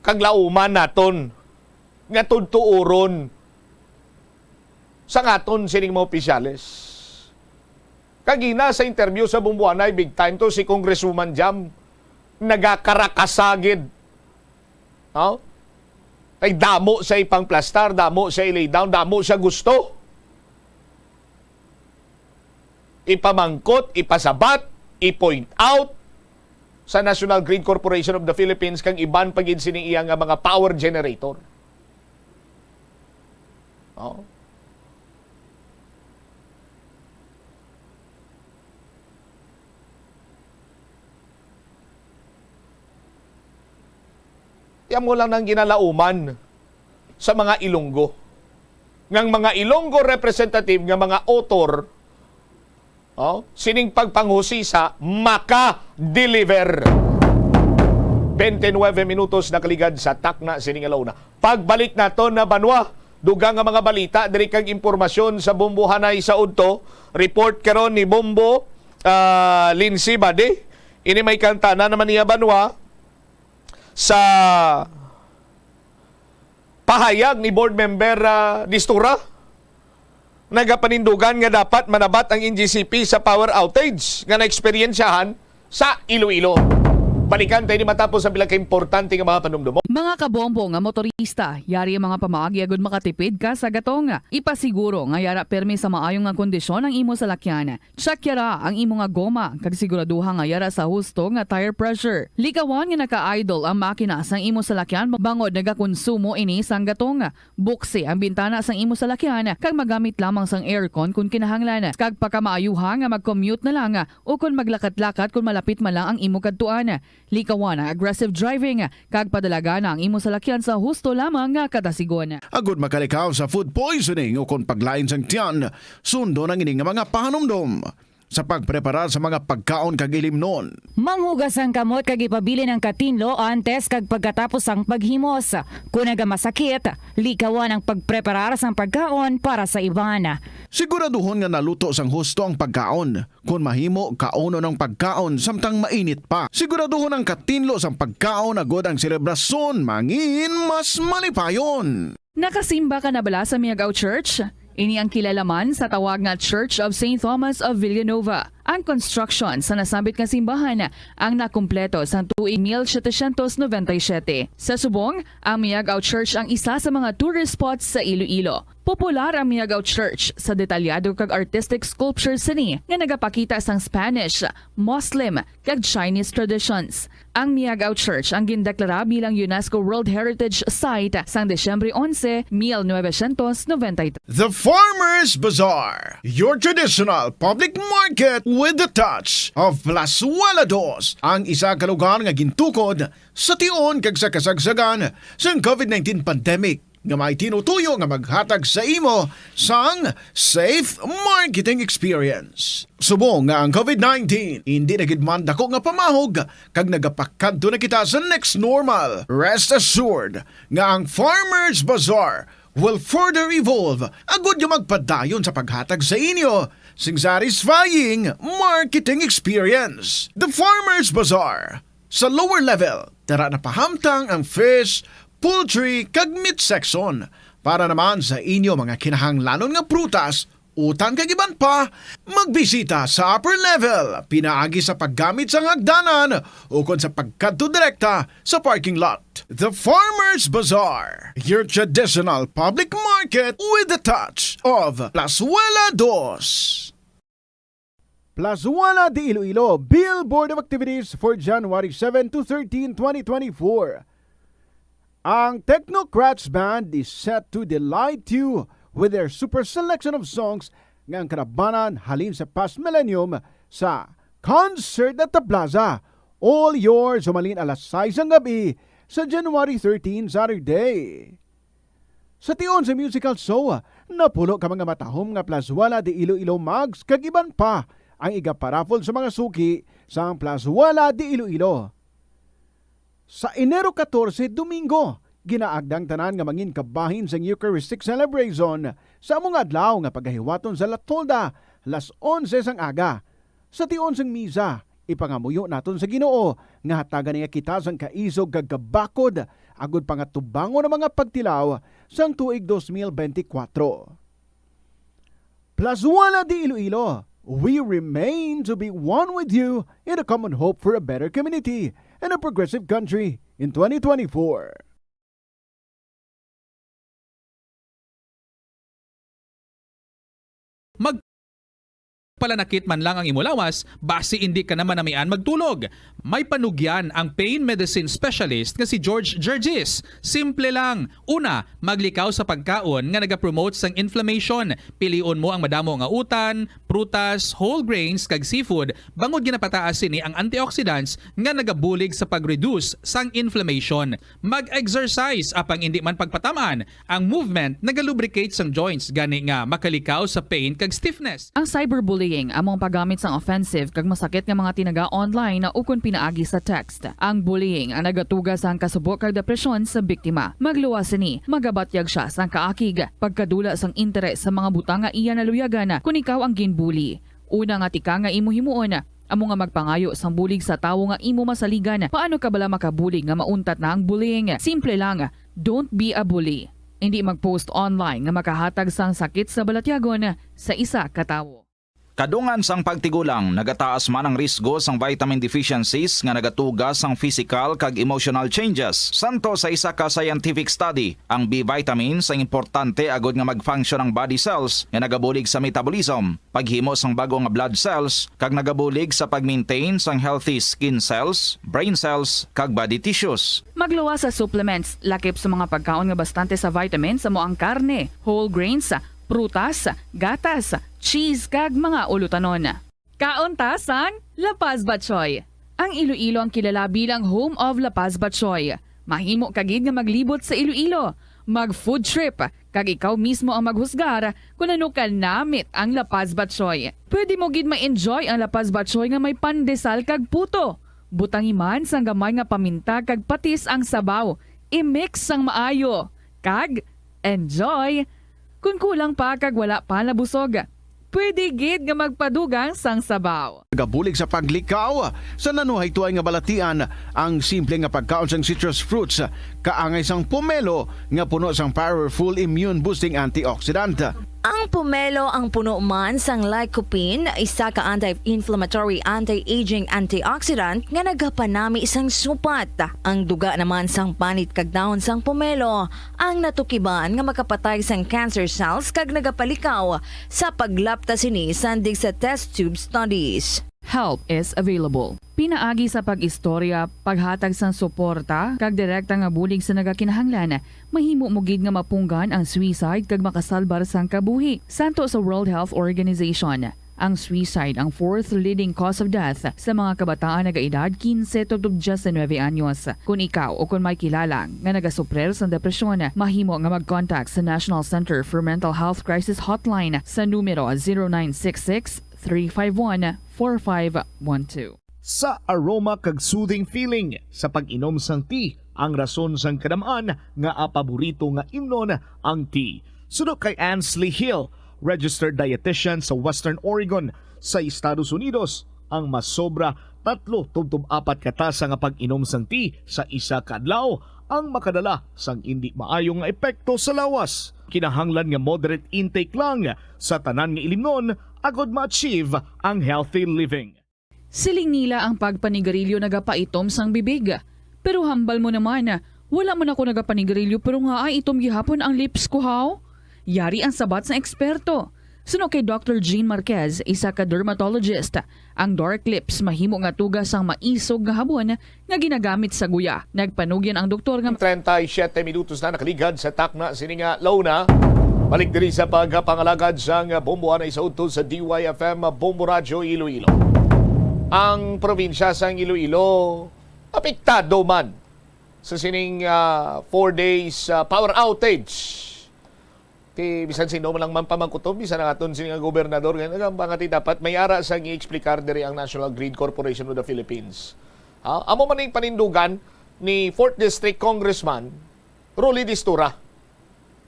kag lauman naton nga tudtuuron sa ngaton sining mga opisyales. Kagina sa interview sa Bumbuanay, big time to si Congresswoman Jam, nagakarakasa gid. No? Kay damo siya ipangplastar, damo siya i-lay down, damo siya gusto ipamangkot, ipasabat, i-point out sa National Grid Corporation of the Philippines kag iban pa gid sini iya nga mga power generator. Oh. Tiyan mo lang nang ginalauman sa mga Ilonggo. Ngang mga Ilonggo representative nga mga author, oh, sining pagpanghusisa maka-deliver. Twenty-nine minutos nakaligad sa takna sining alauna. Pagbalik naton na banwa, dugang nga mga balita diri kag impormasyon sa Bombo Hanay sa udto. Report karon ni Bombo, ah, Lindsay Bade. Ini may kantana naman niya banwa sa pahayag ni Board Member, ah, Distura. Nagapanindugan nga dapat manabat ang N G C P sa power outage nga naeksperyensyahan sa Iloilo. Balikan tayo ni matapos ang pila ka importante nga mga panumdumon. Mga kabombo nga motorista, yari ang mga pamaagi agud makatipid ka sa gatong. Ipasiguro nga yara permi sa maayo nga kondisyon ang imo salakyan. Check yara ang imo nga goma kag siguraduha nga yara sa husto nga tire pressure. Likawan nga naka-idle ang makina sang imo salakyan bangod nagakonsumo ini sang gatong. Buksi ang bintana sang imo salakyan kag magamit lamang sang aircon kon kinahanglan, kag pakamaayuha nga mag-commute na lang o kon maglakat-lakat kon malapit man lang ang imo kadtuan. Likawan ang aggressive driving kag padalagan ang imo salakyan sa husto lamang nga kadasigon. Agud makalikaw sa food poisoning o kon paglain sang tiyan, sundon ang ini nga mga pahanumdom sa pagpreparar sa mga pagkaon kag ilimnon. Manghugas ang kamot kag ipabilin ang katinlo antes kag pagkatapos sang paghimos. Kon nagamasakit, likawan ang pagpreparar sang pagkaon para sa iban. Siguraduhon nga naluto sang husto ang pagkaon. Kon mahimo, kaunon ang pagkaon samtang mainit pa. Siguraduhon ang katinlo sang pagkaon agud ang selebrasyon mangin mas malipayon. Nakasimba ka na bala sa Miagao Church? Ini ang kilala man sa tawag nga Church of Saint Thomas of Villanova. Ang construction sa nasambit nga simbahan ang nakumpleto sang tuig mil setecientos noventa y siete. Sa subong, ang Miagao Church ang isa sa mga tourist spots sa Iloilo. Popular ang Miagao Church sa detalyado kag artistic sculpture sini nga nagapakita sang Spanish, Muslim, kag Chinese traditions. Ang Miagao Church ang gindeklara bilang UNESCO World Heritage Site sang Disyembre onse, mil novecientos noventa y tres. The Farmers Bazaar, your traditional public market with the touch of Plazuela Dos, ang isa ka lugar nga gintukod sa tion kag sa kasagsagan sang covid nineteen pandemic. nga may tinutuyo nga maghatag sa imo sang safe marketing experience. Subong nga ang covid nineteen hindi na gid man dako nga pamahog kag nagapakadto na kita sa next normal, rest assured nga ang Farmers Bazaar will further evolve agud nga magpadayon sa paghatag sa inyo sing satisfying marketing experience. The Farmers Bazaar, sa lower level, tara na pahamtang ang fish, poultry, kag meat section. Para naman sa inyo mga kinahanglanon nga prutas, utan kag iban pa, magbisita sa upper level, pinaagi sa paggamit sang hagdanan ukon sa pagkadto direkta sa parking lot. The Farmers Bazaar, your traditional public market with the touch of Plazuela Dos. Plazuela de Iloilo, Billboard of Activities for January seven to thirteen, twenty twenty-four. Ang Technocrats Band is set to delight you with their super selection of songs nga ang kalabanan halin sa past millennium sa Concert at the Plaza. All yours, humalin alas sais sang gab-i sa January thirteen, Saturday. Sa tion sa musical show, napulo ka mga matahom nga Plazuela de Iloilo mugs kag iban pa ang igaparaffle sa mga suki sang Plazuela de Iloilo. Sa Enero katorse, Domingo, ginaagda ang tanan nga mangin kabahin sang Eucharistic Celebration sa amo nga adlaw nga pagahiwaton sa La Tolda, las onse sang aga. Sa tion sang misa, ipangamuyo naton sa Ginoo nga hatagan niya kita sang kaisog kag kabakod, agod pangatubangon ang mga pagtilaw sang tuig dos mil benti kwatro. Plus Wala di Iloilo, we remain to be one with you in a common hope for a better community and a progressive country in twenty twenty-four. Mag palanakit man lang ang imo lawas, basi indi ka na manamian magtulog. May panugyan ang pain medicine specialist nga si George Gergis. Simple lang. Una, maglikaw sa pagkaon nga nagapromote sang inflammation. Pilion mo ang madamo nga utan, prutas, whole grains, kag seafood, bangod ginapataas sini ang antioxidants nga nagabulig sa pag-reduce sang inflammation. Mag-exercise, apang indi man pagpatam-an. Ang movement nagalubricate sang joints, gani nga makalikaw sa pain kag stiffness. Ang cyberbullying amo ang paggamit sang offensive kag masakit nga mga tinaga online ukon pinaagi sa text. Ang bullying ang nagatuga sang kasubo kag depresyon sa biktima. Magluwas sini, magabatyag sia sang kaakig, pagkadula sang interes sa mga butang nga iya naluyagan kon ikaw ang ginbully. Una nga tikang nga imo himuon, amo nga magpangayo sang bulig sa tawo nga imo masaligan. Paano ka bala makabulig nga mauntat na ang bullying? Simple lang, don't be a bully. Indi mag-post online nga makahatag sang sakit sa balatyagon sa isa ka tawo. Kadungan sang pagtigulang, nagataas man ang risgo sang vitamin deficiencies nga nagatuga sang physical kag emotional changes. Santo sa isa ka scientific study, ang B vitamins ang importante agod nga mag-function ang body cells nga nagabulig sa metabolism, paghimo sang bag-o nga blood cells, kag nagabulig sa pag-maintain sang healthy skin cells, brain cells, kag body tissues. Magluwas sa supplements, lakip sa mga pagkaon nga bastante sa vitamins, amo ang karne, whole grains, prutas, gatas, cheese, kag mga ulutanon. Kaon ta sang La Paz Batchoy. Ang Iloilo ang kilala bilang home of La Paz Batchoy. Mahimo ka gid nga maglibot sa Iloilo, mag-food trip, kag ikaw mismo ang maghusgar kon ano ka namit ang La Paz Batchoy. Pwede mo gid ma-enjoy ang La Paz Batchoy nga may pandesal kag puto. Butangi man sang gamay nga paminta kag patis ang sabaw. I-mix sang maayo. Kag enjoy! Kon kulang pa kag wala pa nabusog, pwede gid nga magpadugang sang sabaw. Nagabulig sa paglikaw sa nanuhaytoay nga balatian ang simple nga pagkaon sang citrus fruits, kaangay sang pomelo nga puno sang powerful immune-boosting antioxidant. Ang pomelo ang puno man sang lycopene, isa ka anti-inflammatory, anti-aging antioxidant nga nagapanami sang supat. Ang duga naman sang panit kag dahon sang pomelo ang natukiban nga makapatay sang cancer cells kag nagapalikaw sa paglapta sini sandig sa test tube studies. Help is available. Pinaagi sa pag-istorya, paghatag sang suporta, kag direkta nga bulig sa nagakinahanglan, mahimo mo gid nga mapunggan ang suicide kag makasalbar sang kabuhi. Santo sa World Health Organization, ang suicide ang fourth leading cause of death sa mga kabataan nagaedad kinse tubtob diyes nuebe anyos. Kon ikaw o kon may kilala nga nagasuprir sang depresyon, mahimo nga mag-contact sa National Center for Mental Health Crisis Hotline sa numero zero nine six six, three five one, four five one two. Sa aroma kag soothing feeling sa pag-inom sang tea ang rason sang kadam-an nga paborito nga imnon ang tea. Suno kay Ansley Hill, registered dietitian sa Western Oregon sa Estados Unidos, ang masobra tatlo tubtob apat ka tasa nga pag-inom sang tea sa isa ka adlaw ang makadala sang indi maayo nga epekto sa lawas. Kinahanglan nga moderate intake lang sa tanan nga ilimnon agod ma-achieve ang healthy living. Siling nila ang pagpanigarilyo nagapaitom sang bibig. Pero hambal mo naman, wala man ako nagapanigarilyo pero ngaa itom gihapon ang lips ko, haw? Yari ang sabat sang eksperto. Suno kay Doctor Jean Marquez, isa ka dermatologist, ang dark lips mahimo nga tuga sang maisog nga habon nga ginagamit sa guya. Nagpanugyan ang doktor nga treinta y siete minutos na nakaligad sa takna sini nga launa. Balik diri sa pagpangalagad sang Bombo anay sa udto sa D Y F M Bombo Radyo Iloilo. Ang probinsya sang Iloilo apektado man sa sining, ah, four days, ah, power outage. Ti bisan sino man lang man pamangkuton, bisan ang aton sini nga gobernador, nga nagambang ati dapat may ara sang i-explicar diri ang National Grid Corporation of the Philippines. Ha? Amo man ning panindugan ni fourth District Congressman Rolly Distura.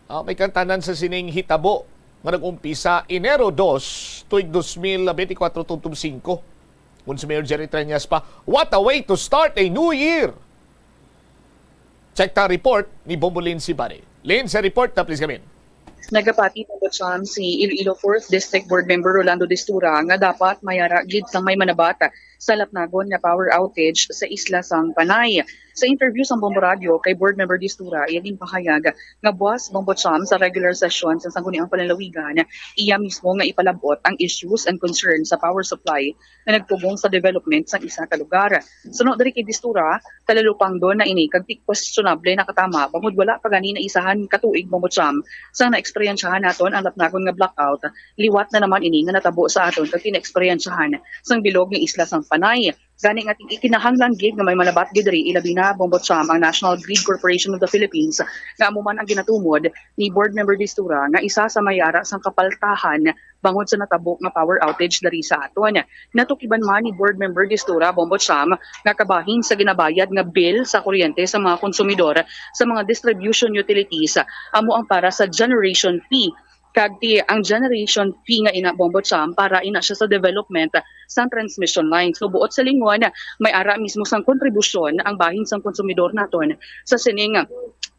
Ah, may kantanan sa sining hitabo nga nag-umpisa Enero dos, tuig dos mil benti kwatro tubtob singko. Kun si Mayor Jerry Treñas pa, "What a way to start a new year!" Check ta report ni Bombo Lindsay Bari. Lindsay, report na please kami. Nagapati, Bombo Cham, si Iloilo fourth District Board Member Rolando Distura nga dapat mayara gid sang may manabat sa lapnagon nga power outage sa isla sang Panay. Sa interview sang Bombo Radio kay Board Member Distura, iya ginpahayag nga buwas, Bombo Cham, sa regular session sa Sangguniang Panlalawigan, iya mismo nga ipalab-ot ang issues and concerns sa power supply nga nagtubong sa development sang isa ka lugar. Suno diri kay Distura, kalalupangdon na ini kag ti-, questionable na katama bangod wala pa gani naisahan ka tuig, Bombo Cham, sang naeksperyensyahan naton ang lapnagon nga blackout. Liwat na naman ini nga natabo sa aton kag ginaeksperyensyahan sang bilog nga isla sang Panay. Gani nga ti-, kinahanglan gid nga may manabat gid diri, ilabi na, Bombo Cham, ang National Grid Corporation of the Philippines, nga amo man ang ginatumod ni Board Member Distura nga isa sa may ara sang kapaltahan bangod sa natabo nga power outage diri sa aton. Natukiban man ni Board Member Distura, Bombo Cham, nga kabahin sa ginabayad nga bill sa kuryente sa mga konsumidor sa mga distribution utilities, amo ang para sa generation fee. Kag ti ang generation fee nga ina, Bombo Cham, para ina siya sa development sang transmission lines. So, buot sa lingon, may ara mismo sang kontribusyon ang bahin sang konsumidor naton sa sining,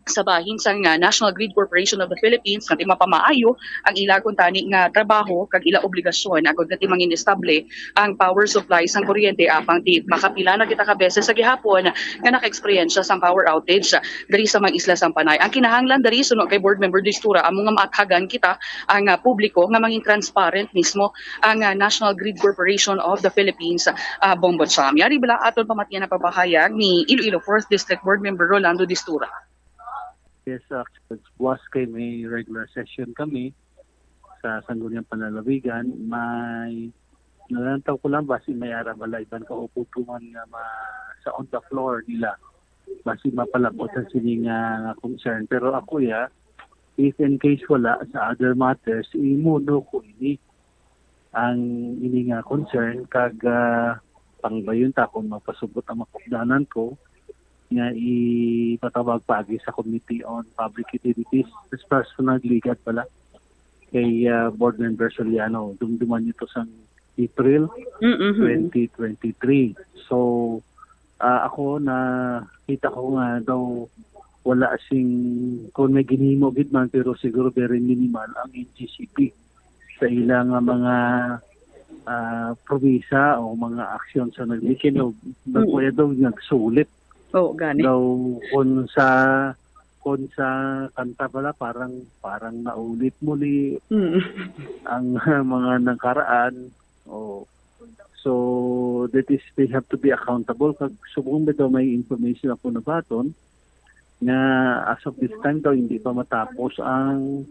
sa bahin sang, ah, National Grid Corporation of the Philippines, nga ti mapamaayo ang ila kuntani nga trabaho kag ila obligasyon agud nga ti manginestable ang power supply sang kuryente, apang ti makapila na kita ka beses sa gihapon nga naka-eksperyensya sang power outage diri sa mga isla sang Panay. Ang kinahanglan diri, suno kay Board Member Distura, amo nga maathagan kita ang, ah, publiko nga mangin transparent mismo ang, ah, National Grid Corporation of the Philippines, ah, Bombo Cham. Yari bala aton pamatian ang pagpahayag ni Iloilo fourth District Board Member Rolando Distura. Yes, actually, buwas kay may regular session kami sa Sangguniang Panlalawigan. May nalantaw ko lang, basi may ara bala iban ka uputuman nga ma-, sa on the floor nila. Basi mapalabot ang sini nga, nga concern. Pero ako, ya, if in case wala sa other matters, imuno ko ini ang ini nga concern kag, ah, pangbayon ta kung magpasubot ang mga kaupdanan ko nga ipatawag paagi sa Committee on Public Utilities, sa personal ligad pala kay, ah, Board Member Soliano. Dumduman niyo to sang April Mm-hmm. twenty twenty-three. So, ah, ako, nakita ko nga daw wala sing, kung may ginhimo gid man, pero siguro very minimal ang N G C P sa ila nga mga, ah, promisa o mga aksyon sa naglikin o Mm. nagkuya daw nagsulit Oo, gani. daw kung sa, kung sa kanta pala, parang, parang naulit muli Mm. ang mga nagkaraan. Oh. So, that is, they have to be accountable. Kag subong ba daw may information ako nabaton nga as of this time daw hindi pa matapos ang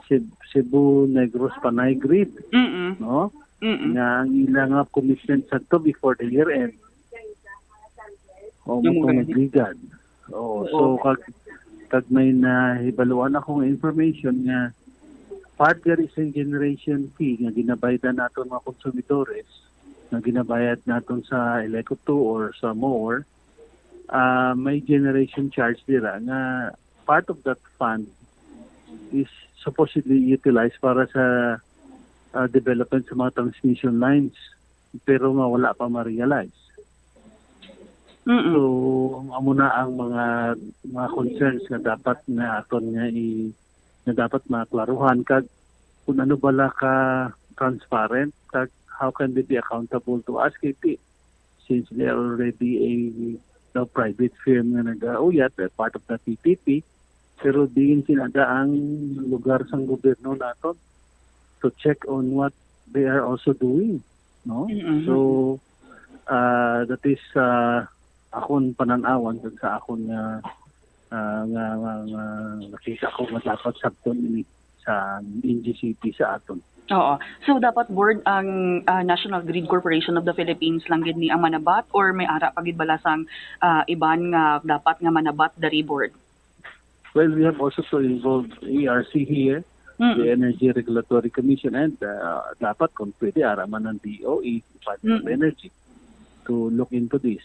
Ceb-, Cebu Negros Panay Grid, Mm-mm. no? Mm-mm. Nga ang ila nga commitment sa to before the year end. O, Amo mao gani. Nagligad. Oo, Oo. So, kag, kag may nahibaluan akong information nga part diri sa generation fee nga ginabaydan naton mga konsumidores, nga ginabayad naton sa Eleco two or sa MOOR, ah, may generation charge dira nga part of that fund is supposedly utilized para sa, ah, development sa mga transmission lines, pero nga wala pa ma-realize. Mm-mm. So, amo na ang mga, mga concerns nga dapat nga aton nga i-, nga dapat maklaruhan, kag kung ano bala ka transparent, kag how can they be accountable to us, kay ti-, since they are already a, a private firm nga nag-auyat, they're part of the P P P, pero diin sila da ang lugar sang gobyerno naton to check on what they are also doing, no? Mm-hmm. So, ah, that is, ah, akon panan-awan kag sa akon nga, ah, nga, nga, nga nakita ko nga dapat sabton ini sa N G C P sa aton. Oo. So, dapat, Board, ang, ah, National Grid Corporation of the Philippines lang gid ni ang manabat, or may ara pa gid bala sang, ah, iban nga dapat nga manabat diri, Board? Well, we have also to involve A R C here, Mm. the Energy Regulatory Commission, and, uh, dapat kung pwede, ara man ang D O E, Department of Mm. Energy, to look into this.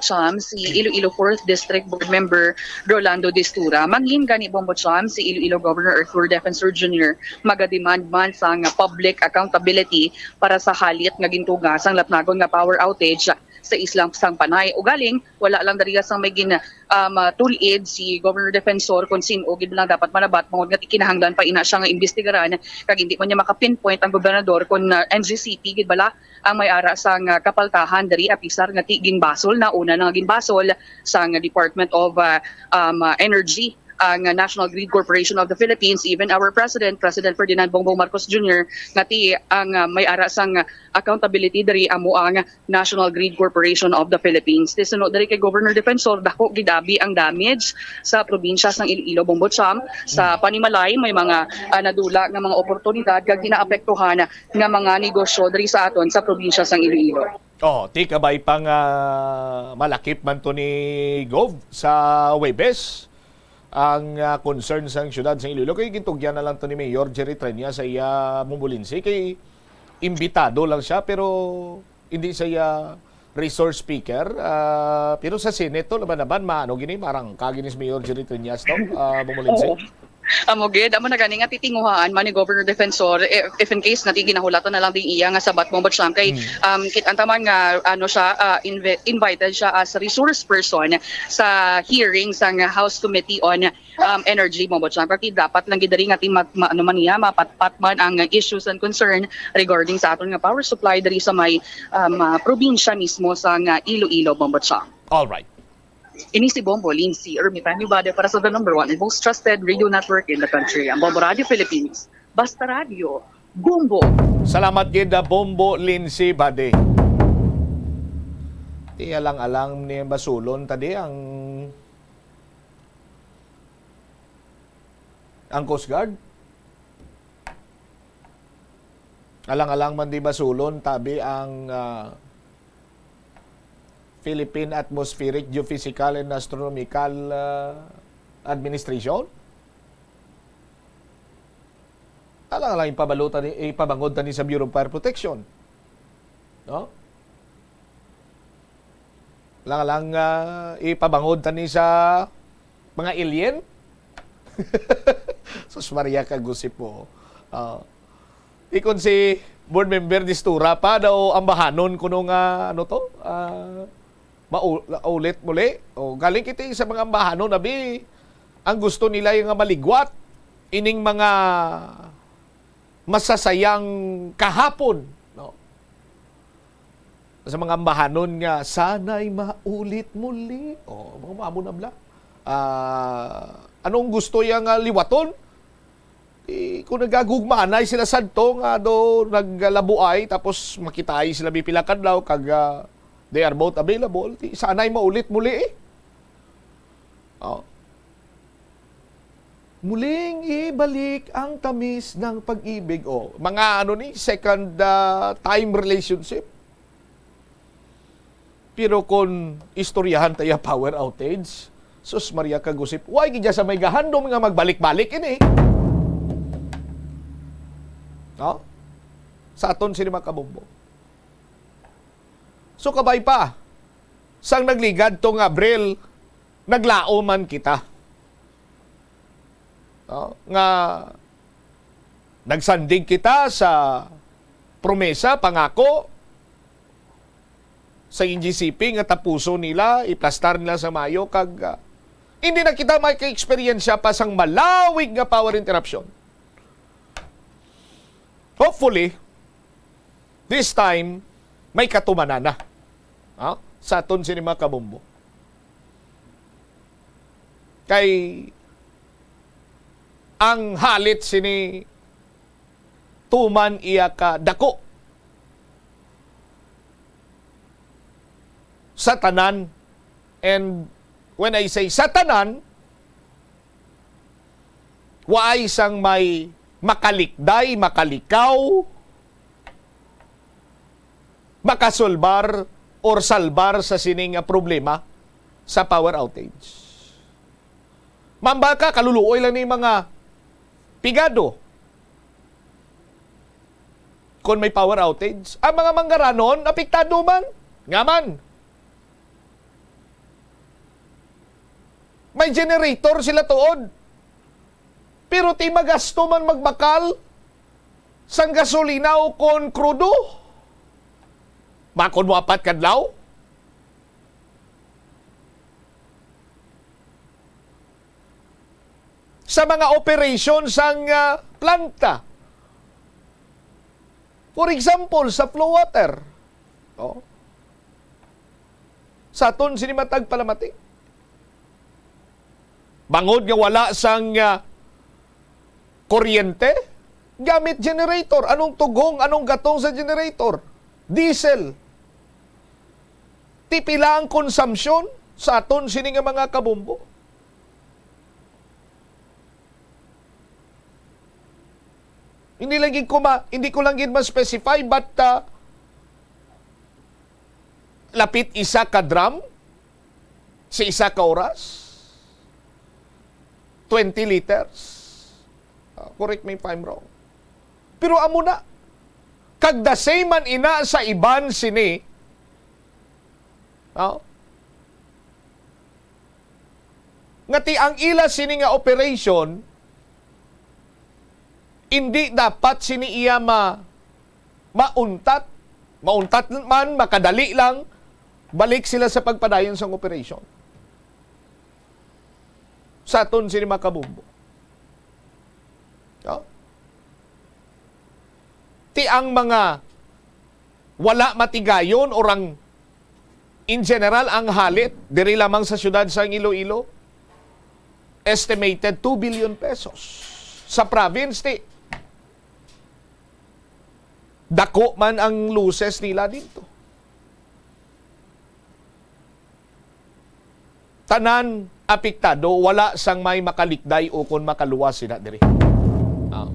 Cham, si Iloilo fourth District Board Member Rolando Distura. Mangin gani, Bombo Cham, si Iloilo Governor Arthur Defensor Junior magademand man sang public accountability para sa halit nga gintuga sang lapnagon nga power outage sa isla sang Panay. Ugaling, wala lang diriya sang may gin, um, uh, tulid si Governor Defensor kung sin-o gid lang dapat manabat, tungod nga kinahanglan pa ina siya nga imbestigaran, kag hindi man niya maka-pinpoint ang gobernador kung, uh, N G C P gid bala ang may ara sang, uh, kapaltahan diri, apisar nga ti ginbasol na, una na nga ginbasol sang Department of, uh, um, uh, Energy, ang National Grid Corporation of the Philippines, even our President, President Ferdinand Bongbong Marcos Junior, nga ti ang, uh, may ara sang accountability diri amo ang National Grid Corporation of the Philippines. Ti suno diri kay Governor Defensor, dako gid abi ang damage sa probinsya sang Iloilo, Bombo Cham. Sa panimalay, may mga, ah, nadula nga mga oportunidad kag ginaapektuhan nga mga negosyo diri sa aton sa probinsya sang Iloilo. Oh, ti kabay pa nga malakip man to ni Gov sa Huwebes ang, ah, concern sang siyudad sang Iloilo. Kay gintugyan na lang to ni Mayor Jerry Treñas sa iya, Bombo Lindsay, kay imbitado lang siya, pero hindi siya resource speaker. Ah, pero sa Senate to, laban-laban, maano gini, marangka gini si Mayor Jerry Treñas to, ah, Bombo Lindsay. Oo. Amo gid, amo na gani nga titinguhaan man ni Governor Defensor, if, if in case nga ti ginahulaton na lang din iya nga sabat, Bombo Cham, kay, Hmm. um, kit-, ang taman nga, ano siya, ah, invi-, invited siya as resource person sa hearing sang House Committee on, um, Energy, Bombo Cham. Kay dapat lang gid diri nga ti mag-, ma-, ano man niya, mapatpat man ang issues and concern regarding sa aton nga power supply diri sa may, um, ah, probinsya mismo sang Iloilo, Bombo Cham. All right. Ini si Bombo Lindsay Ermitanio Bade para sa the number one and most trusted radio network in the country, ang Bombo Radio Philippines. Basta Radio, Bombo. Salamat gid, ah, Bombo Lindsay Bade. Ti alang-alang ni basulon ta di ang, ang Coast Guard. Alang-alang man di basulon tabi ang, ah, Philippine Atmospheric, Geophysical and Astronomical, ah, Administration. Alang-alang ipabalo ta ni, ipabangod ta ni sa Bureau of Fire Protection. No? Lang, lang, ah, ipabangod ta ni sa mga alien. Sus Maria, kagusip mo. Ah, ikon si Board Member Distura pa daw ambahanon kuno nga, ano to? Ah, mau-, ulit muli. O, galing kita sa mga ambahanon, abi, ang gusto nila yung nga maligwat ining mga masasayang kahapon, no? Sa mga ambahanon nga, "Sana'y maulit muli." Oh, mga mamo na bla. Ah, anong gusto iya nga liwaton? Eh, kung nagagugmaanay sila sadto nga do naglabuay, tapos makitaay sila may pila kadlaw, kag, ah, they are both available, di, sana'y maulit muli eh. Oh. Muling ibalik ang tamis ng pag-ibig. Oh, mga ano ni, second, ah, time relationship. Pero kung istoryahan tayo power outage, sus Maria, kagusip. Why gid sa may gahandom nga magbalik-balik ini? No? Sa aton sini, mga kabombo. So, kabay pa, sang nagligad to nga Abril, naglaom man kita. No? Nga nagsandig kita sa promesa, pangako sa N G C P nga tapuson nila, iplastar nila sa Mayo, kag, ah, hindi na kita maka-eksperyensya pa sang malawig nga power interruption. Hopefully, this time, may katumanan na, ha? Sa aton sini, mga kabombo. Kay ang halit sini tuman iya ka dako sa tanan. And when I say sa tanan, waay sang may makalikday, makalikaw, makasolbar or salbar sa sining nga problema sa power outage. Mambal ka, kaluluoy lang ni mga pigado. Kung may power outage, ang mga manggaranon, apektado man. Nga man. May generator sila tuod. Pero ti magasto man magbakal sang gasolina o kon krudo. Makon mo apat kadlaw. Sa mga operation sang, ah, planta. For example, sa flow water. Oh. Sa aton sini matag palamati. Bangod nga wala sang, ah, kuryente, gamit generator. Anong tughong, anong gatong sa generator? Diesel. Ti pila ang konsumpsyon sa aton sini nga mga kabombo? Hindi lang gid ko ma-, hindi ko lang gid ma-specify, but, ah, lapit isa ka drum sa isa ka oras, twenty liters. Ah, correct me if I'm wrong. Pero amo na, kag the same man ina sa iban sini, ah, nga ti ang ila sini nga operation, hindi dapat sini iya ma-, mauntat. Mauntat man, makadali lang, balik sila sa pagpadayon sang operation sa aton sini mga kabombo. No? Ti ang mga wala matigayon, or ang, in general, ang halit diri lamang sa siyudad sang Iloilo, estimated two billion pesos. Sa province, ti dako man ang losses nila dito. Tanan apektado, wala sang may makalikday o kon makaluwas sina diri. Ah.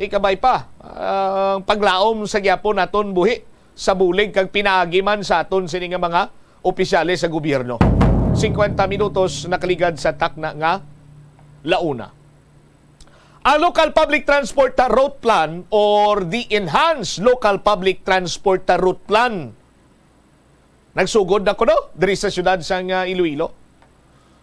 Ikabay pa, ang paglaom sa gyapon naton buhi sa bulig kag pinaagi man sa aton sini nga mga opisyales sa gobyerno. Singkwenta minutos nakaligad sa takna nga launa. Ang Local Public Transport Route Plan or the Enhanced Local Public Transport Route Plan nagsugod na kuno diri sa siyudad sang, ah, Iloilo.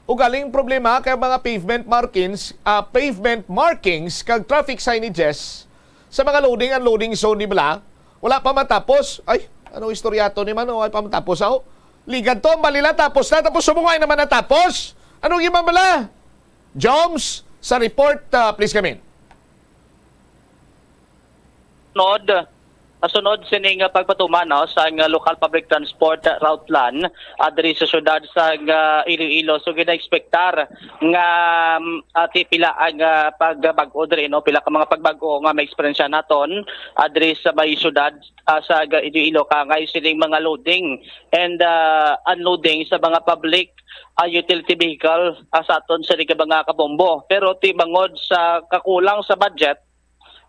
Ugaling problema kay mga pavement markings, ah, pavement markings kag traffic signages sa mga loading and unloading zone ni bala, wala pa matapos. Ay, anong istorya to ni man? Wala pa matapos, aho. Ligad to, ang balila tapos na, tapos subong wala naman natapos. Anong iman bala? Joms, sa report, ah, please come in. Nod, ah, sunod sini nga pagpatuman, no, sa nga Local Public Transport Route Plan, ah, diri sa siyudad sa nga Iloilo. So, gina-expectar nga, mm, ah, ti pila ang, ah, pagbag-o diri, no? Pila ka mga pagbag-o nga may eksperyensya naton, ah, diri sa may siyudad, ah, sa ga-, Iloilo, kangay sining mga loading and, ah, unloading sa mga public, ah, utility vehicle, ah, sa aton sini nga mga kabombo. Pero ti bangod sa kakulang sa budget,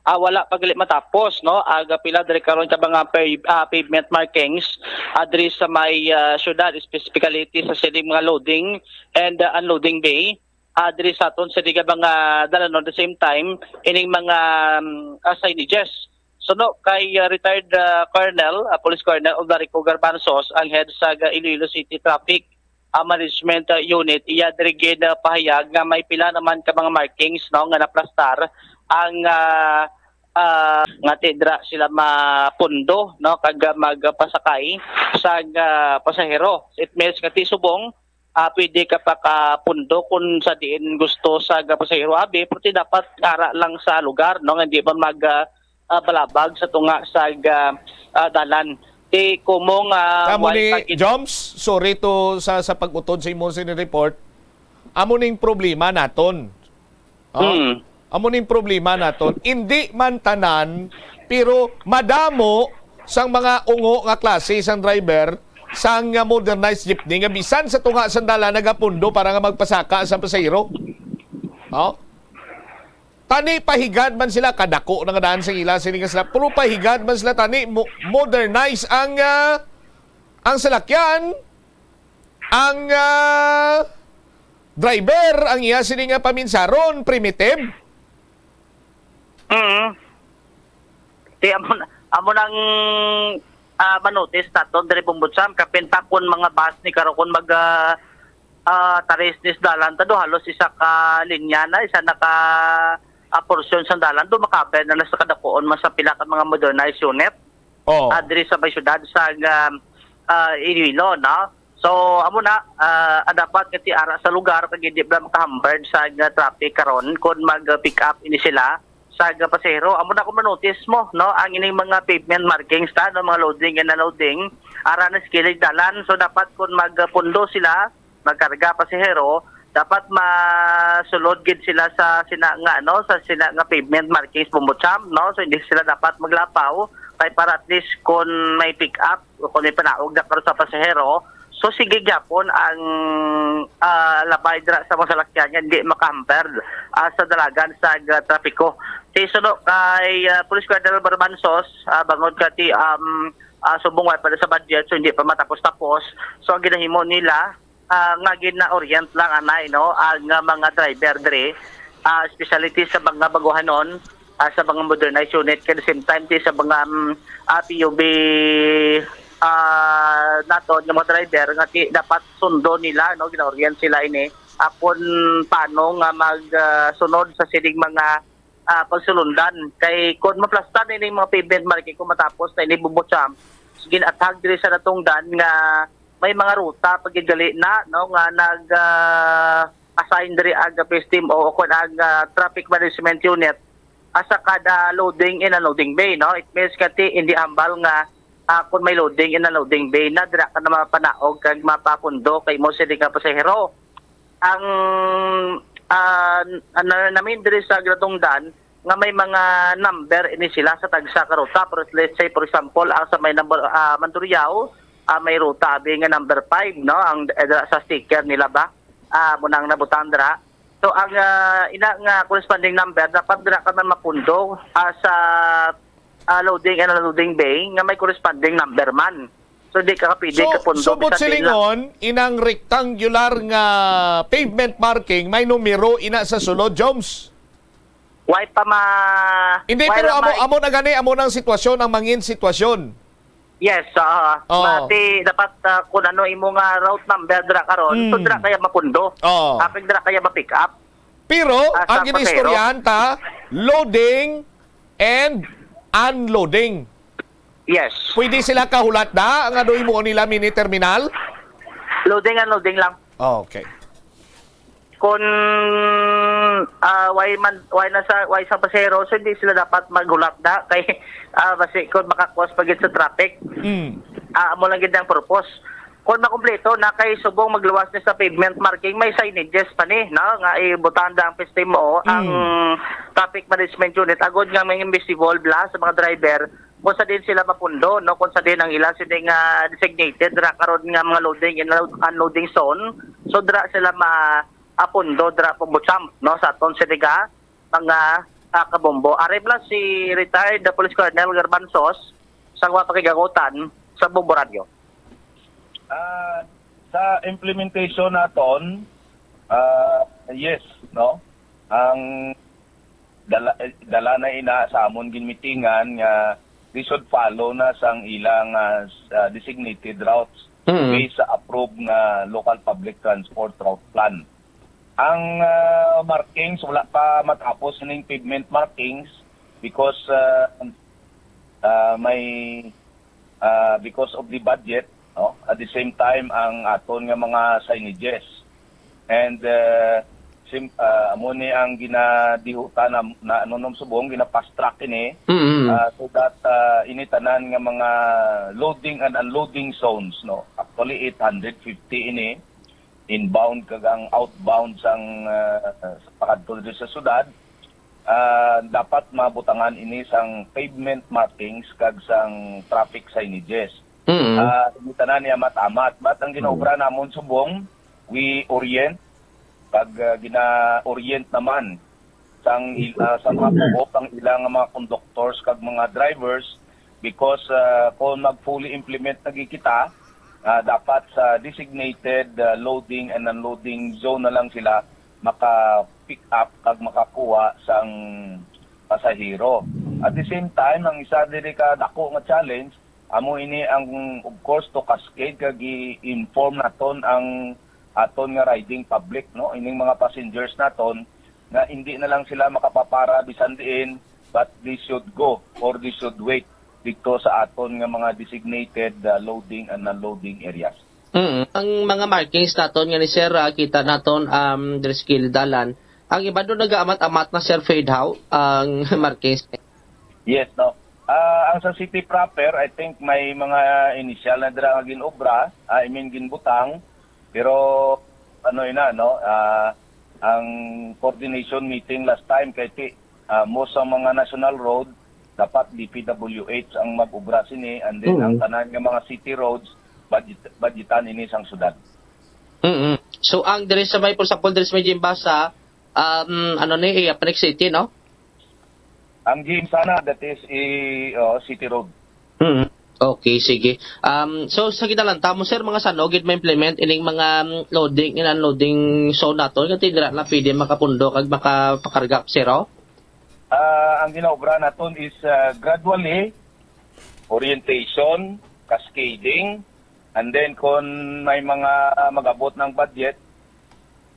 ah, wala pa gali matapos, no? Aga pila diri karon ka mga pa-, ah, pavement markings, ah, diri sa may, ah, syudad, specifically ti sa sining mga loading and, ah, unloading bay, ah, diri sa aton sini nga mga dalan, no? At the same time, ining mga, um, ah, signages. Suno kay, ah, retired, ah, Colonel, ah, Police Colonel Odarico Garbanzos, ang head sa ga-, Iloilo City Traffic ah, Management, ah, Unit, iya diri gid, ah, pahayag nga may pila naman ka mga markings, no, nga naplastar ang, ah, ah, nga ti dira sila mapundo, no, kag, ah, magpasakay sa, ah, pasahero. It means nga ti subong, ah, pwede ka pakapundo kung sa diin gusto sa, ah, pasahero abi, pero ti dapat ara lang sa lugar, no, nga hindi man mag, ah, ah, balabag sa tunga sa, ah, ah, dalan. Ti kumong, ah, Amo ni wala pa gid- Joms, sorry to sa, sa pag-utod sa imo sa report. Amo ning problema naton. Oh? Hmm. Amo ning problema naton. Hindi man tanan, pero madamo sang mga ungo nga klase sang driver sang, ah, modernized jeepney nga bisan sa tunga sang dalan nagapundo para nga magpasaka sa pasahero. Oh? Tani pahigad man sila, kadako na nga daan sa ila sini nga sila, pero pahigad man sila tani mo, modernize ang, ah, ang salakyan, ang, ah, driver, ang iya sini nga paminsaron, primitive. Mm. Ti amo na, amo nang, ah, manotis naton diri, Bombo Sam, kapin pa kun mga bus ni karo kun mag, ah, ah, taris ni sa dalan ta do, halos isa ka linya na, isa na ka, ah, porsyon sa dalan do, makaber na na sa kadakuon man sa pila ka mga modernized unit, Oh. ah, diri sa may syudad sa, ah, ah, Iloilo, no? So, amo na, ah, ang dapat nga ti ara sa lugar kag hindi ba makahampered sa, ah, traffic karon kung mag-pick up ini sila sa, ah, pasahero. Amo na kung manotice mo, no, ang ining mga pavement markings ta, no, mga loading and unloading, ara na sa kilid dalan. So, dapat kung magpundo sila, magkarga pasahero, dapat masulod gid sila sa sina nga, ano, sa sina nga pavement markings, bumbutsam, no? So, hindi sila dapat maglapaw kay para at least kung may pick up o kung may panaog na karon sa pasahero, so sige gyapon ang, ah, labay dira sa mga salakyan nga hindi makahamper, ah, sa dalagan sa, ah, trapiko. Kay suno kay, ah, Police Colonel Barbanzos, ah, bangod kati, um, ah, subong wala pa sa budget, so hindi pa matapos-tapos. So ang ginahimo nila, ah, nga gina-orient lang anay, no, ang, ah, mga driver diri, ah, especially ti sa mga baguhanon, ah, sa mga modernized unit, kay the same time ti sa mga, mm, ah, P U B, ah, naton nga mga driver nga ti dapat sundo nila, no, gina-orient sila ini, ah, kung paano nga mag, ah, sunod sa sining mga, ah, pagsulundan. Kay kung maplastar na ini mga pavement marking, kung matapos na ini bumbutsam, gin-athag diri sa natungdan nga may mga ruta pagkigali na, no, nga nag, ah, assign diri ang P S T M O o kung ang, ah, traffic management unit, ah, sa kada loading and unloading bay, no? It means nga ti, hindi hambal nga, ah, kung may loading and unloading bay na, dira ka na mapanaog kag mapapundo kay mo sila nga pasahero. Ang, ah, na, namin diri sa ginatungdan nga may mga number ini sila sa tagsa ka ruta. Pero let's say, for example, ang sa may number, ah, Mandurriao, ah, may ruta abi nga number five, no? Ang, eh, sa sticker nila ba? Ah, mo nang nabutang dira. So, ang, ah, ina nga corresponding number, dapat dira ka man mapundo, ah, sa, ah, loading and unloading bay nga may corresponding number man. So, di ka pwede So, kapundo. Subot Bisan di na silingon, inang rectangular nga pavement marking, may numero ina sa sulod, Joms? Why pa ma-, Hindi, why pero lang amo, ma- amo na gani, amo nang sitwasyon, ang mangin sitwasyon. Yes, oo. Oo. Mati, dapat, ah, kung ano imo nga route number dira karon, so Mm. dira kaya mapundo. Oo. Apig dira kaya ma-pick up. Pero, Ah, ang sa pasahero. ginistoryahan ta, loading and unloading. Yes. Pwede sila kahulat da nga doy mo nila mini terminal? Loading and unloading lang. Okay. Kung, ah, why man, why na sa, why sa pasahero, so hindi sila dapat maghulat da kay, ah, basi kung maka-cause pa gid sa traffic. Mm. Ah, amo lang gid ang purpose. Kung makumpleto na kay subong magluwas ni sa pavement marking, may signages pa ni, no, nga ibutanda ang P S T M O, ang Mm. traffic management unit, agod nga may invisible bla sa mga driver, kung sa din sila mapundo, no, kung sa din ang ila sini nga designated ra karon nga mga loading and unloading zone. So, dira sila ma-, apundo, dira po mo champ, no, sa aton sini nga mga, ah, kabombo. Ari lang si retired Police Colonel Garbanzos sa mga pakigagutan sa Bombo Radio. Ah, sa implementation naton, ah, yes, no? Ang dala, dala na ina sa amon ginmitingan nga they should follow na sang ilang, ah, s-, ah, designated routes Mm. based sa approved nga local public transport route plan. Ang, ah, markings, wala pa matapos ning pavement markings because, ah, ah, may, ah, because of the budget, no? At the same time, ang aton nga mga signages. And, ah, sim-, ah, amo ni ang ginadihutan na, na ano nung subong, gina-fast track ini, Mm. ah, so that, ah, ini tanan nga mga loading and unloading zones, no? Actually, eight hundred fifty ini, inbound kag ang outbound sang, ah, sa pakadto diri sa syudad, ah, dapat mabutangan ini sang pavement markings kag sang traffic signages. Mm. Ah, ini tanan ni amat-amat. But ang ginaobra Mm. namon subong, we orient, kag, ah, gina-orient naman sang il-, ah, sa mga buhok ang ilang mga conductors kag mga drivers because, ah, kung mag-fully implement na gid kita, ah, dapat sa designated, ah, loading and unloading zone na lang sila maka-pick up kag makakuha sang pasahero. At the same time, ang isa diri ka dako nga challenge, amo ini ang, of course, to cascade kag i-inform naton ang aton nga riding public, no? Ining mga passengers naton nga hindi na lang sila makapapara bisan diin, but they should go or they should wait dito sa aton nga mga designated, ah, loading and unloading areas. Mm. Ang mga markings naton nga ni sir, ah, kita naton, um, diri sa kilid dalan, ang iban doon nagaamat-amat na, sir, fade out ang markings. Yes, no. Ah, ang sa city proper, I think may mga initial na dira nga ginobra, ah, I mean ginbutang, pero ano ina, no? Ah, ang coordination meeting last time kay ti, ah, most sa mga national road dapat D P W H ang mag-obra sini, and then ang Mm. tanan nga mga city roads budget, budgetan ini sang syudad. Mm-mm. So ang diri sa may, for example, diri sa may Jimbasa, um, ano ni, iya, Panic City, no? Ang gym sana, that is, i-, oh, City Road. Mm. Okay, sige. Um, so, sa kita lang, tamo, sir, mga sano gid ma-implement ining mga, um, loading and unloading zone naton nga ti dira na pwede makapundo kag makapakarga, sir, oh? Ah, ang ginaobra naton is, ah, gradually, orientation, cascading, and then kung may mga mag-abot ng budget,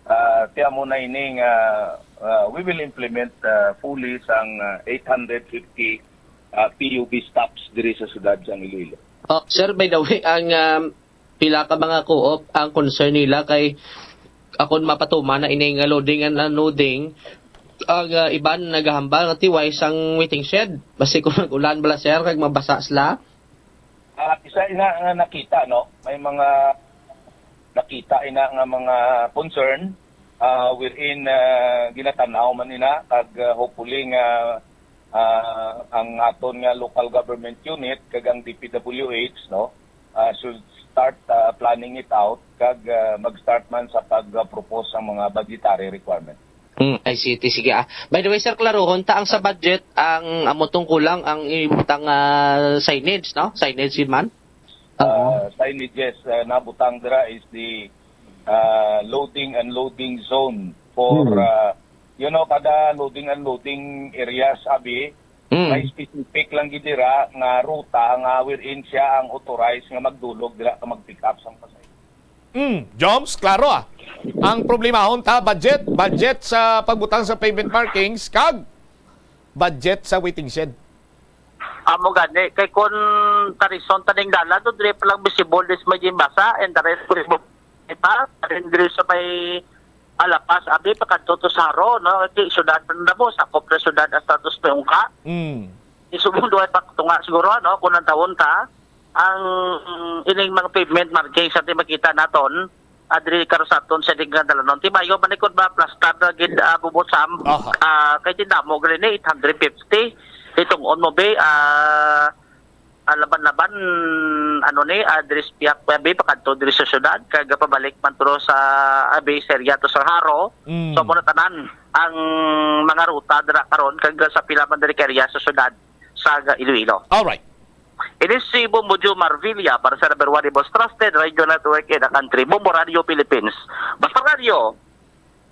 ah, tiya mo na ini nga, ah, we will implement, ah, fully sang, ah, eight hundred fifty, ah, P U B stops diri sa siyudad sang Iloilo. Oh, sir, by the way, ang, um, pila ka mga co-op ang concern nila kay akon mapatuman na ini nga loading and unloading, ang, ah, iban nagahambal nga tiway sang waiting shed. Basi kung nag-ulan bala, sir, kag mabasa sila. Ah, isa ina nga nakita, no? May mga nakita ina nga mga concern, ah, wherein, ah, ginatanaw man ina, kag, ah, hopefully nga, ah, ang aton nga local government unit kag ang D P W H, no, ah, should start, ah, planning it out, kag, ah, mag-start man sa pag-propose sang mga budgetary requirement. Hmm, I see. Ti, sige, ah. By the way, sir, klarohon ta ang sa budget, ang amo tong kulang ang ibutang, ah, signage, no? Signage yun man? Oo. Ah, signages, ah, nabutang dira is the, ah, loading and loading zone for, Hmm. ah, you know, kada loading and loading areas, abi, Hmm. may specific lang gid dira nga ruta nga wherein siya ang authorized nga magdulog dira ka mag-pick up sang pasahero. Mm, Joms, klaro, ah. Ang problemahon ta, budget, budget sa pagbutang sa pavement markings, kag budget sa waiting shed. Amo gani, kay kun tarison taning dalan, do dire pa lang visible this may Jimbasa, and the rest, pa, and dire sa may Alapas, abi, pakadto to sa Jaro, no? Kay syudad na mo, sakop na syudad hasta to sa Ungka. Mm. Isubong duhay pa tunga siguro, no? Kung ang tawon ta, ang ining mga pavement markings sa ating makita naton, adri karo sa aton sa Digna Dalanon. Timayo, manikod ba, plastar na gid, ah, bubot sam, Aha. ah, kay tindamo gali ni eight hundred fifty. Itong on mo, be, ah, ah, laban-laban, ano ni, ah, diri sa Piak, be, pakadto diri sa syudad, kag pabalik man to sa, ah, be, sa area to sa Jaro. Mm. So, muna tanan ang mga ruta dira karon, kag sa pila man diri ka area sa syudad sa Iloilo. Alright. Ini si Bombo Joe Marvilla para sa number one, the most trusted radio network in the country, Bombo Radio Philippines. Basta Radio,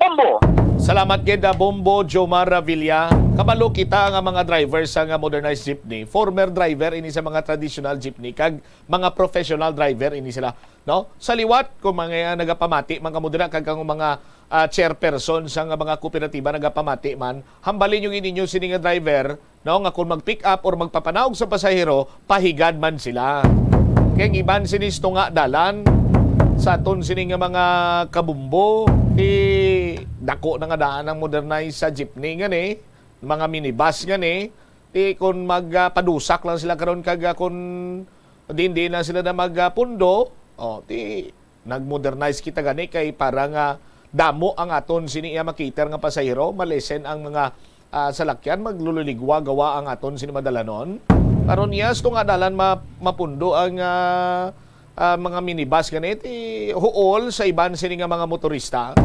Bombo! Salamat gid, ah, Bombo Jomar Villa. Kabalo kita nga mga driver sa nga modernized jeepney, former driver ini sa mga traditional jeepney, kag mga professional driver ini sila, no? Sa liwat, kung mga nagapamati man kamo dira, kag ang mga, ah, chairperson sa nga mga kooperatiba nagapamati man, hambali nyo gid ninyo sini nga driver, no, nga kung mag-pick up or magpapanaog sa pasahero, pahigad man sila. Kay ang iban sini sa tunga dalan, sa aton sini nga mga kabumbo, ti dako na nga daan ang modernized sa jeepney nga ni, mga minibus nga ni, ti kung magpadusak lang sila karon kag, ah, kung diin-diin lang sila na magpundo, oh, ti nag-modernize kita gani kay para nga damo ang aton sini iya makita nga pasahero, malesen ang mga, ah, salakyan, maglululigwa gawa ang aton sini madalanon. Karon, yes, to nga dalan ma-, mapundo ang, ah, ah, mga minibus gani, ti huol sa iban sini nga mga motorista.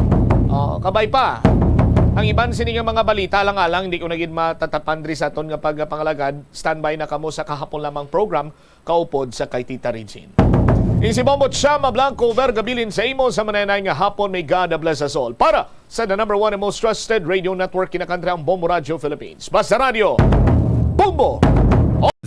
Oh, kabay pa. Ang iban sini nga mga balita lang alang, di ko na gid matatapan diri sa aton nga pagpangalagad. Standby na kamo sa kahapon lamang program. Kaupod sa kay Tita Regine. Isi Bombo Chama Blanco, Vergabilin sa imo sa mananay nga hapon. May God bless us all. Para sa the number one and most trusted radio network in the country, ang Bombo Radio Philippines. Basta Radio, Bombo!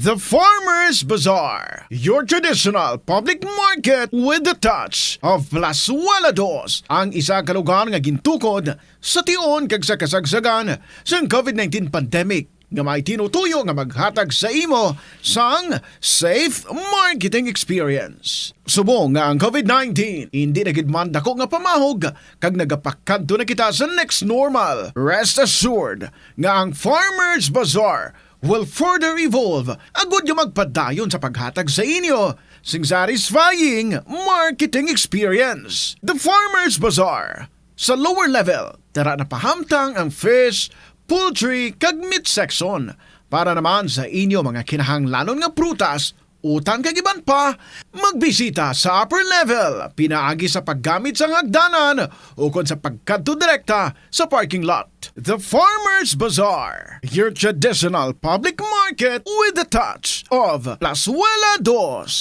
The Farmers Bazaar, your traditional public market with the touch of Plazuela Dos, ang isa ka lugar nga gintukod sa tion kag sa kasagsagan sang COVID nineteen pandemic, nga may tinutuyo nga maghatag sa imo sang safe marketing experience. Subong nga ang COVID nineteen hindi na gid man dako nga pamahog kag nagapakadto na kita sa next normal, rest assured nga ang Farmers Bazaar will further evolve agud nga magpadayon sa paghatag sa inyo sing satisfying marketing experience. The Farmers Bazaar, sa lower level, dara na pahamtang ang fish, poultry, kag meat section. Para naman sa inyo mga kinahanglanon nga prutas, utan kag iban pa, magbisita sa upper level pinaagi sa paggamit sang hagdanan ukon sa pagkadto direkta sa parking lot. The Farmers Bazaar, your traditional public market with the touch of Plazuela Dos.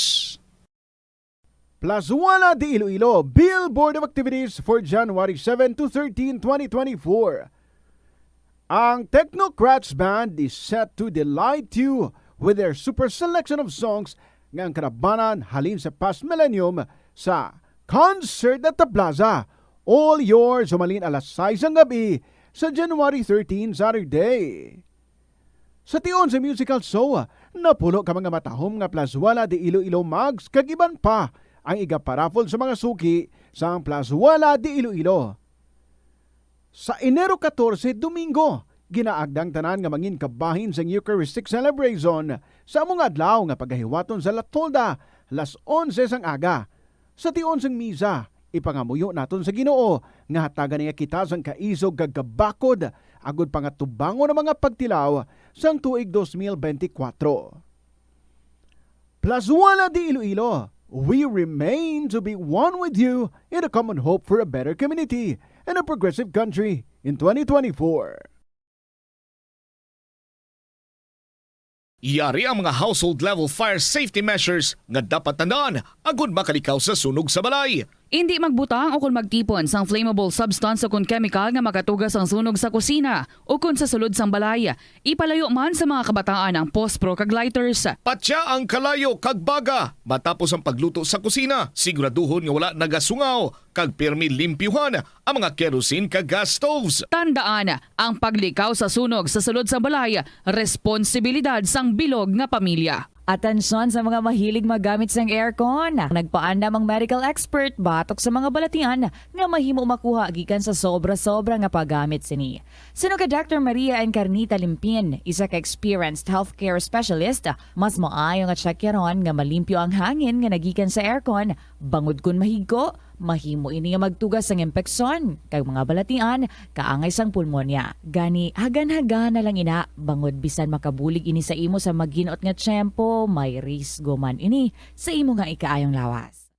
Plazuela de Iloilo, Billboard of Activities for January seven to thirteen, twenty twenty-four. Ang Technocrats Band is set to delight you with their super selection of songs nga ang kalabanan halin sa past millennium sa Concert at the Plaza. All yours, humalin alas sais sang gabi sa January thirteen, Saturday. Sa tion sa musical show, napulo ka mga matahom nga Plazuela de Iloilo mugs kag iban pa ang igaparaffle sa mga suki sang Plazuela de Iloilo. Sa Enero katorse, Domingo, ginaagda ang tanan nga mangin kabahin sang Eucharistic celebration sa amo nga adlaw nga pagahiwaton sa La Tolda, alas onse sang aga. Sa tion sang misa, ipangamuyo naton sa Ginoo nga hatagan niya kita sang kaisog kag kabakod, agud pangatubangon ang mga pagtilaw sang tuig dos mil benti-kwatro. Plazuela de Iloilo, we remain to be one with you in a common hope for a better community and a progressive country in twenty twenty-four. Yari ang mga household level fire safety measures nga dapat tandaan agud makalikaw sa sunog sa balay. Indi magbutang ukon magtipon sang flammable substance ukon kemikal nga makatuga sang sunog sa kusina ukon sa sulod sang balay. Ipalayo man sa mga kabataan ang pospro kag lighters. Patya ang kalayo kag baga matapos ang pagluto sa kusina. Siguraduhon nga wala nagasungaw kag pirmi limpyuhan ang mga kerosene kag gas stoves. Tandaan, ang paglikaw sa sunog sa sulod sang balay, responsibilidad sang bilog nga pamilya. Atensyon sa mga mahilig maggamit sang aircon. Nagpaandam ang medical expert batok sa mga balatian nga mahimo makuha gikan sa sobra-sobra nga paggamit sini. Suno kay Doctor Maria Encarnita Limpin, isa ka experienced healthcare specialist, mas maayo nga tsakyaron nga malimpyo ang hangin nga nagikan sa aircon, bangod kon mahigko, mahimo ini nga magtuga sang impeksyon kag mga balatian kaangay sang pulmonya. Gani, hagan-hagana lang ina, bangod bisan makabulig ini sa imo sa maginot nga tiyempo, may risgo man ini sa imo nga ikaayong lawas.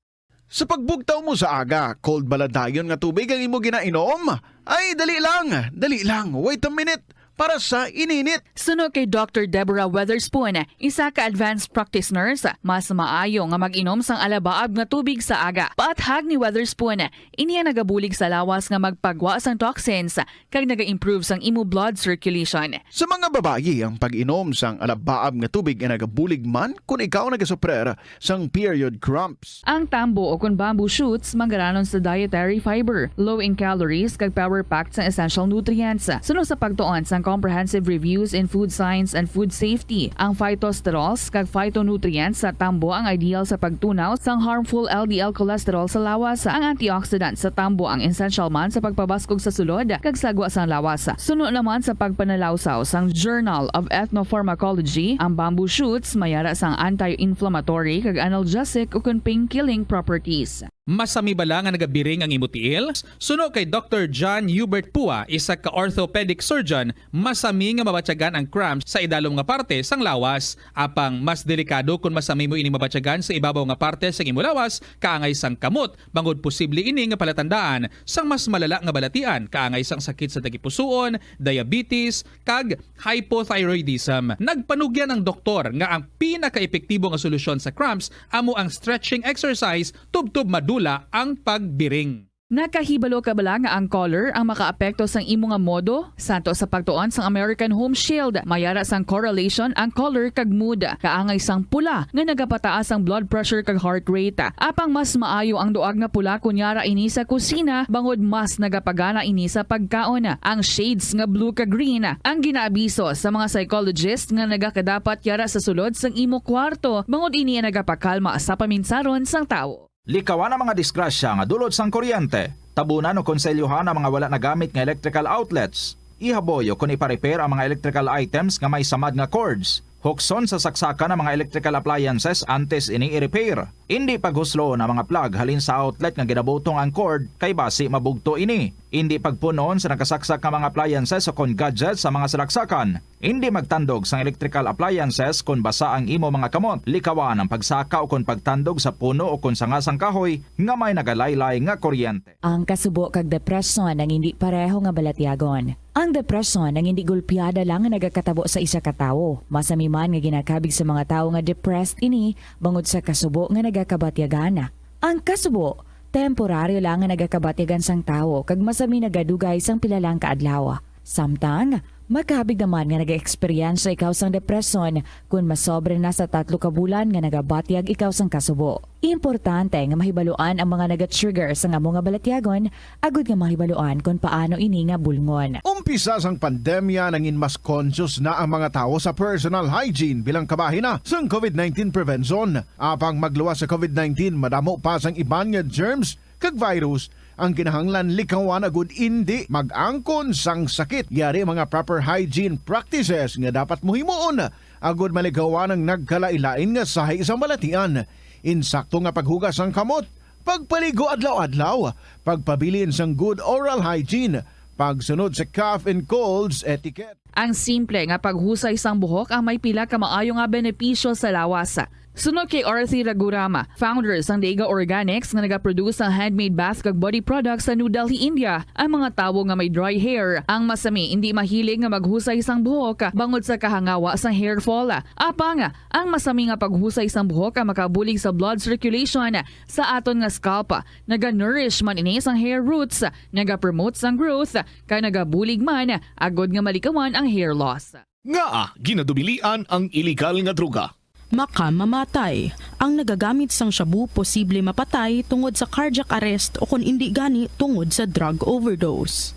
Sa pagbugtaw mo sa aga, cold bala dayon nga tubig ang imo ginainom? Ay, dali lang, dali lang, wait a minute, para sa ininit. Suno kay Doctor Deborah Weatherspoon, isa ka advanced practice nurse, mas maayo nga mag-inom sang alabaab nga tubig sa aga. Paathag ni Weatherspoon, ini ang nagabulig sa lawas nga magpagwa sang toxins kag naga-improve sang imo blood circulation. Sa mga babayi, ang pag-inom sang alabaab nga tubig ay nagabulig man kon ikaw nagasuprer sang period cramps. Ang tambo o kon bamboo shoots manggaranon sa dietary fiber, low in calories, kag power-packed sang essential nutrients. Suno sa pagtuon sang Comprehensive Reviews in Food Science and Food Safety, ang phytosterols kag phytonutrients sa tambo ang ideal sa pagtunaw sang harmful L D L cholesterol sa lawas. Ang antioxidant sa tambo ang essential man sa pagpabaskog sa sulod kag sagwa sang lawas. Suno naman sa pagpanalawsaw sang Journal of Ethnopharmacology, ang bamboo shoots may ara sang anti-inflammatory kag analgesic ukon pain-killing properties. Masami bala nga nagabiring ang imo tiil? Suno kay Doctor John Hubert Pua, isa ka orthopedic surgeon, masami nga mabatyagan ang cramps sa idalom nga parte sang lawas. Apang mas delikado kon masami mo ini mabatyagan sa ibabaw nga parte sang imo lawas, kaangay sang kamot, bangod posible ini nga palatandaan sang mas malala nga balatian, kaangay sang sakit sa tagipusoon, diabetes, kag hypothyroidism. Nagpanugyan ang doktor nga ang pinakaepektibo nga solusyon sa cramps amo ang stretching exercise tubtob madula ang pagbiring. Nakahibalo ka bala nga ang color ang makaapekto sang imo nga modo? Santo sa pagtuon sang American Home Shield, may ara sang correlation ang color kag mood. Kaangay sang pula nga nagapataas ang blood pressure kag heart rate. Apang mas maayo ang duag nga pula kon yara ini sa kusina, bangod mas nagapagana ini sa pagkaon. Ang shades nga blue kag green ang ginaabiso sa mga psychologist nga nagakadapat yara sa sulod sang imo kwarto, bangod ini ang nagapakalma sa paminsaron sang tawo. Likawan ang mga disgrasya nga dulot sang kuryente. Tabunan o konselyohan ang mga wala nagamit nga electrical outlets. Ihaboy o kon ipa-repair ang mga electrical items nga may samad nga cords. Hukson sa saksakan ang mga electrical appliances antes ini i-repair. Indi paghusloon ang mga plug halin sa outlet nga ginabutong ang cord, kay basi mabugto ini. Indi pagpun-on sa nakasaksak nga mga appliances o kon gadgets sa mga salaksakan. Indi magtandog sang electrical appliances kon basa ang imo mga kamot. Likawan ang pagsaka o kon pagtandog sa puno o kon sanga sang kahoy nga may nagalaylay nga kuryente. Ang kasubo kag depresyon ang indi pareho nga balatyagon. Ang depresyon ang indi gulpiada lang nga nagakatabo sa isa ka tawo. Masami man nga ginakabig sa mga tawo nga depressed ini bangod sa kasubo nga nagakabatyagan. Ang kasubo, temporaryo lang nga nagakabatyagan sang tawo kag masami nagadugay sang pila lang ka adlaw. Samtang, makabig naman nga nag-eksperyensya ikaw sang depresyon kon masobra na sa tatlo ka bulan nga nagabatyag ikaw sang kasubo. Importante nga mahibaluan ang mga naga-trigger sang amo nga balatyagon agud nga mahibaluan kon paano ini nga bulngon. Umpisa sang pandemya, nangin mas conscious na ang mga tawo sa personal hygiene bilang kabahin na sang COVID nineteen prevention. Apang magluwas sa COVID nineteen, madamo pa sang iban nga germs kag virus ang kinahanglan likawan agud indi mag-angkon sang sakit. Yari mga proper hygiene practices nga dapat mo himuon agud malikawan ang nagkalain-lain nga sahi sang balatian. Insakto nga paghugas sang kamot, pagpaligo adlaw-adlaw, pagpabilin sang good oral hygiene, pagsunod sa cough and colds etiquette. Ang simple nga paghusay sang buhok ang may pila ka maayo nga benepisyo sa lawas. Suno kay Arthi Raghuram, founder sang Dega Organics nga nagaproduce sang handmade bath kag body products sa New Delhi, India, ang mga tawo nga may dry hair ang masami indi mahilig nga maghusay sang buhok bangod sa kahangawa sang hair fall. Apang, ang masami nga paghusay sang buhok ang makabulig sa blood circulation sa aton nga scalp. Naga-nourish man ini sang hair roots, nagapromote sang growth, kag nagabulig man agud nga malikawan ang hair loss. Ngaa ginadubilian ang iligal nga droga? Makamamatay. Ang nagagamit sang shabu posible mapatay tungod sa cardiac arrest o kon indi gani tungod sa drug overdose.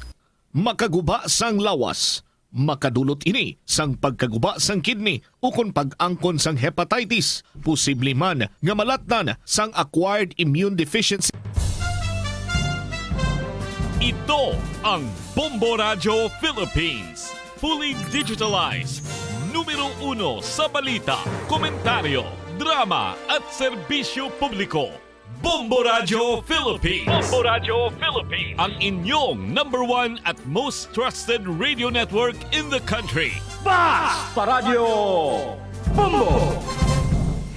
Makaguba sang lawas. Makadulot ini sang pagkaguba sang kidney ukon pag-angkon sang hepatitis, posible man nga malatnan sang acquired immune deficiency. Ito ang Bombo Radyo Philippines, fully digitalized, numero uno sa balita, komentaryo, drama at serbisyo publiko. Bombo Radyo Philippines. Bombo Radyo Philippines. Ang inyong number one at most trusted radio network in the country. Basta Radyo Bombo!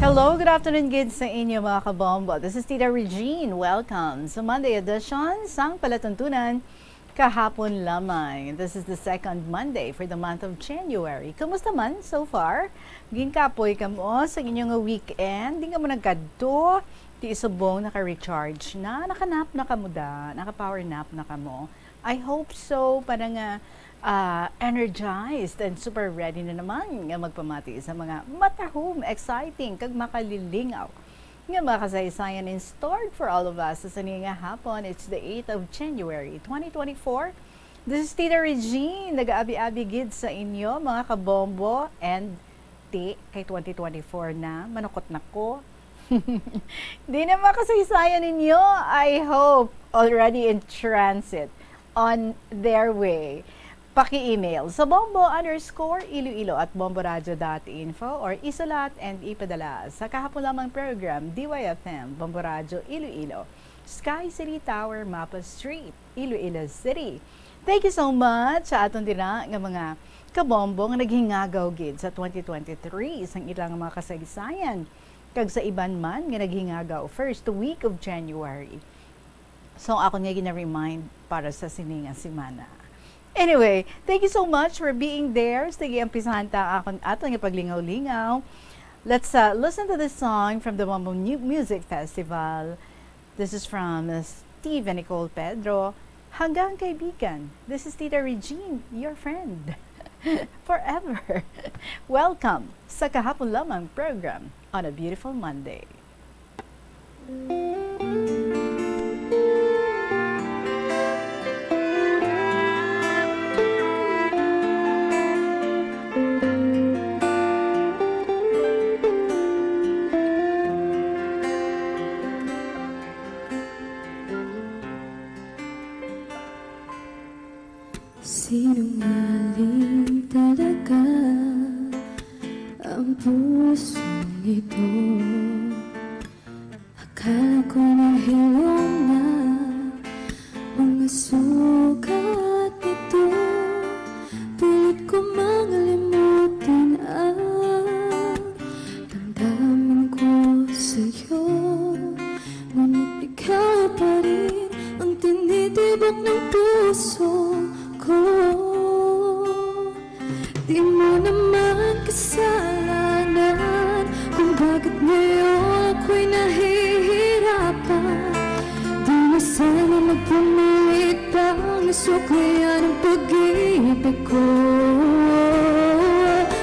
Hello, good afternoon gid sa inyo, mga kabombo. This is Tita Regine. Welcome sa Monday edition sang Palatuntunan kahapon lamang. This is the second Monday for the month of January. Kumusta man so far? Ginkapoy kamo sa inyo nga weekend? Di kamo nagkadto? Ti subong naka-recharge na? Naka-nap na kamo da? Naka-power nap na kamo? I hope so, para nga, ah, energized and super ready na naman nga magpamati sa mga matahom, exciting, kag makalilingaw nga mga kasaysayan in store for all of us sa sini nga hapon. It's the eighth of January, twenty twenty-four. This is Tita Regine, nag-aabi-abi gid sa inyo, mga kabombo, and ti, kay twenty twenty-four na, manukot na ko. Di na makasaysayan ninyo, I hope, already in transit, on their way. Paki-email sa bombo underscore iloilo at bomboradio dot info or isulat and ipadala sa kahapon lamang program, D Y F M, Bombo Radyo Iloilo, Sky City Tower, Mapa Street, Iloilo City. Thank you so much sa aton dira nga mga kabombo nga naghingagaw gid sa twenty twenty-three, sang ilang mga kasaysayan, kag sa iban man nga naghingagaw first week of January. So, akon nga gina-remind para sa sini nga semana. Anyway, thank you so much for being there. Sige, umpisahan ta akon, aton nga paglingaw-lingaw. Let's, uh, listen to this song from the Bombo Mu-, Music Festival. This is from, uh, S-, Steven Nicole Pedro, hanggang kaibigan. This is Tita Regine, your friend. Forever. Welcome sa Kahapon Lamang program on a beautiful Monday. Sinungaling talaga ang pusong ito. Akala ko nang hilom na mga sugat nito. Pilit ko mang limutin ang damdamin ko sa'yo. Ngunit ikaw pa rin ang tinitibok ng puso ko. Di mo naman kasalanan kung bakit ngayon ako'y nahihirapan. Di na sana magpumilit pang suklayan ang pag-ibig ko.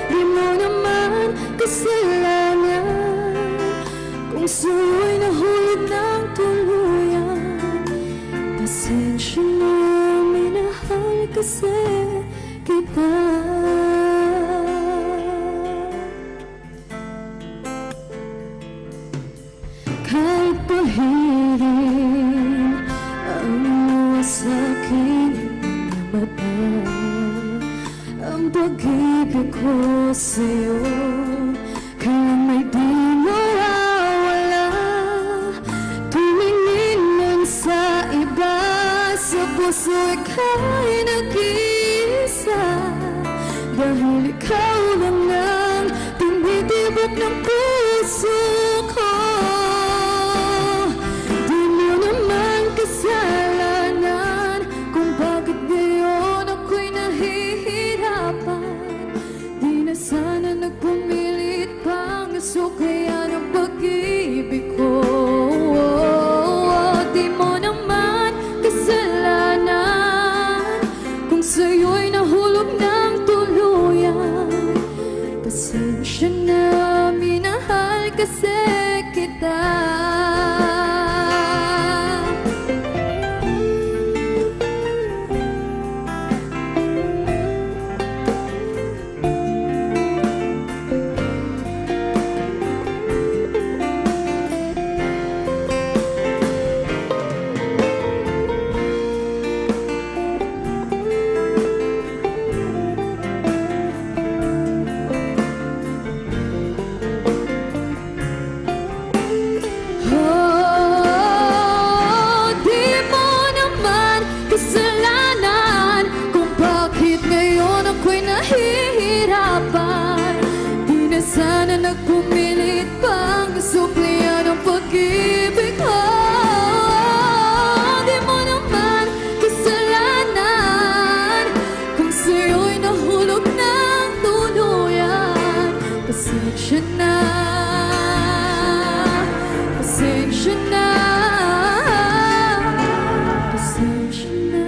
Di mo naman kasalanan kung sa'yo'y nahulog ng tuluyan. Pasensya na, minahal kasi kita. Kahit pahirin ang luha sa aking mga mata, ang pag-ibig ko sa'yo kailang may di mawawala. Tumingin man sa iba, sa puso ika'y nag-iisa. Dahil ikaw lang ang tinitibok ng puso ko. Di mo naman kasalanan kung bakit ngayon ako'y nahihirapan. Di na sana nagpumilit pang suklayan ang pag-ibig ko. Di mo naman kasalanan kung sa'yo'y nahulog ng tuluyan. Pasensya na, minahal kasi kita. Oh, di mo naman kasalanan kung bakit ngayon ako'y nahihirapan. Di na sana nagpumilit pang suklayan ang pag-ibig ko. Di mo naman kasalanan kung sa'yo'y nahulog ng tuluyan. Pasensya na, pasensya na, pasensya na.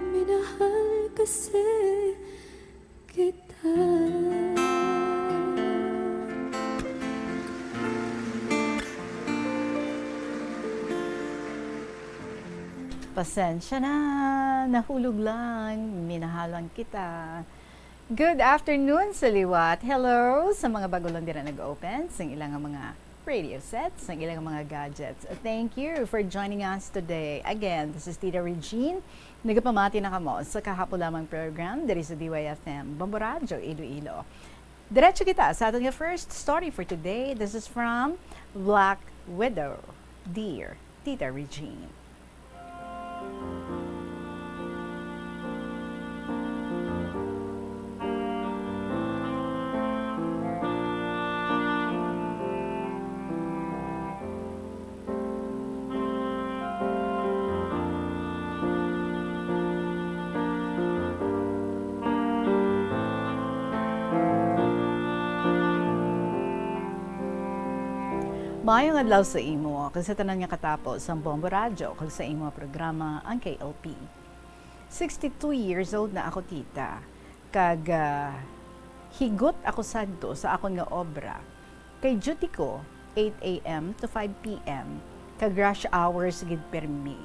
Minahal kasi kita. Pasensya na, nahulog lang, minahalan kita. Good afternoon sa liwat. Hello sa mga bago lang dira nag-open sa ilang mga radio sets, sa ilang mga gadgets. Thank you for joining us today. Again, this is Tita Regine. Nagapamati na kamo sa Kahapon Lamang program diri sa D Y F M, Bombo Radyo, Iloilo. Diretso kita sa aton nga first story for today. This is from Black Widow. Dear Tita Regine. Maayong adlaw sa imo, kag sa tanan nga katapo sang Bombo Radyo, kag sa imo programa, ang K L P. Sixty-two years old na ako, tita, kag, ah, higot ako sadto sa akon nga obra. Kay duty ko, eight a m to five p m, kag rush hours gid permi.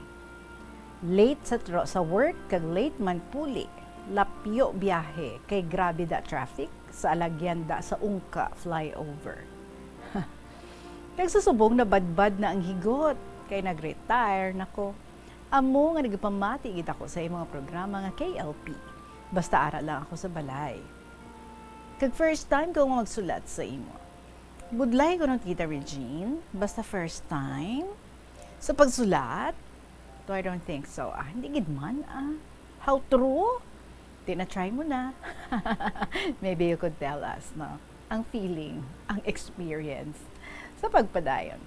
Late sa tro-, sa work, kag late man puli, lapyo biyahe, kay grabe da traffic sa alagyan da sa Ungka flyover. Kag sa subong nabadbad na ang higot, kay nag-retire na ko. Amo nga nagapamati gid ako sa imong programa nga K L P. Basta ara lang ako sa balay. Kag first time ko nga magsulat sa imo. Budlay ko no, Tita Regine, basta first time sa pagsulat? To, I don't think so. Ah, hindi gid man, ah. How true? Di na, try mo na. Maybe you could tell us, no? Ang feeling, ang experience. Sa pagpadayon.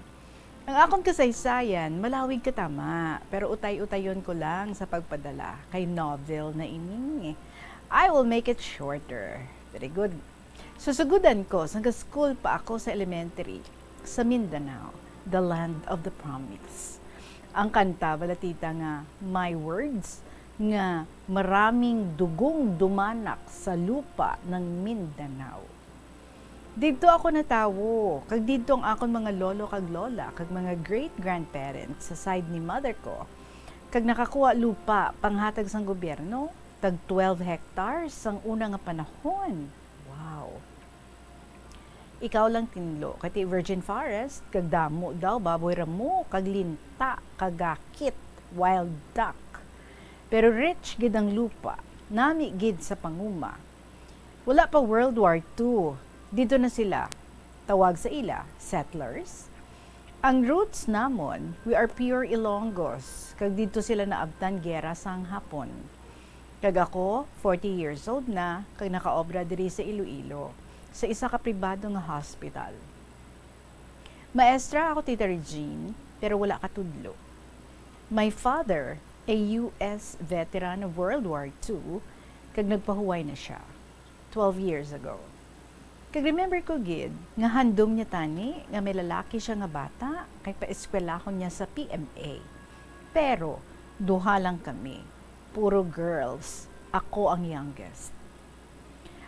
Ang akon kasaysayan, malawig katama, pero utay-utayon ko lang sa pagpadala kay novel na ini. I will make it shorter. Very good. Susugudan ko, sang school pa ako sa elementary, sa Mindanao, the land of the promise. Ang kanta bala, tita, nga My Words, nga maraming dugong dumanak sa lupa ng Mindanao. Didto ako natawo, kag didto ang akon mga lolo kag lola, kag mga great-grandparents sa side ni mother ko, kag nakakuha lupa panghatag sang gobyerno, tag twelve hectares sang una nga panahon. Wow! Ikaw lang tinlo, kay ti virgin forest, kag damo daw baboy ramo, kag linta, kag gakit, wild duck. Pero rich gid ang lupa, nami gid sa panguma. Wala pa World War Two, didto na sila, tawag sa ila, settlers. Ang roots namon, we are pure Ilonggos, kag didto sila naabtan giyera sang Hapon. Kag ako, forty years old na, kag nakaobra diri sa Iloilo, sa isa ka pribado nga hospital. Maestra ako, Tita Regine, pero wala ka tudlo. My father, a U S veteran of World War Two, kag nagpahuway na sia twelve years ago. Kag remember ko gid nga handom niya tani nga may lalaki sia nga bata kay paeskwelahon niya sa P M A. Pero duha lang kami, puro girls. Ako ang youngest.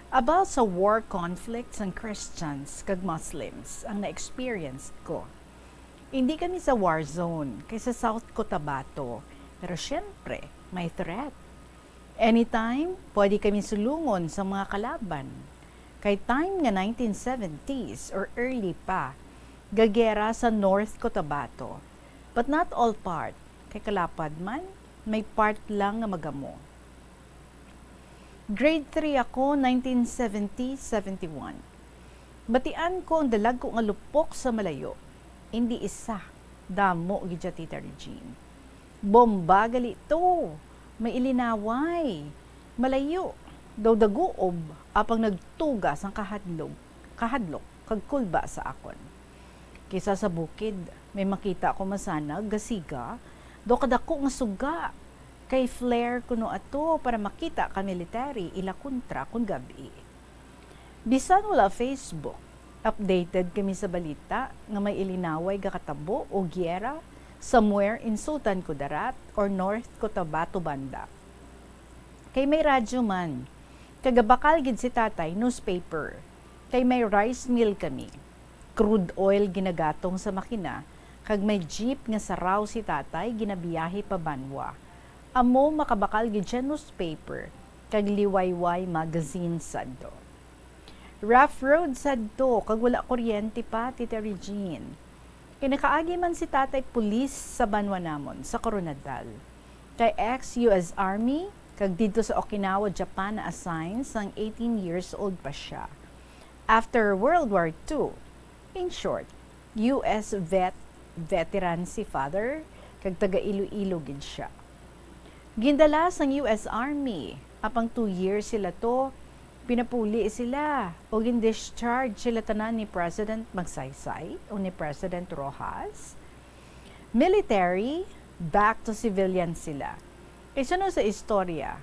About sa war conflict sang Christians kag Muslims ang na-experience ko. Hindi kami sa war zone kay sa South Cotabato, pero syempre, may threat. Anytime, pwede kami sulungon sa mga kalaban. Kay time nga nineteen seventies or early pa, gagera sa North Cotabato. But not all part, kay kalapad man, may part lang nga magamo. Grade three ako, nineteen seventy, seventy-one. Batian ko ang dalagko nga lupok sa malayo. Hindi isa, damo gid siya, Tita Regine. Bomba gali to. May ilinaway. Malayo. Daw daguob, apang nagtuga sang kahadlok, kahadlok kag kulba sa akon. Kisa sa bukid, may makita ko masanag gasiga, daw kadako nga suga. Kay flare kuno ato para makita ka military ila kontra kon gab-i. Bisan wala Facebook, updated kami sa balita nga may ilinaway gakatabo o giyera somewhere in Sultan Kudarat or North Cotabato banda. Kay may radyo man, kag gabakal gid si tatay newspaper, kay may rice mill kami. Crude oil ginagatong sa makina, kag may jeep nga saraw si tatay ginabiyahe pa Banwa. Amo makabakal gid siya newspaper kag liwayway magazine sadto. Rough road sadto kag wala kuryente pa, Tita Regine. Kay nakaagi man si tatay pulis sa banwa namon, sa Koronadal. Kay ex-U S Army, kag didto sa Okinawa, Japan na-assign sang eighteen years old pa siya. After World War Two, in short, U S vet, veteran si father, kag taga Iloilo gid siya. Gindala sang U S Army, apang two years sila to, pinapuli sila, o gin-discharge sila tanan ni President Magsaysay o ni President Roxas. Military, back to civilian sila. Kay suno sa istorya,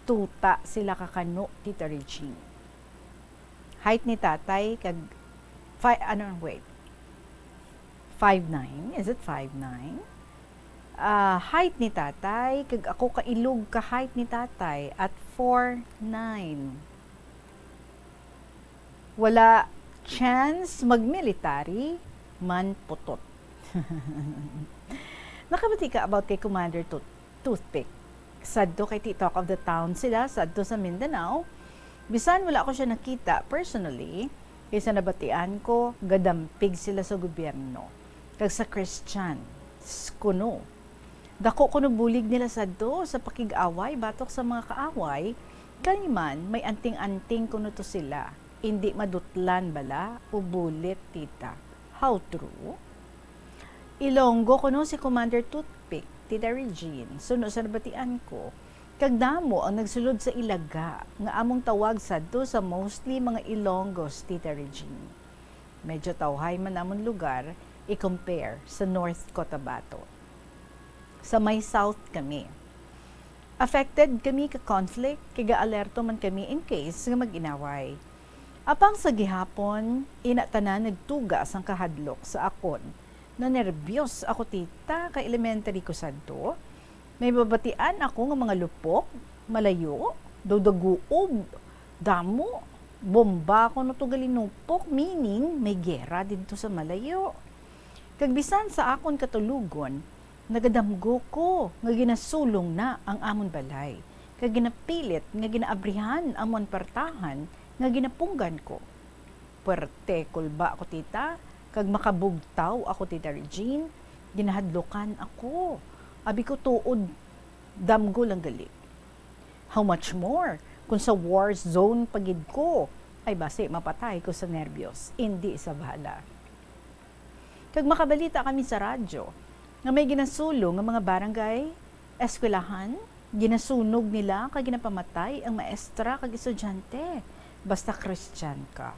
tuta sila ka kano, Tita Regine. Height ni tatay kag fi-, ano, wait. Five nine? Is it five nine? Ah, height ni tatay, kag ako kailog ka height ni tatay at four nine. Wala chance mag-military, man putot. Nakabati ka about kay Commander Tut-, Toothpick? Sadto kay ti talk of the town sila sadto sa Mindanao. Bisan wala ko siya nakita personally, kay sa nabatian ko, gadampig sila sa gobyerno kag sa Christian, s-, kuno. Dako kuno bulig nila sadto sa pakig-away batok sa mga kaaway, kay man may anting-anting kuno to sila. Indi madutlan bala o bulit, tita. How true? Ilonggo kuno si Commander Toothpick, Tita Regine, suno sa nabatian ko. Kag damo ang nagsulod sa Ilaga, nga among tawag sadto sa mostly mga Ilonggos, Tita Regine. Medyo tawhay man amon lugar i-compare sa North Cotabato. Sa may south kami. Affected kami ka conflict, kay gaalerto man kami in case nga mag-inaway. Apang sa gihapon, ina tanan nagtuga sang kahadlok sa akon. Nanerbiyos ako, tita, kay elementary ko sadto. May mabatian ako nga mga lupok, malayo, daw daguob, damo, bomba kuno to galinupok, meaning may gera didto sa malayo. Kag bisan sa akon katulogon, nagadamgo ko nga ginasulong na ang amon balay, kag ginapilit nga ginaabrihan ang amon partahan nga ginapunggan ko. Puwerte kulba ako, tita, kag makabugtaw ako, Tita Regine. Ginahadlukan ako. Abi ko tuod, damgo lang gali. How much more kung sa war zone pa gid ko? Ay, basi mapatay ko sa nerbyos, indi sa bala. Kag makabalita kami sa radyo nga may ginasulong nga mga barangay, eskwelahan, ginasunog nila kag ginapamatay ang maestra kag estudyante, basta Christian ka.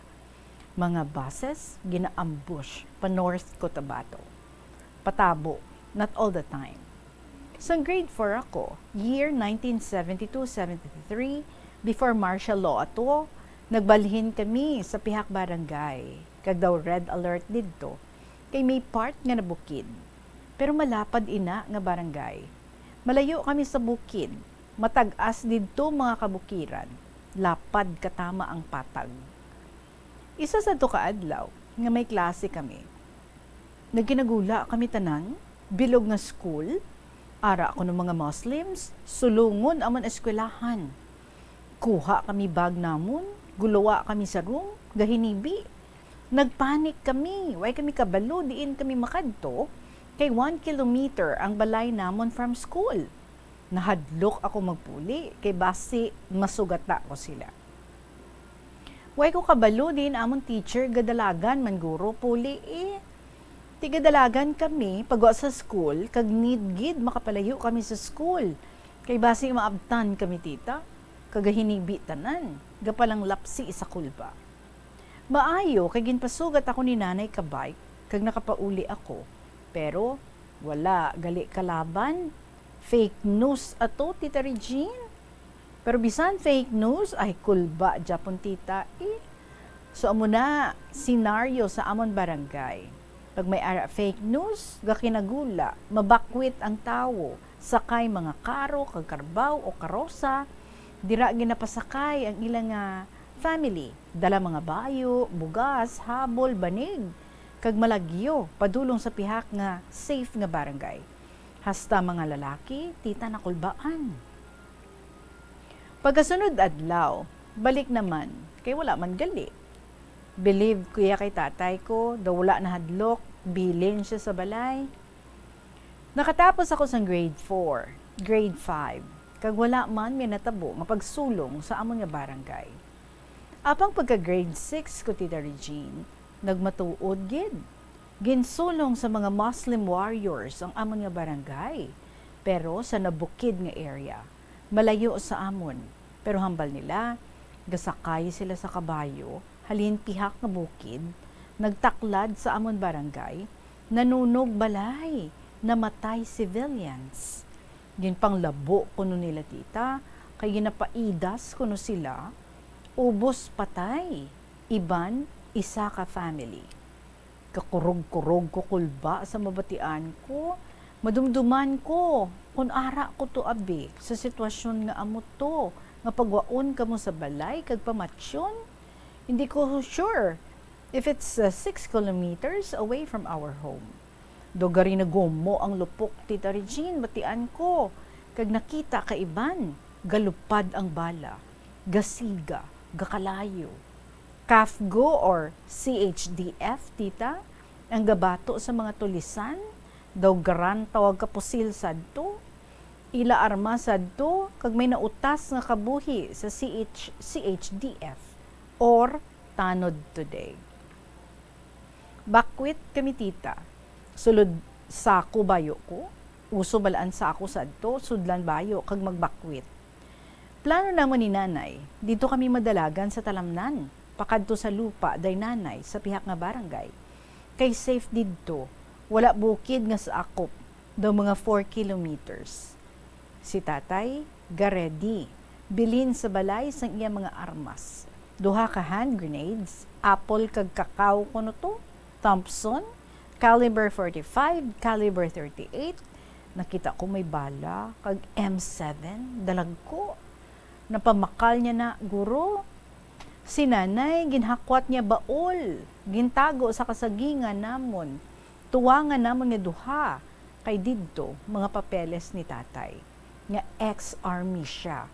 Mga buses gina-ambush pa North Cotabato. Patabo, not all the time. Sang grade four ako, year nineteen seventy-two seventy-three, before martial law ato, nagbalhin kami sa pihak barangay, kag daw red alert didto, kay may part nga nabukid. Pero malapad ina nga barangay. Malayo kami sa bukid, matag-as didto mga kabukiran, lapad katama ang patag. Isa sadto ka adlaw nga may klase kami. Nagkinagula kami tanan, bilog nga school, ara kuno mga Muslims, sulungon amon eskwelahan. Kuha kami bag namon, gulawa kami sa room, gahinibi. Nagpanic kami, way kami kabalo diin kami makadto, kay one kilometer ang balay namon from school. Nahadlok ako magpuli, kay basi masugata ko sila. Way ko kabalo diin amon teacher, gadalagan man guro puli, eh. Ti gadalagan kami pagwa sa school, kag need gid makapalayo kami sa school, kay basi maabtan kami, tita, kag gahinibi tanan, gapalanglapsi sa kulba. Maayo kay ginpasugat ako ni nanay ka bike, kag nakapauli ako. Pero wala gali kalaban. Fake news ato, Tita Regine. Pero bisan fake news, ay kulba gyapon, tita, eh. So, amo na, senaryo sa amon barangay. Pag may ara fake news, gakinagula, mabakwit ang tawo, sakay mga karo, kag karbaw o karosa, dira ginapasakay ang ila nga family. Dala mga bayo, bugas, habol, banig, kag malagyo, padulong sa pihak nga safe nga barangay. Hasta mga lalaki, tita, nakulbaan. Pagkasunod adlaw, balik naman, kay wala man gali. Believe ko ya kay tatay ko, daw wala nahadlok, bilin siya sa balay. Nakatapos ako sang grade four, grade five, kag wala man may natabo nga pagsulong sa amon nga barangay. Apang pagka grade six ko, Tita Regine, nagmatuod gid. Ginsulong sa mga Muslim warriors ang amon nga barangay, pero sa nabukid nga area, malayo sa amon. Pero hambal nila, gasakay sila sa kabayo halin pihak nga bukid, nagtaklad sa amon barangay, nanunog balay, namatay civilians. Ginpanglabo kuno nila, tita, kay ginapaidas kuno sila, ubos patay, iban isa ka family. Gakurog-kurog ko kulba sa mabatian ko. Madumduman ko kon ara ko to, abi, sa sitwasyon nga amo to, nga pagwaon kamo sa balay kag pamatyon. Hindi ko sure if it's, uh, six kilometers away from our home. Daw gari nagumo ang lupok, Tita Regine, batian ko, kag nakita ka iban, galupad ang bala, gasiga, gakalayo. CAFGO or C H D F, tita, ang gabato sa mga tulisan, daw garan tawag ka pusil sadto. Ila arma sadto, kag may nautas nga kabuhi sa C H, C H D F or Tanod Today. Bakwit kami, tita. Sulod sako bayo ko. Uso balaan sako sadto, sudlan bayo kag magbakwit. Plano namon ni Nanay, didto kami madalagan sa talamnan, pakadto sa lupa day Nanay sa pihak nga barangay. Kay safe didto, wala bukid nga sa akop, daw mga four kilometers. Si Tatay, ga-ready, bilin sa balay sang iya mga armas. Duha ka hand grenades, apple kag kakaw kuno to, Thompson, caliber forty-five, caliber thirty-eight. Nakita ko may bala kag M seven, dalagko. Napamakal niya na, guro. Si Nanay, ginhakwat niya baol, gintago sa kasagingan namon. Tuwangan namon nga duha, kay didto mga papeles ni Tatay, nga ex-army siya.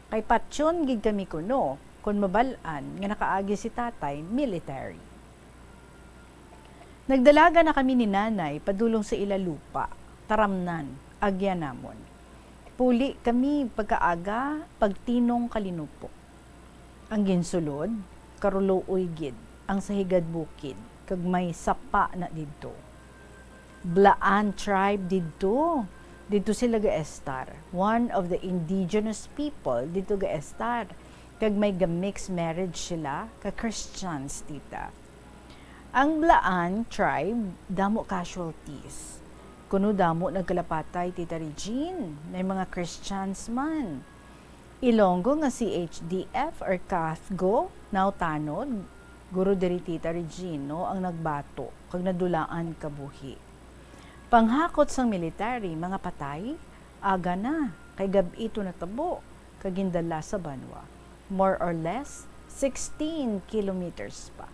Kay patyon gid kami kuno, kon mabal-an nga nakaagi si Tatay military. Nagdalagan na kami ni Nanay padulong sa ila lupa, taramnan, agyan namon. Puli kami pagkaaga, pagtinong kalinupok. Ang ginsulod, karuluoy gid ang sa higad bukid, kag may sapa na didto. Blaan tribe didto. Didto sila gaestar. One of the indigenous people didto gaestar. Kag may ga-mix marriage sila ka Christians, tita. Ang Blaan tribe, damo casualties. Kuno damo nagkalapatay, Tita Regine. May mga Christians man. Ilonggo nga C H D F or CAFGO, now Tanod, guro diri, Tita Regine, no, ang nagbato kag nadulaan kabuhi. Panghakot sang military, mga patay, aga na, kay gab-i to natabo, kag gindala sa banwa. More or less, sixteen kilometers pa.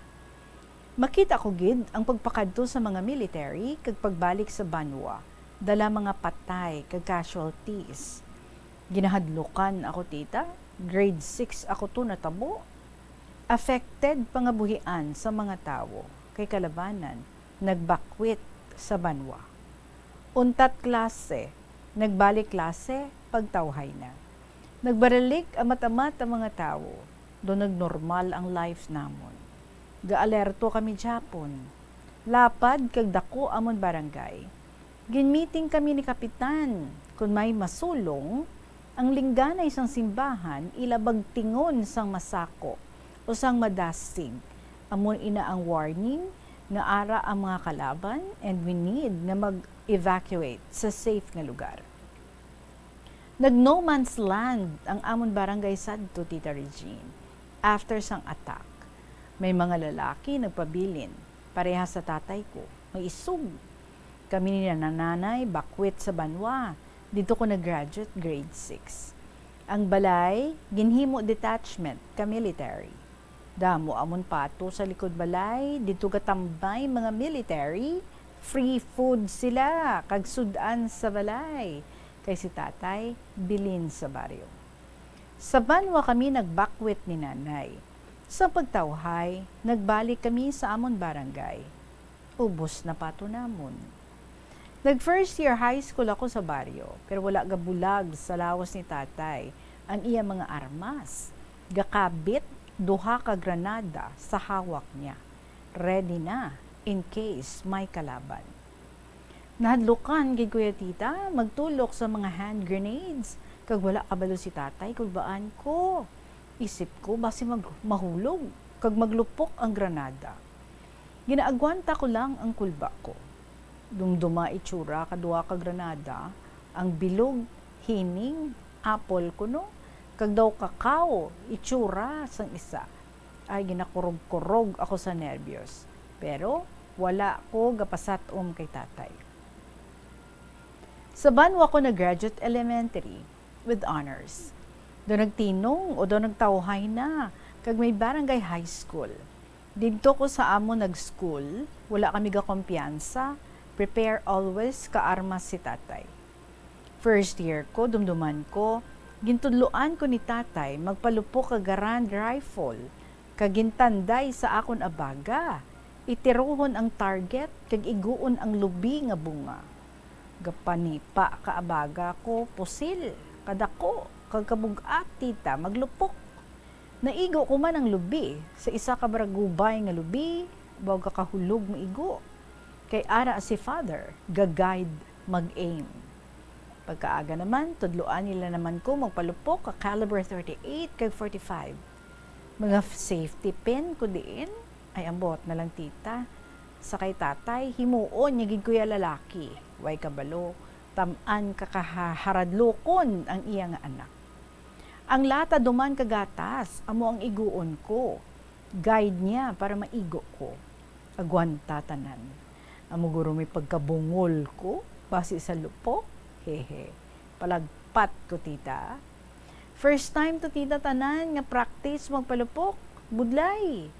Makita ko gid ang pagpakadto sa mga military kag pagbalik sa banwa, dala mga patay kag casualties. Ginahadlukan ako, tita. Grade six ako to natabo. Affected pangabuhian sa mga tawo, kay kalabanan, nagbakwit sa banwa. Untat klase, nagbalik klase, pagtawhay na. Nagbaralik amat-amat ang mga tawo, do nagnormal ang life namon. Gaalerto kami gihapon. Lapad kag dako amon barangay. Ginmeeting kami ni Kapitan kon may masulong, ang lingganay sang simbahan ila bagtingon sang masako o sang madasig. Amo ina ang warning nga ara ang mga kalaban and we need nga mag-evacuate sa safe nga lugar. Nag no man's land ang amon barangay sadto, Tita Regine, after sang attack. May mga lalaki nagpabilin, parehas sa tatay ko, may isog. Kami ni Nanay bakwit sa banwa, didto ko nag-graduate grade six. Ang balay, ginhimo detachment ka military. Damo amon pato sa likod balay, didto gatambay mga military, free food sila, kag sud-an sa balay. Kay si tatay, bilin sa baryo. Sa banwa kami nagbakwit ni Nanay. Sa pagtawhay, nagbalik kami sa amon barangay. Ubos na pato namon. Nag first year high school ako sa baryo, pero wala gabulag sa lawas ni tatay ang iya mga armas. Gakabit duha ka granada sa hawak niya. Ready na in case may kalaban. Nahadlukan gid ko ya, tita, magtulok sa mga hand grenades, kag wala kabalo si tatay kung baan ko. Isip ko, basi mag-, mahulog, kag maglupok ang granada. Ginaagwanta ko lang ang kulba ko. Dumduma itsura ka duha ka granada, ang bilog, hining, apple kuno, kag daw kakao, itsura sang isa. Ay, ginakurog-kurog ako sa nerbyos. Pero, Wala ko gapasat-om kay tatay. Sa Banwa ko nag-graduate elementary with honors. Do nagtinong o do nagtawhay na, kag may barangay high school. Didto ko sa amon nag-school, wala kami gakumpiyansa, prepare always ka armas si tatay. First year ko, dumduman ko, gintudloan ko ni tatay magpalupok ka Garand rifle, kag gintanday sa akon abaga, itirohon ang target kag iguon ang lubi nga bunga. Gapanipa ka abaga ko, pusil, kadako, kag kabug-at, tita, maglupok. Naigo ko man ang lubi sa isa ka baragubay nga lubi, baw gakahulog maigo. Kay ara si father, ga-guide mag-aim. Pagkaaga naman, tudloan nila naman ko magpalupok ka caliber thirty-eight kag forty-five. Mga f-, safety pin ko diin, ay ambot na lang tita. Sa kay tatay, himuon niya gid ko ya lalaki. Way kabalo, tam-an ka kaha-, haradlukon ang iya nga anak. Ang lata duman ka gatas, amo ang iguon ko. Guide niya para maigo ko. Agwanta tanan. Amo guro may pagkabungol ko, basi sa lupok. Hehe. Palagpat ko, tita. First time to, tita, tanan nga practice magpalupok. Budlay.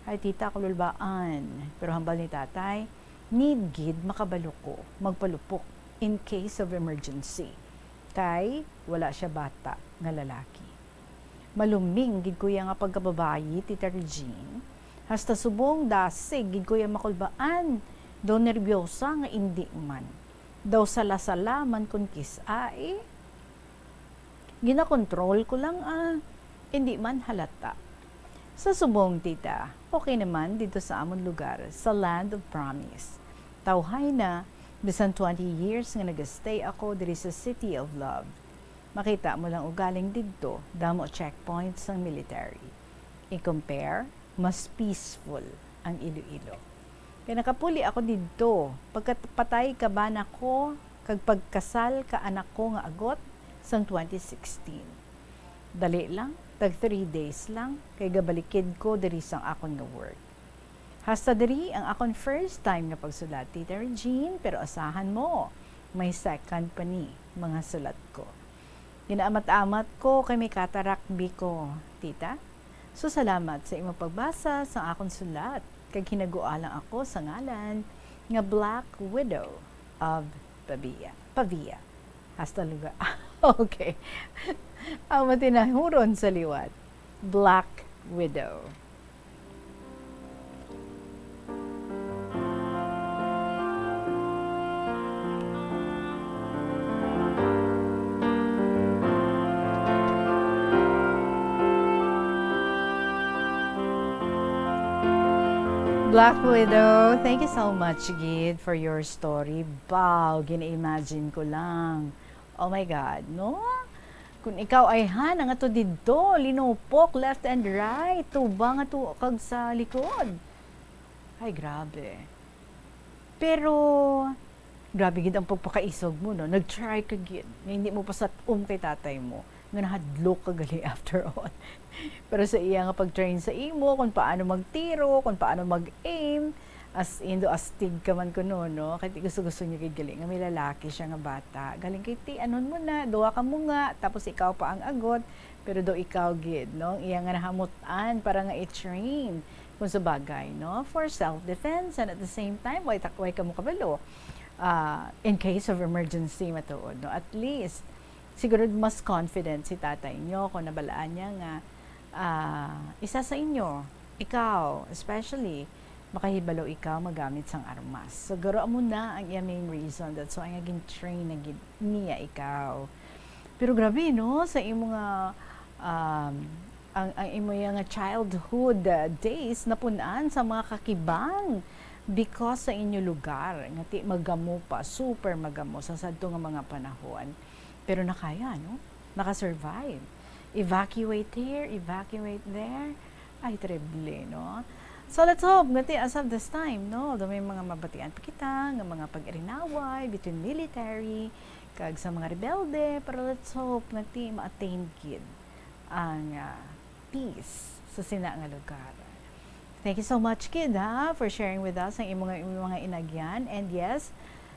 Ay, tita, kululbaan. Pero hambal ni tatay, need gid makabalo ko magpalupok in case of emergency. Kay wala siya bata nga lalaki. Malumbing gid ko ya nga pagkababayi, Tita Regine. Hasta subong dasig gid ko ya makulbaan. Daw nerbyosa nga indi man. Daw sala-sala man kon kis-a, eh. Ginakontrol ko lang, ah. Indi man halata. Sa subong, tita, okay naman dito sa amon lugar, sa Land of Promise. Tawhay na, bisan twenty years nga nag-stay ako diri sa City of Love. Makita mo lang ugaling didto, damo checkpoints sang military. I-compare, mas peaceful ang Iloilo. Kay nakapuli ako didto, pagkapatay ka bana ko, kag pagkasal ka anak ko nga agot sang twenty sixteen. Dali lang, tag three days lang, kay gabalikid ko diri sang akon nga work. Hasta diri ang akon first time nga pagsulat, Tita Regine, pero asahan mo, may second pa ni mga sulat ko. Ginaamat-amat ko kay may cataract bi ko, tita. So, salamat sa imong pagbasa sa akon sulat, kag hinagua lang ako sa ngalan nga Black Widow of Pavia. Pavia. Hasta lugar. Okay. Ang matinahuron sa liwat, Black Widow. Black Widow, thank you so much gid for your story. Baw, gina-imagine ko lang. Oh my God, no? Kung ikaw ay han, ang ato didto, linupok, left and right, tuba nga to, kag sa likod. Ay, grabe. Pero, grabe gid ang pagpakaisog mo, no? Nag-try ka gid, nga hindi mo pasat-om kay tatay mo, nga nahadlok ka gali after all. Pero sa iya nga pag-train sa imo, kung paano magtiro, kung paano mag-aim, as in, do astig ka man kuno, no? Kay ti gusto-gusto niya gid gali nga may lalaki siya nga bata. Galing kay ti, anon mo na, duha ka mo nga, tapos ikaw pa ang agot, pero do ikaw gid, no? Ang iya nga nahamut-an para nga i-train. Kung sa bagay, no? For self-defense, and at the same time, way, ta-, way ka mo kabalo. Ah, in case of emergency, matuod, no? At least, siguro mas confident si tatay nyo kung nabalaan niya nga, ah, isa sa inyo, ikaw, especially, makahibalo ikaw magamit sang armas. Siguro amo na ang iya main reason. That's why nga gin-train na gid niya ikaw. Pero grabe, no? Sa imo nga, um, ang, ang imo nga childhood, uh, days, napun-an sa mga kakibang because sa inyo lugar, nga ti magamo pa, super magamo sa sadto nga mga panahon. Pero nakaya, no? Naka-survive. Evacuate here, evacuate there. Ay, terrible, no? So, let's hope nga ti as of this time, no? Although may mga mabatian pa kita, nga mga pag-irinaway between military, kag sa mga rebelde, pero let's hope nga ti ma-attain gid ang, ah, peace sa sina nga lugar. Thank you so much, Kid, ha, for sharing with us ang imong, imong mga inagyan. And yes,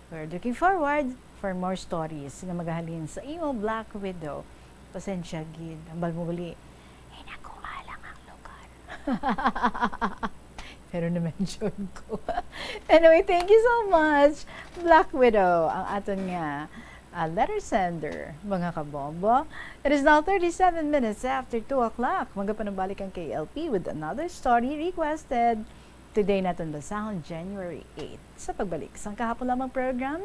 we're looking forward for more stories nga magahalin sa imo, Black Widow. Pasensya, Gid. Ambal mo gali, "Hinaguan lang ang lugar." Pero na-mention ko. Anyway, thank you so much, Black Widow, ang aton nga, ah, letter sender, mga kabombo. It is now thirty-seven minutes after two o'clock. Magapanumbalik ang K L P with another story requested. Today naton basahon, January eight. Sa pagbalik sang kahapon lamang program,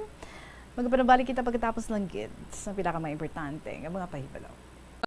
magapanumbalik kita pagkatapos lang gid sa pila ka mga importante nga mga pahibalo.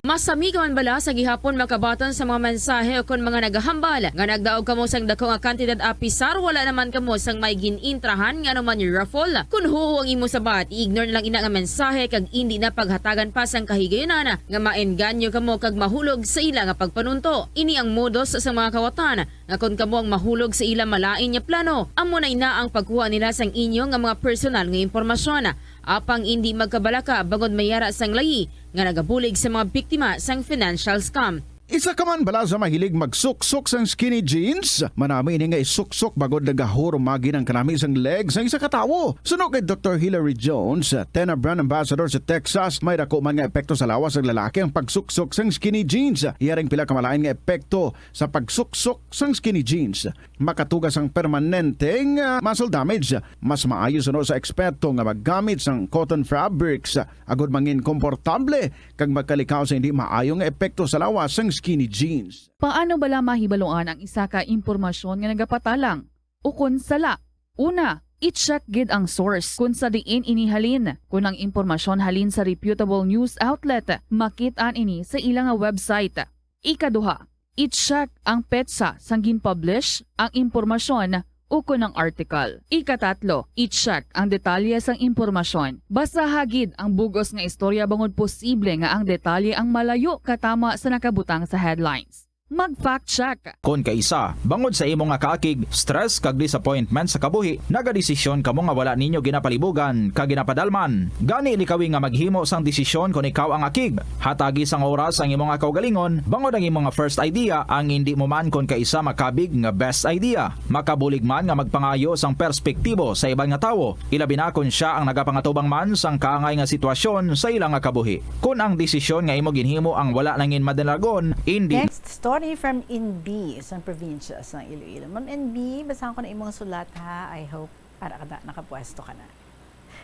Masami ka man bala sa gihapon makabaton sa mga mensahe o kon mga nagahambal nga nagdaog kamo sang dako nga kantidad apisar wala naman kamo sang may gin-intrahan nga anuman raffle? Kon huo ang imo sabat, i-ignore na lang ina nga mensahe kag indi na paghatagan pa sang kahigayunan nga maengganyo kamo kag mahulog sa ila nga pagpanunto. Ini ang modus sa mga kawatan nga kon kamo ang mahulog sa ila malain nga plano, amo na ina ang pagkuha nila sang inyo nga mga personal nga impormasyon. Apang indi magkabalaka bangod may ara sang layi nga nagabulig sa mga biktima sang financial scam. Isa ka man bala sa mahilig magsuksok sang skinny jeans? Manami ini nga isuksok bangod nagahurumagi ang kanami sang leg sang isa ka tawo. Suno kay Doktor Hilary Jones, Tena Brand Ambassador sa Texas, may dako man nga epekto sa lawas sang lalaki ang pagsuksok sang skinny jeans. Iya ring pila ka malain nga epekto sa pagsuksok sang skinny jeans. Makatuga sang permanente nga muscle damage. Mas maayo suno sa eksperto nga maggamit sang cotton fabrics agod mangin komportable kag magkalikaw sa hindi maayo nga epekto sa lawas sang skinny jeans. Paano bala mahibaluan ang isa ka impormasyon nga nagapatalang ukon sala? Una, i-check gid ang source kon sa diin ini halin. Kon ang impormasyon halin sa reputable news outlet, makit-an ini sa ila nga website. Ikaduha, i-check ang petsa sang gin-publish ang impormasyon ukon ang article. Ikatatlo, i-check ang detalye sang impormasyon. Basaha gid ang bug-os nga istorya bangod posible nga ang detalye ang malayo katama sa nakabutang sa headlines. Mag-fact check. Kon kaisa, bangod sa imo nga kaakig, stress kag disappointment sa kabuhi, nagadesisyon kamo nga wala ninyo ginapalibugan kag ginapadalman. Gani, likawi nga maghimo sang desisyon kon ikaw ang akig. Hatagi sang oras ang imo nga kaugalingon, bangod ang imo nga first idea ang indi mo man kon kaisa makabig nga best idea. Makabulig man nga magpangayo sang perspektibo sa iban nga tawo, ilabi na kon sia ang nagapangatubang man sang kaangay nga sitwasyon sa ila nga kabuhi. Kon ang desisyon nga imo ginhimo ang wala nangin madalagon, indi Next story from N B sa probinsya sang Iloilo. Ma'am N B, basahan ko na imong sulat, ha. I hope ara ka na, nakapwesto ka na.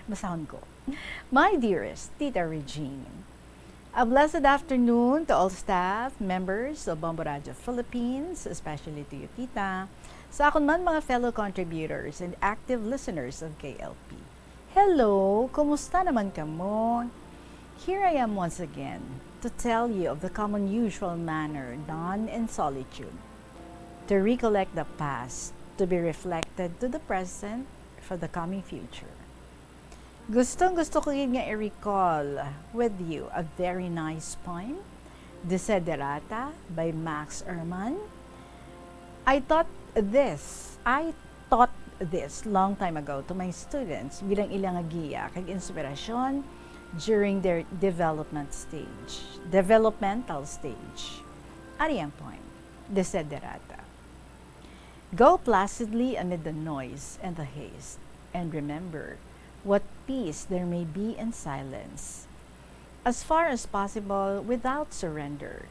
Basahon ko. My dearest Tita Regine, a blessed afternoon to all staff, members of Bombo Radio Philippines, especially to you, Tita. Sa akon man mga fellow contributors and active listeners of K L P. Hello, kumusta naman kamo? Here I am once again to tell you of the common usual manner done in solitude, to recollect the past, to be reflected to the present for the coming future. Gustong gusto ko gid nga i-recall with you a very nice poem, Desiderata by Max Ehrmann. I taught this, I taught this long time ago to my students bilang ila nga giya kag inspirasyon during their development stage, developmental stage. Ari ang poem, Desiderata. Go placidly amid the noise and the haste, and remember what peace there may be in silence. As far as possible, without surrender,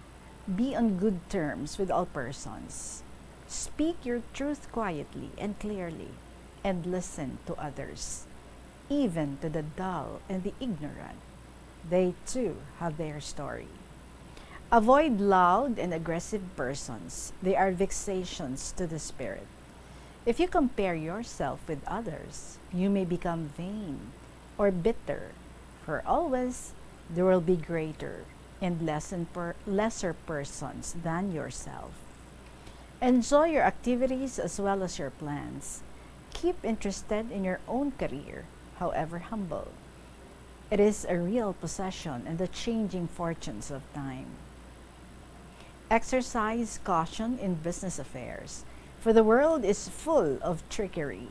be on good terms with all persons. Speak your truth quietly and clearly, and listen to others, even to the dull and the ignorant. They too have their story. Avoid loud and aggressive persons. They are vexations to the spirit. If you compare yourself with others, you may become vain or bitter, for always there will be greater and lessen per-, lesser persons than yourself. Enjoy your activities as well as your plans. Keep interested in your own career, however humble. It is a real possession in the changing fortunes of time. Exercise caution in business affairs, for the world is full of trickery.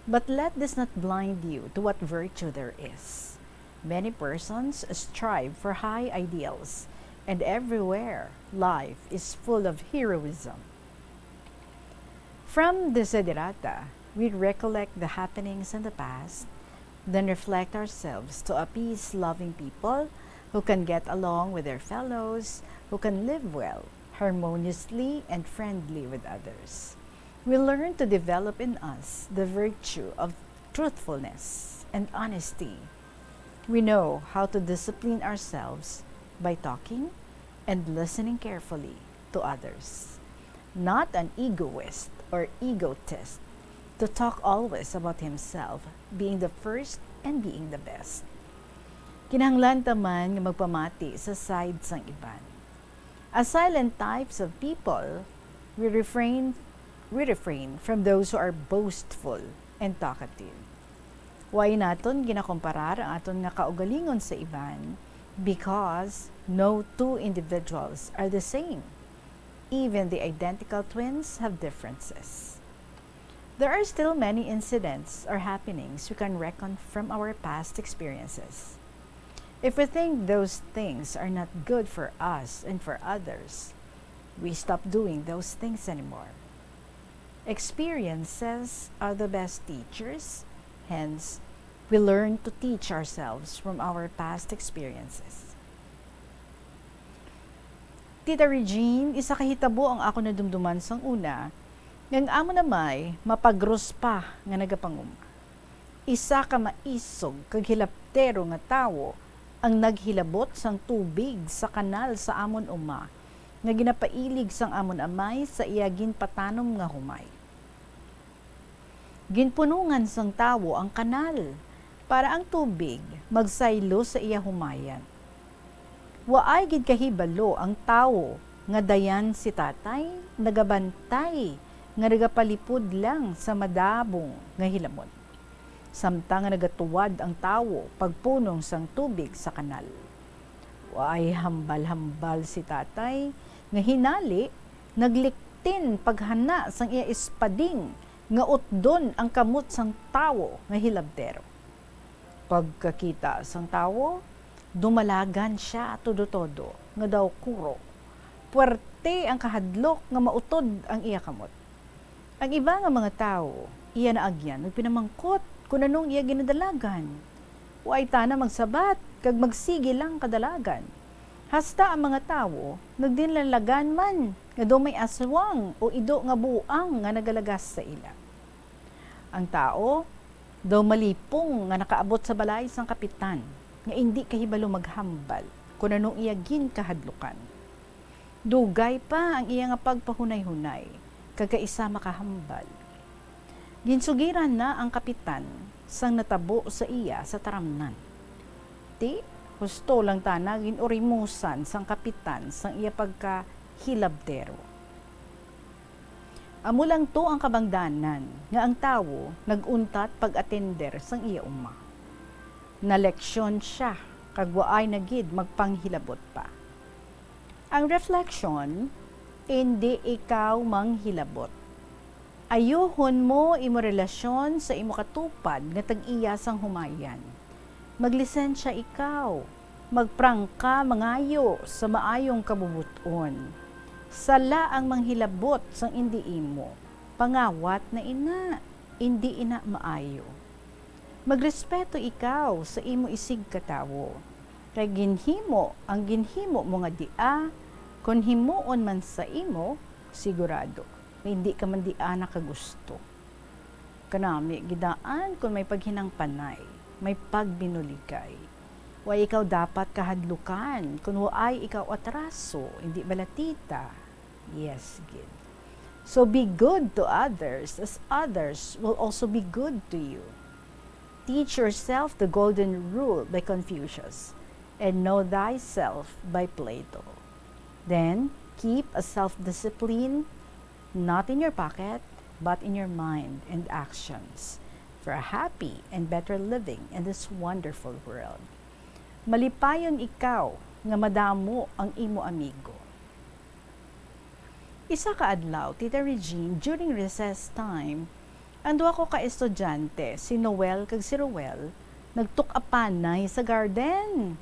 But let this not blind you to what virtue there is. Many persons strive for high ideals, and everywhere life is full of heroism. From Desiderata, we recollect the happenings in the past, then reflect ourselves to a peace-loving people who can get along with their fellows, who can live well, harmoniously, and friendly with others. We learn to develop in us the virtue of truthfulness and honesty. We know how to discipline ourselves by talking and listening carefully to others. Not an egoist or egotist to talk always about himself being the first and being the best. Kinahanglan ta man nga magpamati sa side sang iban. As silent types of people, we refrain, we refrain from those who are boastful and talkative. Why naton ginakomparar ang aton nga kaugalingon sa iban? Because no two individuals are the same. Even the identical twins have differences. There are still many incidents or happenings we can reckon from our past experiences. If we think those things are not good for us and for others, we stop doing those things anymore. Experiences are the best teachers, hence, we learn to teach ourselves from our past experiences. Tita Regine, isa ka hitabo ang ako nadumduman sang una, nga ang amon amay mapagros pa nga nagapanguma. Isa ka maisog kag hilabtero nga tawo ang naghilabot sang tubig sa kanal sa amon uma nga ginapailig sang amon amay sa iya ginpatanom nga humay. Ginpunongan sang tawo ang kanal para ang tubig magsaylo sa iya humayan. Waay gid kahibalo ang tawo nga dayan si tatay nagabantay nga nagapalipod lang sa madabong nga hilamon, samtang nga nagatuwad ang tawo pagpunong sang tubig sa kanal. Waay hambal-hambal si tatay, nga hinali nagliktin paghana sang iya espading nga utdon ang kamot sang tawo nga hilabtero. Pagkakita sang tawo, dumalagan sia todo-todo nga daw kuro. Puwerte ang kahadlok nga mautod ang iya kamot. Ang iba nga mga tawo, iya naagyan ug pinamangkot kon anong iya ginadalagan. Waay tana magsabat kag magsigi lang kadalagan. Hasta ang mga tawo nagdinlalagan man nga daw may aswang o ido nga buang nga nagalagas sa ila. Ang tawo daw malipong nga nakaabot sa balay sang kapitan nga indi kahibalo maghambal kon ano iya ginkahadlukan. Dugay pa ang iya nga pagpahunay-hunay kag kaisa makahambal. Ginsugiran na ang kapitan sang natabo sa iya sa taramnan. Ti, husto lang tana gin-urimusan sang kapitan sang iya pagkahilabtero. Amo lang to ang kabangdanan nga ang tawo nag-untat pag-atender sang iya uma. Naleksyon sia kag waay na gid magpanghilabot pa. Ang reflection, indi ikaw manghilabot. Ayuhon mo imo relasyon sa imo katupad nga tag-iya sang humayan. Maglisensya ikaw. Magprangka mangayo sa maayong kabubot-on. Sala ang manghilabot sang indi imo. Pangawat na ina, indi ina maayo. Magrespeto ikaw sa imo isigkatawo, kay ginhimo ang ginhimo mo nga dia, kon himuon man sa imo, sigurado, indi ka man dia na kagusto. Kanami gid daan kon may paghinangpanay, may pagbinuligay. Wa ikaw dapat kahadlukan kon waay ikaw atraso, indi bala, tita? Yes gid. So be good to others, as others will also be good to you. Teach yourself the golden rule by Confucius, and know thyself by Plato. Then, keep a self-discipline, not in your pocket, but in your mind and actions, for a happy and better living in this wonderful world. Malipayon ikaw nga madamo ang imo amigo. Isa ka adlaw, Tita Regine, during recess time, ang duha ko ka estudyante, si Noel kag si Roel, nagtuk-apanay sa garden.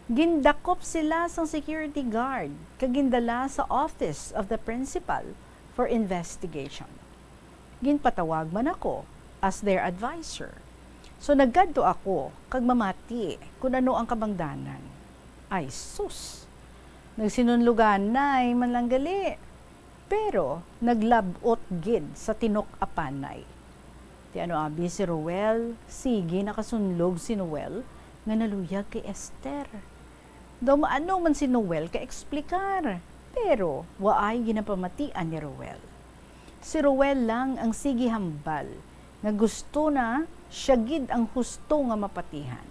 Gindakop sila sang security guard kag gindala sa office of the principal for investigation. Ginpatawag man ako as their adviser. So nagkadto ako kag mamati kun ano ang kabangdanan. Ay sus! Nagsinunloganay man lang gali, pero naglab-ot gid sa tinok-apanay. Ti ano abi si Roel, sige nakasunlog si Noel nga naluyag kay Esther. Daw maano man si Noel ka-eksplikar, pero waay ginapamatian ni Roel. Si Roel lang ang sige hambal nga gusto na siya gid ang husto nga mapatihan.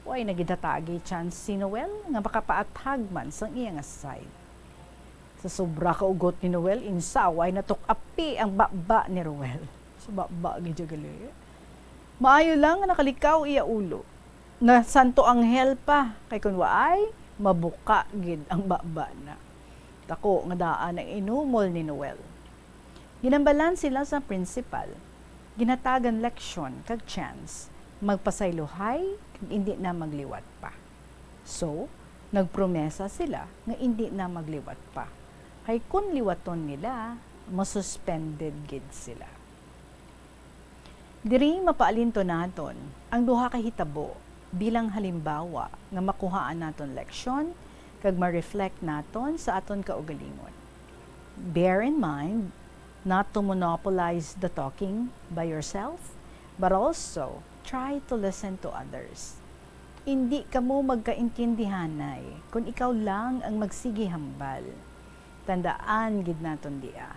Way na gid hatagi chance si Noel nga makapaathag man sang iya nga side. Sa sobra ka ugot ni Noel, insaway natok-api ang baba ni Roel. Sa baba gid siya gali. Maayo lang nga nakalikaw iya ulo. Nasanto anghel pa, kay kun waay, mabuka gid ang baba na. Dako nga daan ang inumol ni Noel. Ginambalan sila sa principal, ginhatagan leksyon kag chance magpasaylohay kag indi na magliwat pa. So, nagpromesa sila nga indi na magliwat pa. Kay kun liwaton nila, masuspended gid sila. Diri mapaalinton naton ang duha ka hitabo bilang halimbawa nga makuhaan naton leksyon kag ma-reflect naton sa aton kaugalingon. Bear in mind not to monopolize the talking by yourself, but also try to listen to others. Indi kamo magkaintindihanay kon ikaw lang ang magsigi hambal. Tandaan gid naton dia.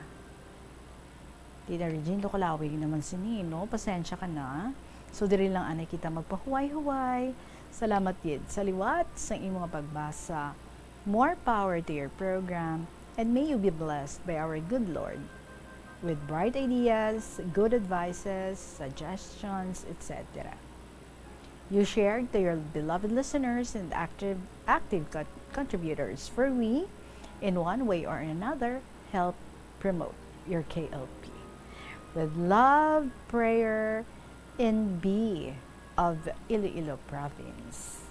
Tita Regine, do kalawig naman sini, no? Pasensya ka na. So, diri lang anay kita magpahuway-huway. Salamat gid sa liwat sa imong pagbasa. More power to your program, and may you be blessed by our good Lord with bright ideas, good advices, suggestions, et cetera. You shared to your beloved listeners and active, active co-, contributors, for we, in one way or another, help promote your K L P. With love, prayer, and B of Iloilo Province.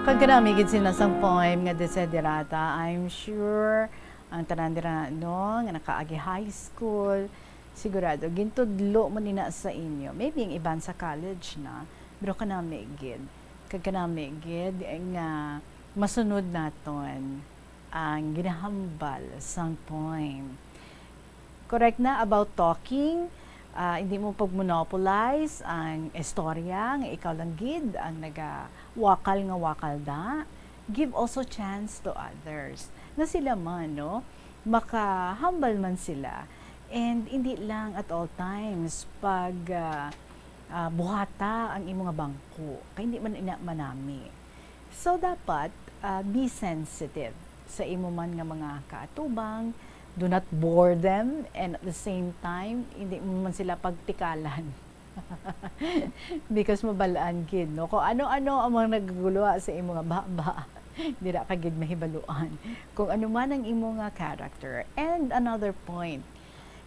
Kag kanami gid sina sang poem nga Desiderata, I'm sure ang tanan dira, no, nga nakaagi high school, sigurado gintudlo mo ni na sa inyo. Maybe ang iban sa college na, pero kanami gid, kag kanami gid nga masunod naton ang ginahambal sang poem. Correct na about talking, ah, hindi mo pag-monopolize ang istorya nga ikaw lang gid ang nagawakal nga wakal da. Give also chance to others. Nga sila man, no, makahambal man sila. And hindi lang at all times pag, ah, ah, buhata ang imo nga bangko. Kay hindi man ina manami. So, dapat, ah, be sensitive sa imo man nga mga kaatubang. Do not bore them, and at the same time, hindi mo man sila pagtikalan. Because mabal-an gid, no? Kung ano-ano ang mga nagaguluha sa imo nga baba, dira ka gid mahibaluan kung ano man ang imo nga character. And another point,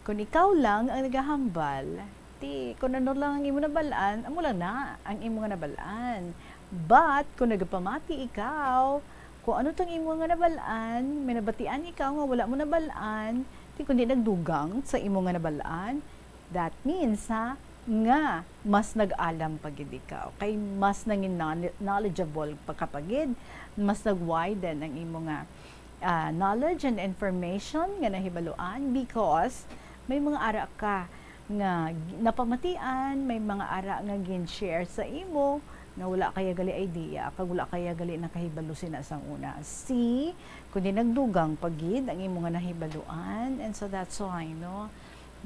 kung ikaw lang ang nagahambal, ti, kung ano lang ang imo nabal-an, amo lang na ang imo nga nabal-an. But, kung nagapamati ikaw, kung ano tong imo nga nabal-an, may nabatian ikaw nga wala mo nabal-an, ti, kung di nagdugang sa imo nga nabal-an, that means, ha, nga mas nag-alam pa gid ikaw. Kay mas nangin knowl-, knowledgeable pa ka pa gid, mas nag-widen ang imo nga, ah, knowledge and information nga nahibaluan because may mga ara ka nga gi-, napamatian, may mga ara nga gin-share sa imo nga wala kaya gali idea, kag wala kaya gali nakahibalo sina sang una. See, kundi nagdugang pa gid ang imo nga nahibaluan, and so that's why, no,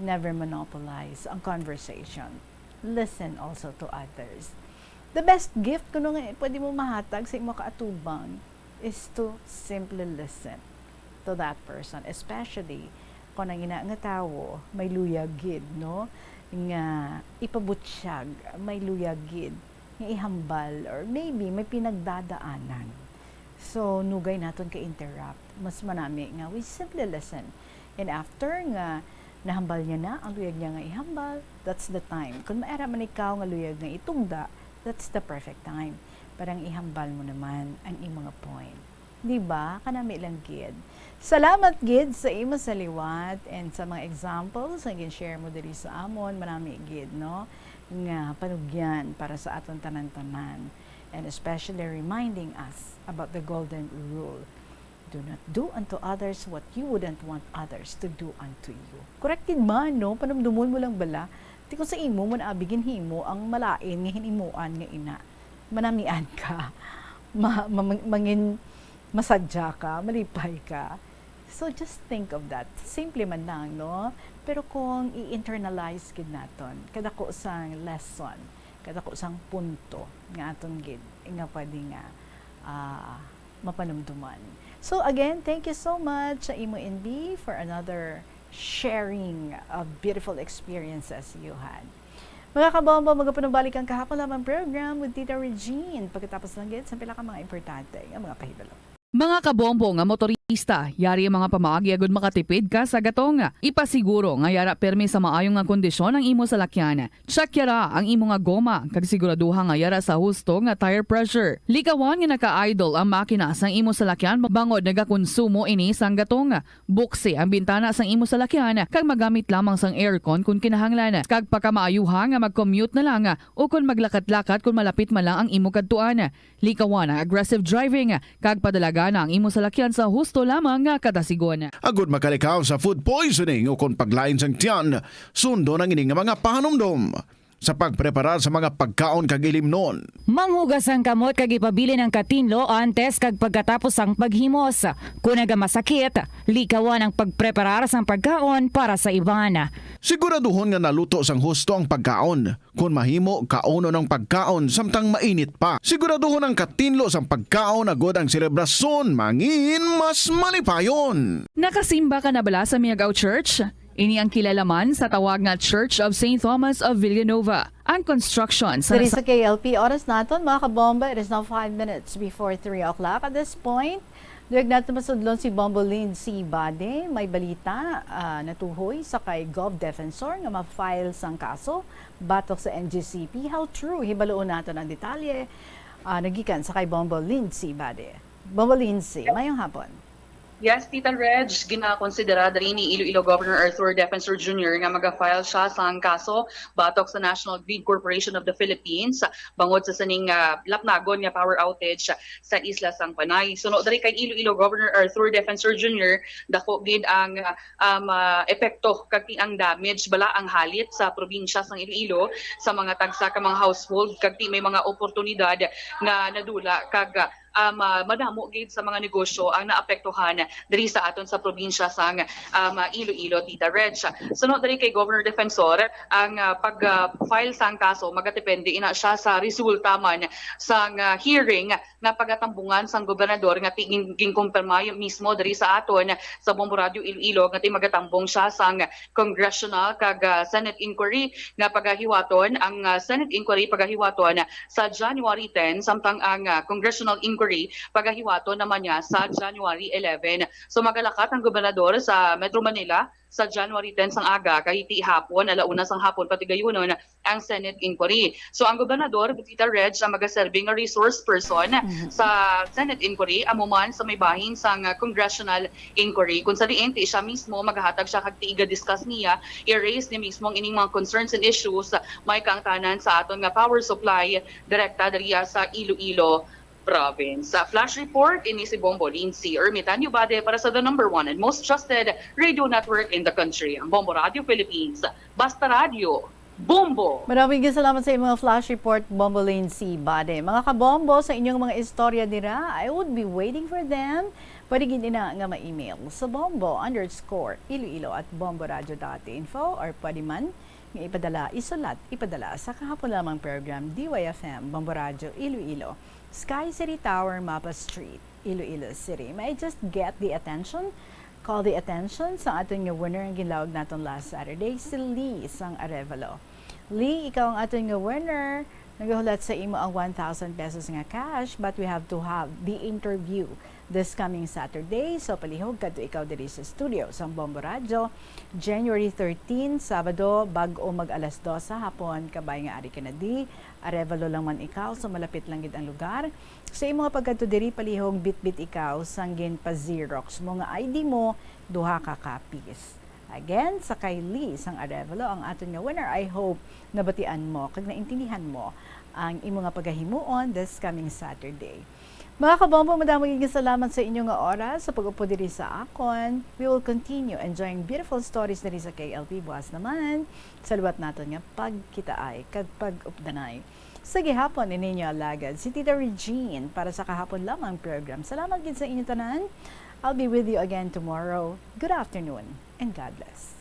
never monopolize ang conversation. Listen also to others. The best gift kuno nga pwede mo mahatag sa imo kaatubang is to simply listen to that person, especially kung ang ina nga tawo may luyag gid, no, nga ipabutyag, may luyag gid nga ihambal, or maybe may pinagdadaanan. So, nugay naton ka-interrupt. Mas manami nga we simply listen. And after nga nahambal niya na ang luyag niya nga ihambal, that's the time. Kung maara man ikaw nga luyag nga itugda, that's the perfect time. Parang ihambal mo naman ang imong nga point. Di ba? Kanami lang gid. Salamat gid sa imo sa liwat and sa mga examples nga gin-share mo diri sa amon. Manami gid, no? Nga panugyan para sa aton tanan-tanan. And especially reminding us about the golden rule. Do not do unto others what you wouldn't want others to do unto you. Correct gid man, no? Panumdumon mo lang bala. Ti kung sa imo man abi ginhimo ang malain nga hinimuan nga ina. Manamian ka. Ma-, ma-, mangin masadya ka, malipay ka. So just think of that. Simple man lang, no? Pero kung i-internalize gid naton, kadako sang lesson, kadako sang punto nga aton gid nga pwede nga, ah, mapanumduman. So again, thank you so much sa imo, N B, for another sharing of beautiful experiences you had. Mga kabombo, magapanubalik ang Kahapon Lamang program with Tita Regine. Pagkatapos lang gid sa pila ka mga importante nga mga pahibalo. Mga kabombo nga motorista, yari ang mga pamaagi agud makatipid ka sa gatong. Ipasiguro nga yara permi sa maayo nga kondisyon ang imo salakyan. Check yara ang imo nga goma, kag siguraduha nga yara sa husto nga tire pressure. Likawan nga naka-idle ang makina sang imo salakyan bangod nagakonsumo ini sang gatong. Buksi ang bintana sang imo salakyan kag magamit lamang sang aircon kon kinahanglan, kag pakamaayuha nga mag-commute na lang o kon maglakat-lakat kon malapit man lang ang imo kadtuan. Likawan ang aggressive driving kag padalagan ang imo salakyan sa husto lamang nga kadasigon. Agud makalikaw sa food poisoning o kon paglain sang tiyan, sundon ang ini nga mga pahanumdom sa pagpreparar sa mga pagkaon kag ilimnon. Manghugas ang kamot kag ipabilin ang katinlo antes kag pagkatapos sang paghimos. Kon nagamasakit, likawan ang pagpreparar sang pagkaon para sa iban. Siguraduhon nga naluto sang husto ang pagkaon. Kon mahimo, kaunon ang pagkaon samtang mainit pa. Siguraduhon ang katinlo sang pagkaon agud ang selebrasyon mangin mas malipayon. Nakasimba ka na bala sa Miagao Church? Ini ang kilala man sa tawag nga Church of Saint Thomas of Villanova. Ang construction sa Diri sa K L P, oras naton, mga kabomba, it is now five minutes before three o'clock. At this point, duyag naton masudlon si Bombo Lindsay Bade. May balita, ah, natuhoy sa kay Gov Defensor nga ma-file sang kaso batok sa N G C P. How true? Hibaloon naton ang detalye, ah, nagikan sa kay Bombo Lindsay Bade. Bombo Lindsay, mayong hapon. Yes, Tita Reg, ginakonsidera diri ni Iloilo Governor Arthur Defensor Junior nga maga-file siya sang kaso batok sa National Grid Corporation of the Philippines bangod sa sining, ah, lapnagon nga power outage sa isla sang Panay. Suno diri kay Iloilo Governor Arthur Defensor Junior, dako gid ang, ah, um, ah, epekto kag ti ang damage bala ang halit sa probinsya sang Iloilo sa mga tagsa ka mga household kag ti may mga oportunidad nga nadula kag, ah, um, ah, madamo gid sa mga negosyo ang naapektuhan diri sa aton sa probinsya sang, um, ah, Iloilo, Tita Reg. Suno diri kay Governor Defensor, ang, ah, pag, ah, file sang kaso magadepende ina siya sa resulta man sang, ah, hearing nga pagatambungan sang gobernador nga ti-, gin-, ginkumpirma mismo diri sa aton sa Bombo Radio Iloilo nga ti magatambong siya sang congressional kag, ah, Senate inquiry nga pagahiwaton. Ang, ah, Senate inquiry pagahiwaton sa January ten, samtang ang, ah, congressional inquiry pagahiwaton naman niya sa January eleven. So, magalakat ang gobernador sa Metro Manila sa January ten sang aga, kay ti hapon, ala una sang hapon, patigayunon ang Senate inquiry. So, ang gobernador, Tita Reg, ang magaserbi nga resource person Mhm. sa Senate inquiry, amo man sa may bahin sang, ah, congressional inquiry. Kung sa diin, ti siya mismo, magahatag siya kag ti iga-discuss niya, i-raise ni mismo ang ining mga concerns and issues, may kaangtanan sa aton nga power supply direkta diriya sa Iloilo Province. Sa flash report, ini si Bombo Lindsay Ermitanio Bade para sa the number one and most trusted radio network in the country, ang Bombo Radio Philippines. Basta Radio, Bombo! Maraming salamat sa imong flash report, Bombo Lindsay Bade. Mga kabombo, sa inyong mga istorya dira, I would be waiting for them. Pwede gid ina nga ma-email sa bombo underscore iloilo at bomboradio dot info, or pwede man nga ipadala, isulat, ipadala sa Kahapon Lamang Program, D Y F M, Bombo Radio, Iloilo, Sky City Tower, Mapa Street, Iloilo City. May I just get the attention? Call the attention sa aton nga winner ang ginlawag naton last Saturday, si Lee sang Arevalo. Lee, ikaw ang aton nga winner. Nagahulat sa imo ang one thousand pesos nga cash, but we have to have the interview this coming Saturday. So, palihog kadto ikaw diri sa studio sang Bombo Radyo, January thirteen, Sabado, bag-o mag alas dos sa hapon, kabay nga ari ka na di, Arevalo lang man ikaw, so malapit lang gid ang lugar. Sa imo nga pagkadto diri, palihog bitbit ikaw sang ginpa-Xerox mo nga I D mo, duha ka copies. Again, sa kay Lee sang Arevalo ang aton nga winner. I hope nabatian mo kag naintindihan mo ang imo nga pagahimuon this coming Saturday. Mga kabombo, madamo gid nga salamat sa inyo nga oras sa pag-upod diri sa akon. We will continue enjoying beautiful stories diri sa K L P buwas naman. Sa liwat naton nga pagkitaay kag pag-updanay. Sa gihapon, ini ninyo alagad, si Tita Regine para sa kahapon lamang program. Salamat gid sa inyo tanan. I'll be with you again tomorrow. Good afternoon and God bless.